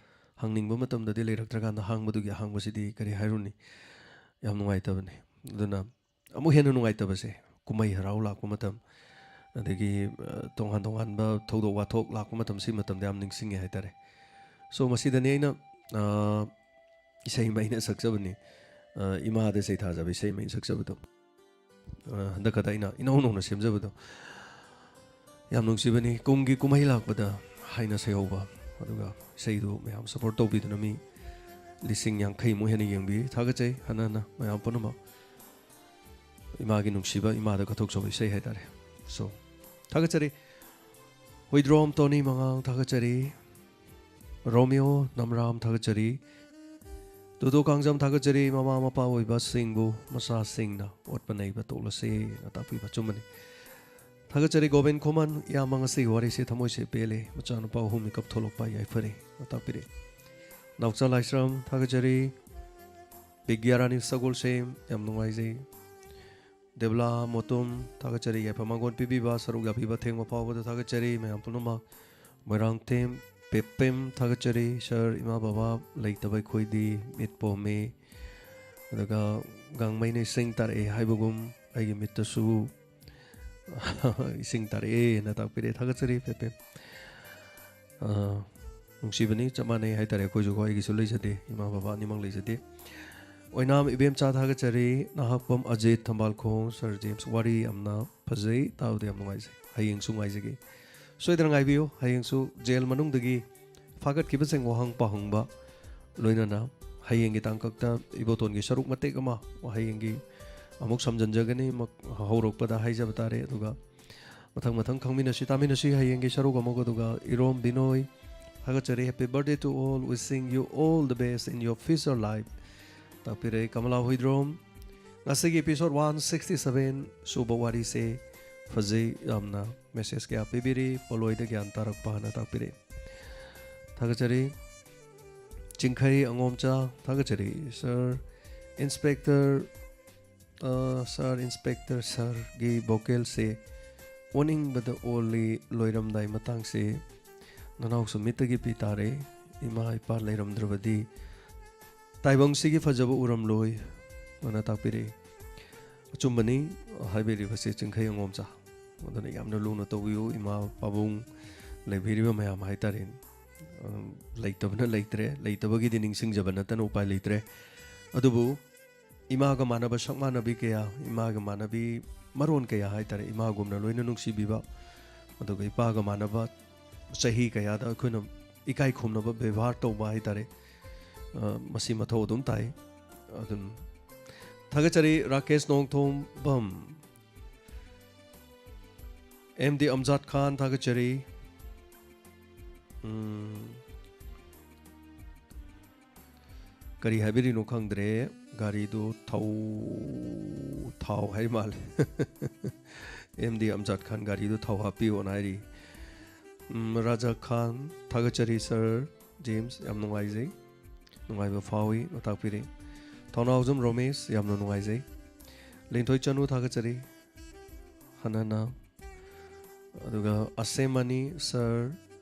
ꯍꯪꯅꯤꯡꯕ ꯃꯇꯝꯗꯗꯤ ꯂꯩꯔꯛꯇ꯭ꯔꯀꯥꯟꯗ ꯍꯥꯡꯕꯗꯨꯒꯤ ꯑꯍꯥꯡꯕꯁꯤꯗꯤ ꯀꯔꯤ ꯍꯥꯏꯔꯨꯅꯤ? ꯌꯥꯝ ꯅꯨꯡꯉꯥꯏꯇꯕꯅꯤ꯫ ꯑꯗꯨꯅ ꯑꯃꯨꯛ ꯍꯦꯟꯅ ꯅꯨꯡꯉꯥꯏꯇꯕꯁꯦ, ꯀꯨꯝꯍꯩ ꯍꯔꯥꯎ ꯂꯥꯛꯄ ꯃꯇꯝ, ꯑꯗꯒꯤ, ꯑ, ꯇꯣꯉꯥꯟ ꯇꯣꯉꯥꯟꯕ ꯊꯧꯗꯣꯛ ꯋꯥꯊꯣꯛ ꯂꯥꯛꯄ ꯃꯇꯝ, ꯁꯤ ꯃꯇꯝꯗ ꯌꯥꯝ ꯅꯤꯡꯁꯤꯡꯉꯦ ꯍꯥꯏꯇꯥꯔꯦ꯫ So, ꯃꯁꯤꯗꯅꯤ ꯑꯩꯅ, ꯑ, ꯏꯁꯩ ꯑꯃ ꯑꯩꯅ ꯁꯛꯆꯕꯅꯤ, ꯑ, ꯏꯃꯥꯗ ꯏꯁꯩ ꯊꯥꯖꯕ ꯏꯁꯩ ꯑꯃ ꯑꯩꯅ ꯁꯛꯆꯕꯗꯣ꯫ ꯑ, ꯍꯟꯗꯛ ꯈꯛꯇ ꯑꯩꯅ ꯏꯅꯧ ꯅꯧꯅ ꯁꯦꯝꯖꯕꯗꯣ꯫ ꯌꯥꯝ ꯅꯨꯡꯁꯤꯕꯅꯤ, ꯀꯨꯝꯒꯤ ꯀꯨꯝꯍꯩ ꯂꯥꯛꯄꯗ ꯍꯥꯏꯅ ꯁꯩꯍꯧꯕ, ꯑꯗꯨꯒ ꯏꯁꯩꯗꯨ ꯃꯌꯥꯝ support ꯇꯧꯕꯤꯗꯨꯅ ꯃꯤ ꯂꯤꯁꯤꯡ ꯌꯥꯡꯈꯩꯃꯨꯛ ꯍꯦꯟꯅ ꯌꯦꯡꯕꯤ꯫ ꯊꯥꯒꯠꯆꯩ ꯍꯟꯅ ꯍꯟꯅ ꯃꯌꯥꯝ ꯄꯨꯝꯅꯃꯛ꯫ ꯏꯃꯥꯒꯤ ꯅꯨꯡꯁꯤꯕ, ꯏꯃꯥꯗ ꯀꯠꯊꯣꯛꯆꯕ ꯏꯁꯩ ꯍꯥꯏꯇꯥꯔꯦ꯫ So, ꯊꯥꯒꯠꯆꯔꯤ꯫ ꯍꯨꯏꯗ꯭ꯔꯣꯝ ꯇꯣꯅꯤ ꯃꯉꯥꯡ ꯊꯥꯒꯠꯆꯔꯤ꯫ ꯔꯣꯃꯤꯌꯣ ꯅꯝꯔꯥꯝ ꯊꯥꯒꯠꯆꯔꯤ꯫ ꯇꯨꯗꯣ ꯀꯥꯡꯖꯝ ꯊꯥꯒꯠꯆꯔꯤ꯫ ꯃꯃꯥ ꯃꯄꯥ ꯑꯣꯏꯕꯁꯤꯡꯕꯨ ꯃꯆꯥꯁꯤꯡꯅ ꯑꯣꯠꯄ ꯅꯩꯕ ꯇꯣꯛꯂꯁꯦꯅ ꯇꯥꯛꯄꯤꯕ ꯑꯆꯨꯝꯕꯅꯤ꯫ ꯊꯥꯒꯠꯆꯔꯤ ꯒꯣꯕꯤꯟ ꯈꯨꯃꯟ, ꯏꯌꯥꯝꯕ ꯉꯁꯤꯒꯤ ꯋꯥꯔꯤꯁꯦ ꯊꯃꯣꯏꯁꯦ ꯄꯦꯜꯂꯦ, ꯃꯆꯥꯅꯨꯄꯥ ꯑꯍꯨꯝ ꯃꯤꯀꯞ ꯊꯣꯛꯂꯛꯄ ꯌꯥꯏꯐꯔꯦ ꯅ ꯇꯥꯛꯄꯤꯔꯛꯑꯦ꯫ ꯅꯥꯎꯆꯥ ꯂꯥꯏꯁ꯭ꯔꯝ ꯊꯥꯒꯠꯆꯔꯤ꯫ ꯕꯤꯒ꯭ꯌꯥꯔꯥꯅꯤ ꯁꯒꯣꯜꯁꯦꯝ, ꯌꯥꯝ ꯅꯨꯡꯉꯥꯏꯖꯩ꯫ ꯗꯦꯕꯂꯥ ꯃꯣꯇꯨꯝ ꯊꯥꯒꯠꯆꯔꯤ, ꯌꯥꯏꯐ ꯃꯥꯡꯒꯣꯟ ꯄꯤꯕꯤꯕ, ꯁꯔꯨꯛ ꯌꯥꯕꯤꯕ ꯊꯦꯡꯕ ꯐꯥꯎꯕꯗ ꯊꯥꯒꯠꯆꯔꯤ ꯃꯌꯥꯝ ꯄꯨꯝꯅꯃꯛ꯫ ꯃꯣꯏꯔꯥꯡꯊꯦꯝ ꯄꯦꯄꯦꯝ ꯊꯥꯒꯠꯆꯔꯤ, ꯁꯥꯔ, ꯏꯃꯥ ꯕꯕꯥ ꯂꯩꯇꯕ ꯑꯩꯈꯣꯏꯗꯤ ꯃꯤꯠ ꯄꯣꯝꯃꯤ꯫ ꯑꯗꯨꯒ ꯒꯥꯡꯃꯩꯅ ꯏꯁꯤꯡ ꯇꯥꯔꯛꯑꯦ ꯍꯥꯏꯕꯒꯨꯝ ꯑꯩꯒꯤ ꯃꯤꯠꯇꯁꯨ ꯏꯁꯤꯡ ꯇꯥꯔꯛꯑꯦꯅ ꯇꯥꯛꯄꯤꯔꯛꯑꯦ꯫ ꯊꯥꯒꯠꯆꯔꯤ ꯄꯦꯄꯦꯝ꯫ ꯑ, ꯅꯨꯡꯁꯤꯕꯅꯤ, ꯆꯞ ꯃꯥꯟꯅꯩ ꯍꯥꯏꯇꯥꯔꯦ꯫ ꯑꯩꯈꯣꯏꯁꯨꯀꯣ, ꯑꯩꯒꯤꯁꯨ ꯂꯩꯖꯗꯦ, ꯏꯃꯥ ꯕꯕꯥ ꯑꯅꯤꯃꯛ ꯂꯩꯖꯗꯦ꯫ ꯑꯣꯏꯅꯥꯝ ꯏꯕꯦꯝꯆꯥ ꯊꯥꯒꯠꯆꯔꯤ, ꯅꯍꯥꯛꯄꯝ ꯑꯖꯤꯠ ꯊꯝꯕꯥꯜꯈꯣꯡ, ꯁꯥꯔ ꯖꯦꯝꯁ, ꯋꯥꯔꯤ ꯌꯥꯝꯅ ꯐꯖꯩ, ꯇꯥꯕꯗ ꯌꯥꯝ ꯅꯨꯡꯉꯥꯏꯖꯩ꯫ ꯍꯌꯦꯡꯁꯨ ꯉꯥꯏꯖꯒꯦ꯫ ꯁꯣꯏꯗꯅ ꯉꯥꯏꯕꯤꯌꯨ꯫ ꯍꯌꯦꯡꯁꯨ ꯖꯦꯜ ꯃꯅꯨꯡꯗꯒꯤ ꯐꯥꯒꯠꯈꯤꯕꯁꯤꯡ ꯋꯥꯍꯪ ꯄꯥꯎꯍꯪꯕ, ꯂꯣꯏꯅꯅ ꯍꯌꯦꯡꯒꯤ ꯇꯥꯡꯀꯛꯇ ꯏꯕꯣꯇꯣꯟꯒꯤ ꯁꯔꯨꯛ ꯃꯇꯦꯛ ꯑꯃ ꯍꯌꯦꯡꯒꯤ ꯑꯃꯨꯛ ꯁꯝꯖꯤꯟꯖꯒꯅꯤ꯫ ꯃꯛ-, ꯍꯧꯔꯛꯄꯗ ꯍꯥꯏꯖꯕ ꯇꯥꯔꯦ꯫ ꯑꯗꯨꯒ ꯃꯊꯪ ꯃꯊꯪ ꯈꯪꯃꯤꯟꯅꯁꯤ, ꯇꯥꯃꯤꯟꯅꯁꯤ ꯍꯌꯦꯡꯒꯤ ꯁꯔꯨꯛ ꯑꯃꯨꯛ꯫ ꯑꯗꯨꯒ ꯏꯔꯣꯝ ꯕꯤꯅꯣꯏ ꯊꯥꯒꯠꯆꯔꯤ, happy birthday to all, wishing you all the best in your future life ꯇꯥꯛꯄꯤꯔꯛꯏ꯫ Kamala Huidrom, ꯉꯁꯤꯒꯤ episode one sixty seven ꯁꯨꯕ ꯋꯥꯔꯤꯁꯦ ꯐꯖꯩ ꯌꯥꯝꯅ꯫ Message ꯀꯌꯥ ꯄꯤꯕꯤꯔꯤ, ꯄꯣꯂꯣꯏꯗ ꯒ꯭ꯌꯥꯟ ꯇꯥꯔꯛꯄ ꯍꯥꯏꯅ ꯇꯥꯛꯄꯤꯔꯤ꯫ ꯊꯥꯒꯠꯆꯔꯤ꯫ ꯆꯤꯡꯈꯩ ꯑꯉꯣꯝꯆꯥ ꯊꯥꯒꯠꯆꯔꯤ꯫ ꯁꯥꯔ ꯏꯟꯁꯄꯦꯛꯇꯔ ꯑ, ꯁꯥꯔ ꯏꯟꯁꯄꯦꯛꯇꯔ ꯁꯥꯔꯒꯤ ꯚꯣꯀꯦꯜꯁꯦ ꯑꯣꯅꯤꯡꯕꯗ ꯑꯣꯜꯂꯤ꯫ ꯂꯣꯏꯔꯝꯗꯥꯏ ꯃꯇꯥꯡꯁꯦ ꯅꯅꯥꯎꯁꯨ ꯃꯤꯠꯇꯒꯤ ꯄꯤ ꯇꯥꯔꯦ꯫ ꯏꯃꯥ ꯏꯄꯥ ꯂꯩꯔꯝꯗ꯭ꯔꯕꯗꯤ ꯇꯥꯏꯕꯪꯁꯤꯒꯤ ꯐꯖꯕ ꯎꯔꯝꯂꯣꯏ ꯑꯅ ꯇꯥꯛꯄꯤꯔꯛꯏ꯫ ꯑꯆꯨꯝꯕꯅꯤ ꯍꯥꯏꯕꯤꯔꯤꯕꯁꯦ ꯆꯤꯡꯈꯩ ꯑꯉꯣꯝꯆꯥ꯫ ꯑꯗꯨꯅ ꯌꯥꯝꯅ ꯂꯨꯅ ꯇꯧꯕꯤꯌꯨ꯫ ꯏꯃꯥ ꯄꯥꯕꯨꯡ ꯂꯩꯕꯤꯔꯤꯕ ꯃꯌꯥꯝ ꯍꯥꯏꯇꯥꯔꯦ꯫ ꯑꯝ, ꯂꯩꯇꯕꯅ ꯂꯩꯇ꯭ꯔꯦ, ꯂꯩꯇꯕꯒꯤꯗꯤ ꯅꯤꯡꯁꯤꯡꯖꯕ ꯅꯠꯇꯅ ꯎꯄꯥꯏ ꯂꯩꯇ꯭ꯔꯦ꯫ ꯑꯗꯨꯕꯨ ꯏꯃꯥꯒ ꯃꯥꯟꯅꯕ ꯁꯛ ꯃꯥꯟꯅꯕꯤ ꯀꯌꯥ, ꯏꯃꯥꯒ ꯃꯥꯟꯅꯕꯤ ꯃꯔꯣꯟ ꯀꯌꯥ ꯍꯥꯏꯇꯥꯔꯦ, ꯏꯃꯥꯒꯨꯝꯅ ꯂꯣꯏꯅ ꯅꯨꯡꯁꯤꯕꯤꯕ, ꯑꯗꯨꯒ ꯏꯄꯥꯒ ꯃꯥꯟꯅꯕ ꯆꯍꯤ ꯀꯌꯥꯗ ꯑꯩꯈꯣꯏꯅ ꯏꯀꯥꯏ ꯈꯨꯝꯅꯕ ꯕꯦꯕꯥꯔ ꯇꯧꯕ ꯍꯥꯏꯇꯥꯔꯦ, ꯑ, ꯃꯁꯤ ꯃꯊꯧ ꯑꯗꯨꯝ ꯇꯥꯏ꯫ ꯑꯗꯨꯝ ꯊꯥꯒꯠꯆꯔꯤ ꯔꯥꯀꯦꯁ ꯅꯣꯡꯊꯣꯝꯕꯝ, ꯑꯦꯝ ꯗꯤ ꯑꯝꯖꯥꯗ ꯈꯥꯟ ꯊꯥꯒꯠꯆꯔꯤ꯫ ꯎꯝ, ꯀꯔꯤ ꯍꯥꯏꯕꯤꯔꯤꯅꯣ ꯈꯪꯗ꯭ꯔꯦ꯫ ꯒꯥꯔꯤꯗꯨ ꯊꯧ, ꯊꯥꯎ ꯍꯥꯏ ꯃꯥꯜꯂꯦ꯫ ꯑꯦꯝ ꯗꯤ ꯑꯝꯖꯥꯗ ꯈꯥꯟ ꯒꯥꯔꯤꯗꯨ ꯊꯥꯎ ꯍꯥꯞꯄꯤꯌꯣꯅ ꯍꯥꯏꯔꯤ꯫ ꯎꯝ, ꯔꯥꯖꯥ ꯈꯥꯟ ꯊꯥꯒꯠꯆꯔꯤ ꯁꯥꯔ ꯖꯦꯝꯁ, ꯌꯥꯝ ꯅꯨꯡꯉꯥꯏꯖꯩ, ꯅꯨꯡꯉꯥꯏꯕ ꯐꯥꯎꯏ ꯅ ꯇꯥꯛꯄꯤꯔꯤ꯫ ꯊꯧꯅꯥꯎꯖꯝ ꯔꯣꯃꯦꯁ, ꯌꯥꯝꯅ ꯅꯨꯡꯉꯥꯏꯖꯩ꯫ ꯂꯤꯟꯊꯣꯏ ꯆꯅꯨ ꯊꯥꯒꯠꯆꯔꯤ ꯍꯟꯅ ꯍꯟꯅ꯫ ꯑꯗꯨꯒ ꯑꯁꯦꯝꯃꯅꯤ ꯁꯥꯔ,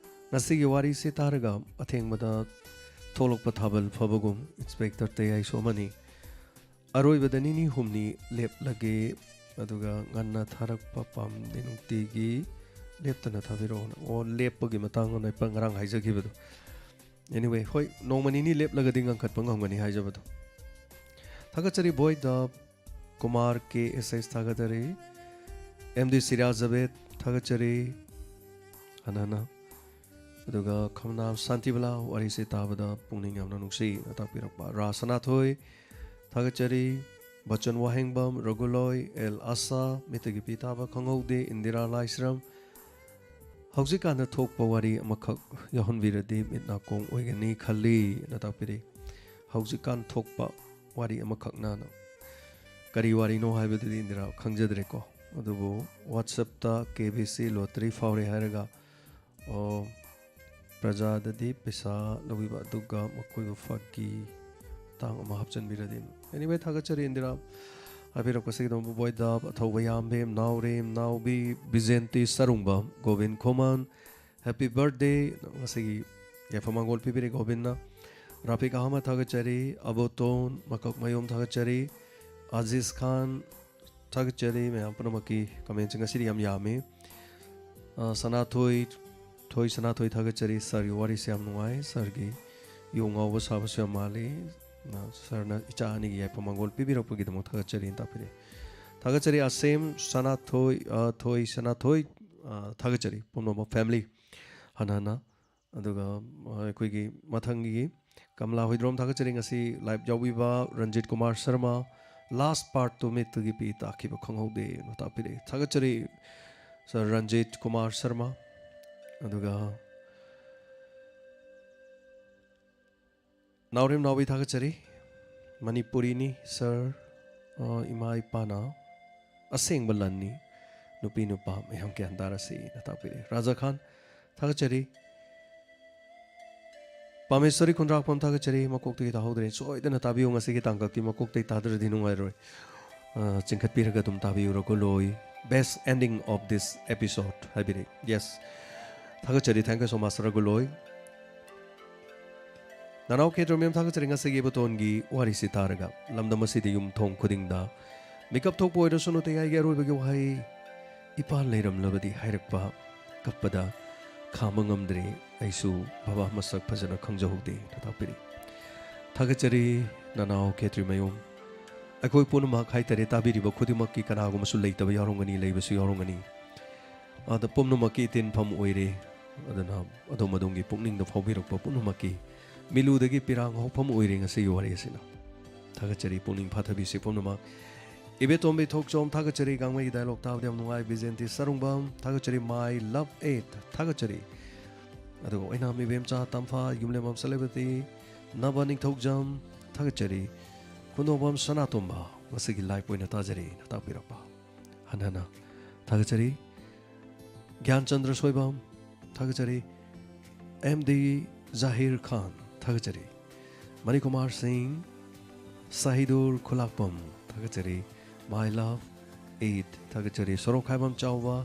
ꯉꯁꯤꯒꯤ ꯋꯥꯔꯤꯁꯤ ꯇꯥꯔꯒ ꯑꯊꯦꯡꯕꯗ ꯊꯣꯛꯂꯛꯄ ꯊꯥꯕꯜ ꯐꯕꯒꯨꯝ ꯏꯟꯁꯄꯦꯛꯇꯔ ꯇꯌꯥꯏꯁꯨ ꯑꯃꯅꯤ꯫ ꯑꯔꯣꯏꯕꯗ ꯅꯤꯅꯤ ꯍꯨꯝꯅꯤ ꯂꯦꯞꯂꯒꯦ, ꯑꯗꯨꯒ ꯉꯟꯅ ꯊꯥꯔꯛꯄ ꯄꯥꯝꯗꯦ, ꯅꯨꯡꯇꯤꯒꯤ ꯂꯦꯞꯇꯅ ꯊꯥꯕꯤꯔꯛꯑꯣꯅ꯫ ꯑꯣ, ꯂꯦꯞꯄꯒꯤ ꯃꯇꯥꯡ ꯑꯣꯏꯅ ꯑꯩ ꯉꯔꯥꯡ ꯍꯥꯏꯖꯈꯤꯕꯗꯣ꯫ Anyway, ꯍꯣꯏ, ꯅꯣꯡꯃ ꯅꯤꯅꯤ ꯂꯦꯞꯂꯒꯗꯤ ꯉꯟꯈꯠꯄ ꯉꯝꯒꯅꯤ ꯍꯥꯏꯖꯕꯗꯣ꯫ ꯊꯥꯒꯠꯆꯔꯤ ꯕꯣꯏꯗ ꯀꯨꯃꯥꯔ ꯀꯦ ꯑꯦꯁ ꯑꯦꯁ ꯊꯥꯒꯠꯆꯔꯤ꯫ ꯑꯦꯝ ꯗꯤ ꯁꯤꯔꯥꯖ ꯖꯕꯦꯗ ꯊꯥꯒꯠꯆꯔꯤ ꯍꯟꯅ ꯍꯟꯅ꯫ ꯑꯗꯨꯒ ꯈꯝꯅꯥꯝ ꯁꯥꯟꯇꯤꯕꯂꯥ, ꯋꯥꯔꯤꯁꯦ ꯇꯥꯕꯗ ꯄꯨꯛꯅꯤꯡ ꯌꯥꯝꯅ ꯅꯨꯡꯁꯤꯅ ꯇꯥꯛꯄꯤꯔꯛꯄ꯫ ꯔꯥ ꯁꯅꯥꯊꯣꯏ ꯊꯥꯒꯠꯆꯔꯤ꯫ ꯕꯆꯟ ꯋꯥꯍꯦꯡꯕꯝ, ꯔꯘꯨꯂꯣꯏ, ꯑꯦꯜ ꯑꯁꯥ, ꯃꯤꯠꯇꯒꯤ ꯄꯤ ꯇꯥꯕ ꯈꯪꯍꯧꯗꯦ, ꯏꯟꯗꯤꯔꯥ ꯂꯥꯏꯁ꯭ꯔꯝ, ꯍꯧꯖꯤꯛꯀꯥꯟꯗ ꯊꯣꯛꯄ ꯋꯥꯔꯤ ꯑꯃꯈꯛ ꯌꯥꯎꯍꯟꯕꯤꯔꯗꯤ ꯃꯤꯠ ꯅꯥꯀꯣꯡ ꯑꯣꯏꯒꯅꯤ ꯈꯜꯂꯤ ꯅ ꯇꯥꯛꯄꯤꯔꯤ꯫ ꯍꯧꯖꯤꯛꯀꯥꯟ ꯊꯣꯛꯄ ꯋꯥꯔꯤ ꯑꯃꯈꯛꯅ ꯀꯔꯤ ꯋꯥꯔꯤꯅꯣ ꯍꯥꯏꯕꯗꯨꯗꯤ ꯏꯟꯗꯤꯔꯥ ꯈꯪꯖꯗ꯭ꯔꯦꯀꯣ꯫ ꯑꯗꯨꯕꯨ WhatsApp-ꯇ ꯀꯦ ꯕꯤ ꯁꯤ lottery ꯐꯥꯎꯔꯦ ꯍꯥꯏꯔꯒ, ꯑꯣ, ꯄ꯭ꯔꯖꯥꯗꯗꯤ ꯄꯩꯁꯥ ꯂꯧꯕꯤꯕ ꯑꯗꯨꯒ ꯃꯈꯣꯏꯕꯨ ꯐꯥꯒꯤ ꯇꯥꯡ ꯑꯃ ꯍꯥꯞꯆꯤꯟꯕꯤꯔꯗꯤ꯫ Anyway, ꯊꯥꯒꯠꯆꯔꯤ ꯏꯟꯗꯤꯔꯥ꯫ ꯍꯥꯏꯕꯤꯔꯛꯄꯁꯤꯒꯤꯗꯃꯛ ꯕꯣꯏꯗ ꯑꯊꯧꯕ ꯌꯥꯝꯕꯦꯝ, ꯅꯥꯎꯔꯦꯝ, ꯅꯥꯎꯕꯤ, ꯕꯤꯖꯦꯟꯇꯤ ꯁꯔꯨꯡꯕ, ꯒꯣꯕꯤꯟ ꯈꯣꯃꯥꯟ, ꯍꯦꯄꯤ ꯕꯔꯊꯗꯦ꯫ ꯉꯁꯤꯒꯤ ꯌꯥꯏꯐ ꯃꯪꯒꯣꯜ ꯄꯤꯕꯤꯔꯦ ꯒꯣꯕꯤꯟꯅ꯫ ꯔꯥꯐꯤꯛ ꯑꯍꯃꯗ ꯊꯥꯒꯠꯆꯔꯤ, ꯑꯕꯣꯇꯣꯟ, ꯃꯀꯛ ꯃꯌꯣꯝ ꯊꯥꯒꯠꯆꯔꯤ, ꯑꯖꯤꯖ ꯈꯥꯟ ꯊꯥꯒꯠꯆꯔꯤ꯫ ꯃꯌꯥꯝ ꯄꯨꯝꯅꯃꯛꯀꯤ ꯀꯃꯦꯟꯁꯤꯡ ꯉꯁꯤꯗꯤ ꯌꯥꯝ ꯌꯥꯝꯃꯤ꯫ ꯑ, ꯁꯅꯥꯊꯣꯏ, ꯊꯣꯏ ꯁꯅꯥꯊꯣꯏ ꯊꯥꯒꯠꯆꯔꯤ꯫ ꯁꯥꯔꯒꯤ ꯋꯥꯔꯤꯁꯦ ꯌꯥꯝ ꯅꯨꯡꯉꯥꯏ꯫ ꯁꯥꯔꯒꯤ ꯌꯣꯡ ꯉꯥꯎꯕ ꯁꯥꯕꯁꯨ ꯌꯥꯝ ꯃꯥꯜꯂꯤ꯫ ꯑ, ꯁꯥꯔꯅ ꯏꯆꯥ ꯑꯅꯤꯒꯤ ꯌꯥꯏꯐ ꯃꯪꯒꯣꯜ ꯄꯤꯕꯤꯔꯛꯄꯒꯤꯗꯃꯛ ꯊꯥꯒꯠꯆꯔꯤꯅ ꯇꯥꯛꯄꯤꯔꯛꯏ꯫ ꯊꯥꯒꯠꯆꯔꯤ ꯑꯁꯦꯝ ꯁꯅꯥꯊꯣꯏ, ꯑ, ꯊꯣꯏ ꯁꯅꯥꯊꯣꯏ, ꯑ, ꯊꯥꯒꯠꯆꯔꯤ ꯄꯨꯝꯅꯃꯛ ꯐꯦꯃꯤꯂꯤ ꯍꯟꯅ ꯍꯟꯅ꯫ ꯑꯗꯨꯒ, ꯑ, ꯑꯩꯈꯣꯏꯒꯤ ꯃꯊꯪꯒꯤ ꯀꯃꯂꯥ ꯍꯨꯏꯗ꯭ꯔꯣꯝ ꯊꯥꯒꯠꯆꯔꯤ꯫ ꯉꯁꯤ ꯂꯥꯏꯚ ꯌꯥꯎꯕꯤꯕ ꯔꯟꯖꯤꯠ ꯀꯨꯃꯥꯔ ꯁꯔꯃ, ꯂꯥꯁ ꯄꯥꯔꯠꯇꯨ ꯃꯤꯠꯇꯒꯤ ꯄꯤ ꯇꯥꯈꯤꯕ ꯈꯪꯍꯧꯗꯦꯅ ꯇꯥꯛꯄꯤꯔꯛꯏ꯫ ꯊꯥꯒꯠꯆꯔꯤ ꯁꯥꯔ ꯔꯟꯖꯤꯠ ꯀꯨꯃꯥꯔ ꯁꯔꯃ꯫ ꯑꯗꯨꯒ ꯅꯥꯎꯔꯦꯝ ꯅꯥꯎꯕꯤ ꯊꯥꯒꯠꯆꯔꯤ꯫ ꯃꯅꯤꯄꯨꯔꯤꯅꯤ ꯁꯥꯔ, ꯑ, ꯏꯃꯥ ꯏꯄꯥꯅ ꯑꯁꯦꯡꯕ ꯂꯟꯅꯤ, ꯅꯨꯄꯤ ꯅꯨꯄꯥ ꯃꯌꯥꯝ ꯒ꯭ꯌꯥꯟ ꯇꯥꯔꯁꯤꯅ ꯇꯥꯛꯄꯤꯔꯛꯏ꯫ ꯔꯥꯖꯥ ꯈꯥꯟ ꯊꯥꯒꯠꯆꯔꯤ꯫ ꯄꯥꯃꯦꯁꯣꯔꯤ ꯈꯨꯟꯗ꯭ꯔꯥꯛꯄꯝ ꯊꯥꯒꯠꯆꯔꯤ꯫ ꯃꯀꯣꯛꯇꯒꯤ ꯇꯥꯍꯧꯗ꯭ꯔꯦ꯫ ꯁꯣꯏꯗꯅ ꯇꯥꯕꯤꯌꯨ꯫ ꯉꯁꯤꯒꯤ ꯇꯥꯡꯀꯛꯇꯤ ꯃꯀꯣꯛꯇꯒꯤ ꯇꯥꯗ꯭ꯔꯗꯤ ꯅꯨꯡꯉꯥꯏꯔꯣꯏ꯫ ꯑ, ꯆꯤꯡꯈꯠꯄꯤꯔꯒ ꯑꯗꯨꯝ ꯇꯥꯕꯤꯌꯨꯔꯣ ꯒꯨꯂꯣꯏ꯫ Best ending of this episode ꯍꯥꯏꯕꯤꯔꯤ꯫ Yes꯫ ꯊꯥꯒꯠꯆꯔꯤ꯫ Thank you so much, ꯁꯥꯔ ꯒꯨꯂꯣꯏ꯫ ꯅꯅꯥꯎ ꯈꯦꯇ꯭ꯔꯤꯃꯌꯨꯝ ꯊꯥꯒꯠꯆꯔꯤ꯫ ꯉꯁꯤꯒꯤ ꯏꯕꯣꯇꯣꯟꯒꯤ ꯋꯥꯔꯤꯁꯤ ꯇꯥꯔꯒ ꯂꯝꯗꯝ ꯑꯁꯤꯗ ꯌꯨꯝꯊꯣꯡ ꯈꯨꯗꯤꯡꯗ ꯃꯤꯀꯞ ꯊꯣꯛꯄ ꯑꯣꯏꯔꯁꯅꯨ ꯇꯌꯥꯏꯒꯤ ꯑꯔꯣꯏꯕꯒꯤ ꯋꯥꯍꯩ "ꯏꯄꯥ ꯂꯩꯔꯝꯂꯕꯗꯤ" ꯍꯥꯏꯔꯛꯄ꯫ ꯀꯞꯄꯗ ꯈꯥꯝꯕ ꯉꯝꯗ꯭ꯔꯦ꯫ ꯑꯩꯁꯨ ꯕꯕꯥ ꯃꯁꯛ ꯐꯖꯅ ꯈꯪꯖꯍꯧꯗꯦꯅ ꯇꯥꯛꯄꯤꯔꯤ꯫ ꯊꯥꯒꯠꯆꯔꯤ ꯅꯅꯥꯎ ꯈꯦꯇ꯭ꯔꯤꯃꯌꯨꯝ꯫ ꯑꯩꯈꯣꯏ ꯄꯨꯝꯅꯃꯛ ꯍꯥꯏꯇꯥꯔꯦ, ꯇꯥꯕꯤꯔꯤꯕ ꯈꯨꯗꯤꯡꯃꯛꯀꯤ ꯀꯅꯥꯒꯨꯝꯕꯁꯨ ꯂꯩꯇꯕ ꯌꯥꯎꯔꯝꯒꯅꯤ, ꯂꯩꯕꯁꯨ ꯌꯥꯎꯔꯝꯒꯅꯤ꯫ ꯑꯗ ꯄꯨꯝꯅꯃꯛꯀꯤ ꯏꯇꯤꯟꯐꯝ ꯑꯣꯏꯔꯦ꯫ ꯑꯗꯨꯅ ꯑꯗꯣꯝ ꯑꯗꯣꯝꯒꯤ ꯄꯨꯛꯅꯤꯡꯗ ꯐꯥꯎꯕꯤꯔꯛꯄ ꯄꯨꯝꯅꯃꯛꯀꯤ ꯃꯤꯂꯨꯗꯒꯤ ꯄꯤꯔꯥꯡ ꯍꯧꯐꯝ ꯑꯣꯏꯔꯦ ꯉꯁꯤꯒꯤ ꯋꯥꯔꯤ ꯑꯁꯤꯅ꯫ ꯊꯥꯒꯠꯆꯔꯤ ꯄꯨꯛꯅꯤꯡ ꯐꯥꯊꯕꯤꯁꯤ ꯄꯨꯝꯅꯃꯛ꯫ ꯏꯕꯦꯇꯣꯝꯕꯤ ꯊꯣꯛꯆꯣꯝ ꯊꯥꯒꯠꯆꯔꯤ꯫ ꯒꯥꯡꯃꯩꯒꯤ ꯗꯥꯏꯂꯣꯛ ꯇꯥꯕꯗ ꯌꯥꯝ ꯅꯨꯡꯉꯥꯏ꯫ ꯕꯤꯖꯦꯟꯇꯤ ꯁꯔꯨꯡꯕꯝ ꯊꯥꯒꯠꯆꯔꯤ꯫ My love it ꯊꯥꯒꯠꯆꯔꯤ꯫ ꯑꯗꯨꯒ ꯑꯣꯏꯅꯥꯝ ꯏꯕꯦꯝꯆꯥ ꯇꯝꯐꯥ, ꯌꯨꯝꯂꯦꯝꯕꯝ ꯁꯦꯂꯦꯕ꯭ꯔꯤꯇꯤ, ꯅꯕ ꯅꯤꯡꯊꯧꯖꯝ ꯊꯥꯒꯠꯆꯔꯤ꯫ ꯈꯨꯟꯗꯣꯡꯕꯝ ꯁꯅꯥꯇꯣꯝꯕ ꯉꯁꯤꯒꯤ ꯂꯥꯏꯚ ꯑꯣꯏꯅ ꯇꯥꯖꯔꯤꯅ ꯇꯥꯛꯄꯤꯔꯛꯄ ꯍꯟꯅ ꯍꯟꯅ ꯊꯥꯒꯠꯆꯔꯤ꯫ ꯒ꯭ꯌꯥꯟꯆꯟꯗ꯭ꯔ ꯁꯣꯏꯕꯝ ꯊꯥꯒꯠꯆꯔꯤ꯫ ꯑꯦꯝ ꯗꯤ ꯖꯥꯍꯤꯔ ꯈꯥꯟ ꯊꯥꯒꯠꯆꯔꯤ꯫ ꯃꯅꯤꯀꯨꯃꯥꯔ ꯁꯤꯡ, ꯁꯥꯍꯤꯗꯨꯔ ꯈꯨꯂꯥꯛꯄꯝ ꯊꯥꯒꯠꯆꯔꯤ꯫ My love, eight, ꯊꯥꯒꯠꯆꯔꯤ꯫ ꯁꯣꯔꯣꯛ ꯈꯥꯏꯕꯝ ꯆꯥꯎꯕ,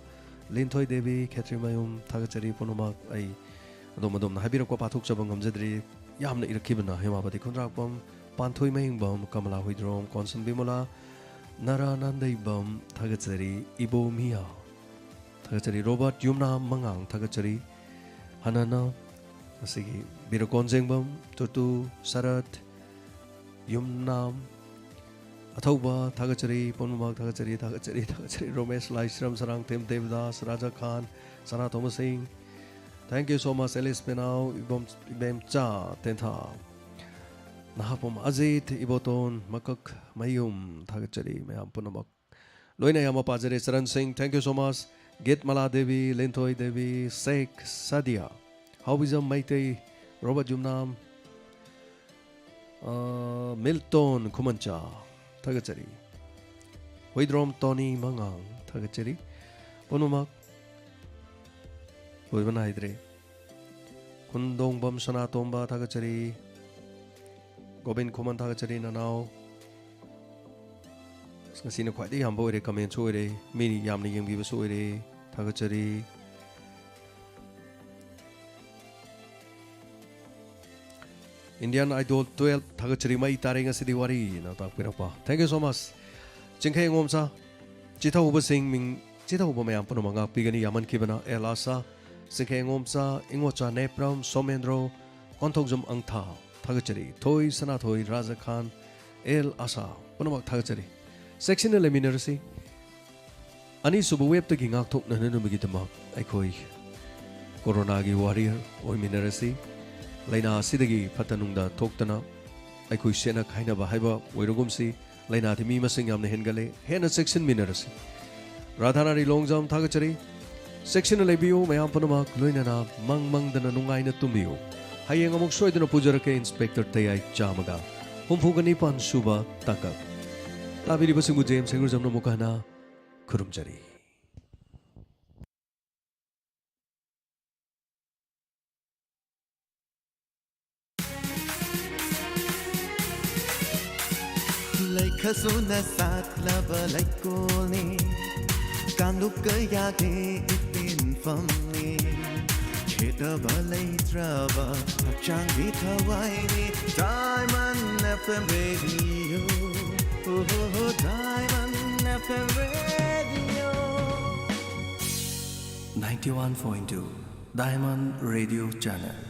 ꯂꯤꯟꯊꯣꯏ ꯗꯦꯕꯤ, ꯈꯦꯇ꯭ꯔꯤꯃꯌꯨꯝ, ꯊꯥꯒꯠꯆꯔꯤ꯫ ꯄꯨꯝꯅꯃꯛ ꯑꯩ ꯑꯗꯣꯝ ꯑꯗꯣꯝꯅ ꯍꯥꯏꯕꯤꯔꯛꯄ ꯄꯥꯊꯣꯛꯆꯕ ꯉꯝꯖꯗ꯭ꯔꯤ꯫ ꯌꯥꯝꯅ ꯏꯔꯛꯈꯤꯕꯅ ꯍꯦꯃꯥꯄꯇꯤ ꯈꯨꯟꯗ꯭ꯔꯥꯛꯄꯝ, ꯄꯥꯟꯊꯣꯏ ꯃꯍꯤꯡꯕꯝ, ꯀꯃꯂꯥ ꯍꯨꯏꯗ꯭ꯔꯣꯝ, ꯀꯣꯟꯁꯟ ꯕꯤꯃꯣꯂꯥ, ꯅꯔꯥ ꯅꯥꯟꯗꯩꯕꯝ, ꯊꯥꯒꯠꯆꯔꯤ꯫ ꯏꯕꯣ ꯃꯤꯌꯥ, ꯊꯥꯒꯠꯆꯔꯤ꯫ ꯔꯣꯕꯥꯔꯠ ꯌꯨꯝꯅꯥꯝ ꯃꯉꯥꯡ, ꯊꯥꯒꯠꯆꯔꯤ꯫ ꯍꯅꯥꯅ, ꯉꯁꯤꯒꯤ ꯕꯤꯔꯀꯣꯟ ꯖꯦꯡꯕꯝ, ꯇꯨꯇꯨ, ꯁꯔꯠ, ꯌꯨꯝꯅꯥꯝ, ꯑꯊꯧꯕ, ꯊꯥꯒꯠꯆꯔꯤ꯫ ꯄꯨꯝꯅꯃꯛ ꯊꯥꯒꯠꯆꯔꯤ, ꯊꯥꯒꯠꯆꯔꯤ, ꯊꯥꯒꯠꯆꯔꯤ꯫ ꯔꯣꯃꯦꯁ ꯂꯥꯏꯁ꯭ꯔꯝ, ꯁꯔꯥꯡꯊꯦꯝ ꯗꯦꯕꯗꯥꯁ, ꯔꯥꯖꯥ ꯈꯥꯟ, ꯁꯅꯥ ꯊꯣꯃꯁ ꯁꯤꯡ꯫ Thank you so much, Alice Penao, ꯏꯕꯣꯝ-, ꯏꯕꯦꯝꯆꯥ ꯇꯦꯟꯊꯥ, ꯅꯍꯥꯄꯣꯝ ꯑꯖꯤꯠ, ꯏꯕꯣꯇꯣꯟ ꯃꯀꯛ ꯃꯌꯨꯝ, ꯊꯥꯒꯠꯆꯔꯤ ꯃꯌꯥꯝ ꯄꯨꯝꯅꯃꯛ꯫ ꯂꯣꯏꯅ ꯑꯌꯥꯝꯕ ꯄꯥꯖꯔꯦ꯫ ꯆꯔꯟ ꯁꯤꯡ, thank you so much꯫ Gitmala Devi, Linthoi Devi, Sheikh Sadiya, Haobijam Meitei, Robert Yumnam, ꯑ, ꯃꯤꯜꯇꯣꯟ ꯈꯨꯃꯟꯆꯥ, ꯊꯥꯒꯠꯆꯔꯤ꯫ ꯍꯨꯏꯗ꯭ꯔꯣꯝ ꯇꯣꯅꯤ ꯃꯉꯥꯡ, ꯊꯥꯒꯠꯆꯔꯤ꯫ ꯄꯨꯝꯅꯃꯛ ꯂꯣꯏꯕ ꯅꯥꯏꯗ꯭ꯔꯦ꯫ ꯈꯨꯟꯗꯣꯡꯕꯝ ꯁꯅꯥꯇꯣꯝꯕ, ꯊꯥꯒꯠꯆꯔꯤ꯫ ꯒꯣꯕꯤꯟ ꯈꯨꯃꯟ, ꯊꯥꯒꯠꯆꯔꯤ ꯅꯅꯥꯎ꯫ ꯑꯁ, ꯉꯁꯤꯅ ꯈ꯭ꯋꯥꯏꯗꯒꯤ ꯌꯥꯝꯕ ꯑꯣꯏꯔꯦ, comment ꯁꯨ ꯑꯣꯏꯔꯦ, ꯃꯤ ꯌꯥꯝꯅ ꯌꯦꯡꯕꯤꯕꯁꯨ ꯑꯣꯏꯔꯦ, ꯊꯥꯒꯠꯆꯔꯤ꯫ Indian Idol twelve, ꯊꯥꯒꯠꯆꯔꯤ, ꯃꯩ ꯇꯥꯔꯦ ꯉꯁꯤꯗꯤ ꯋꯥꯔꯤꯅ ꯇꯥꯛꯄꯤꯔꯛꯄ꯫ Thank you so much꯫ ꯆꯤꯡꯈꯩ ꯑꯉꯣꯝꯆꯥ, ꯆꯤꯊꯍꯧꯕꯁꯤꯡ ꯃꯤꯡ ꯆꯤꯊꯍꯧꯕ ꯃꯌꯥꯝ ꯄꯨꯝꯅꯃꯛ ꯉꯥꯛꯄꯤꯒꯅꯤ ꯌꯥꯝꯃꯟꯈꯤꯕꯅ꯫ ꯑꯦꯜ ꯑꯥꯁꯥ, ꯆꯤꯡꯈꯩ ꯑꯉꯣꯝꯆꯥ, ꯏꯉꯣꯆꯥ ꯅꯦꯄ꯭ꯔꯝ, ꯁꯣꯃꯦꯟꯗ꯭ꯔꯣ, ꯀꯣꯟꯊꯧꯖꯝ ꯑꯪꯊꯥ, ꯊꯥꯒꯠꯆꯔꯤ꯫ ꯊꯣꯏ ꯁꯅꯥꯊꯣꯏ, ꯔꯥꯖꯥ ꯈꯥꯟ, ꯑꯦꯜ ꯑꯥꯁꯥ, ꯄꯨꯝꯅꯃꯛ ꯊꯥꯒꯠꯆꯔꯤ꯫ ꯆꯦꯛꯁꯤꯟꯅ ꯂꯩꯃꯤꯟꯅꯔꯁꯤ꯫ ꯑꯅꯤꯁꯨꯕ wave ꯇꯒꯤ ꯉꯥꯛꯊꯣꯛꯅꯅꯕꯒꯤꯗꯃꯛ ꯑꯩꯈꯣꯏ ꯀꯣꯔꯣꯅꯥꯒꯤ warrior ꯑꯣꯏꯃꯤꯟꯅꯔꯁꯤ꯫ ꯂꯥꯏꯅꯥ ꯑꯁꯤꯗꯒꯤ ꯐꯠꯇ ꯅꯨꯡꯗ ꯊꯣꯛꯇꯅ ꯑꯩꯈꯣꯏ ꯁꯦꯠꯅ ꯈꯥꯏꯅꯕ ꯍꯥꯏꯕ ꯑꯣꯏꯔꯒꯨꯝꯁꯤ꯫ ꯂꯥꯏꯅꯥꯗꯤ ꯃꯤ ꯃꯁꯤꯡ ꯌꯥꯝꯅ ꯍꯦꯟꯒꯠꯂꯦ, ꯍꯦꯟꯅ ꯆꯦꯛꯁꯤꯟꯃꯤꯟꯅꯔꯁꯤ꯫ ꯔꯥꯙꯥꯔꯥꯅꯤ ꯂꯣꯡꯖꯥꯝ ꯊꯥꯒꯠꯆꯔꯤ꯫ ꯆꯦꯛꯁꯤꯟꯅ ꯂꯩꯕꯤꯌꯨ ꯃꯌꯥꯝ ꯄꯨꯝꯅꯃꯛ, ꯂꯣꯏꯅꯅ ꯃꯪ ꯃꯪꯗꯅ ꯅꯨꯡꯉꯥꯏꯅ ꯇꯨꯝꯕꯤꯌꯨ꯫ ꯍꯌꯦꯡ ꯑꯃꯨꯛ ꯁꯣꯏꯗꯅ ꯄꯨꯖꯔꯛꯀꯦ Inspector ꯇꯌꯥꯏ ꯆꯥꯝꯃꯒ ꯍꯨꯝꯐꯨꯒ ꯅꯤꯄꯥꯟ ꯁꯨꯕ ꯇꯥꯡꯀꯛ꯫ ꯇꯥꯕꯤꯔꯤꯕꯁꯤꯡꯕꯨ ꯖꯦꯝꯁ ꯍꯦꯒꯨꯔꯖꯝꯅ ꯑꯃꯨꯛ ꯍꯟꯅ ꯈꯨꯔꯨꯝꯖꯔꯤ꯫ ꯂꯩꯈꯁꯨꯅ ꯁꯥꯠꯂꯕ ꯂꯩꯀꯣꯜꯅꯤ, ꯀꯥꯡꯂꯨꯞ ꯀꯌꯥꯒꯤ ꯏꯄꯤꯟꯐꯝꯅꯤ꯫ ꯈꯦꯠꯅꯕ ꯂꯩꯇ꯭ꯔꯕ ꯍꯛꯆꯥꯡꯒꯤ ꯊꯋꯥꯏꯅꯤ꯫ Diamond F M Radio, oh, Diamond F M Radio. Ninety-one point two Diamond Radio Channel.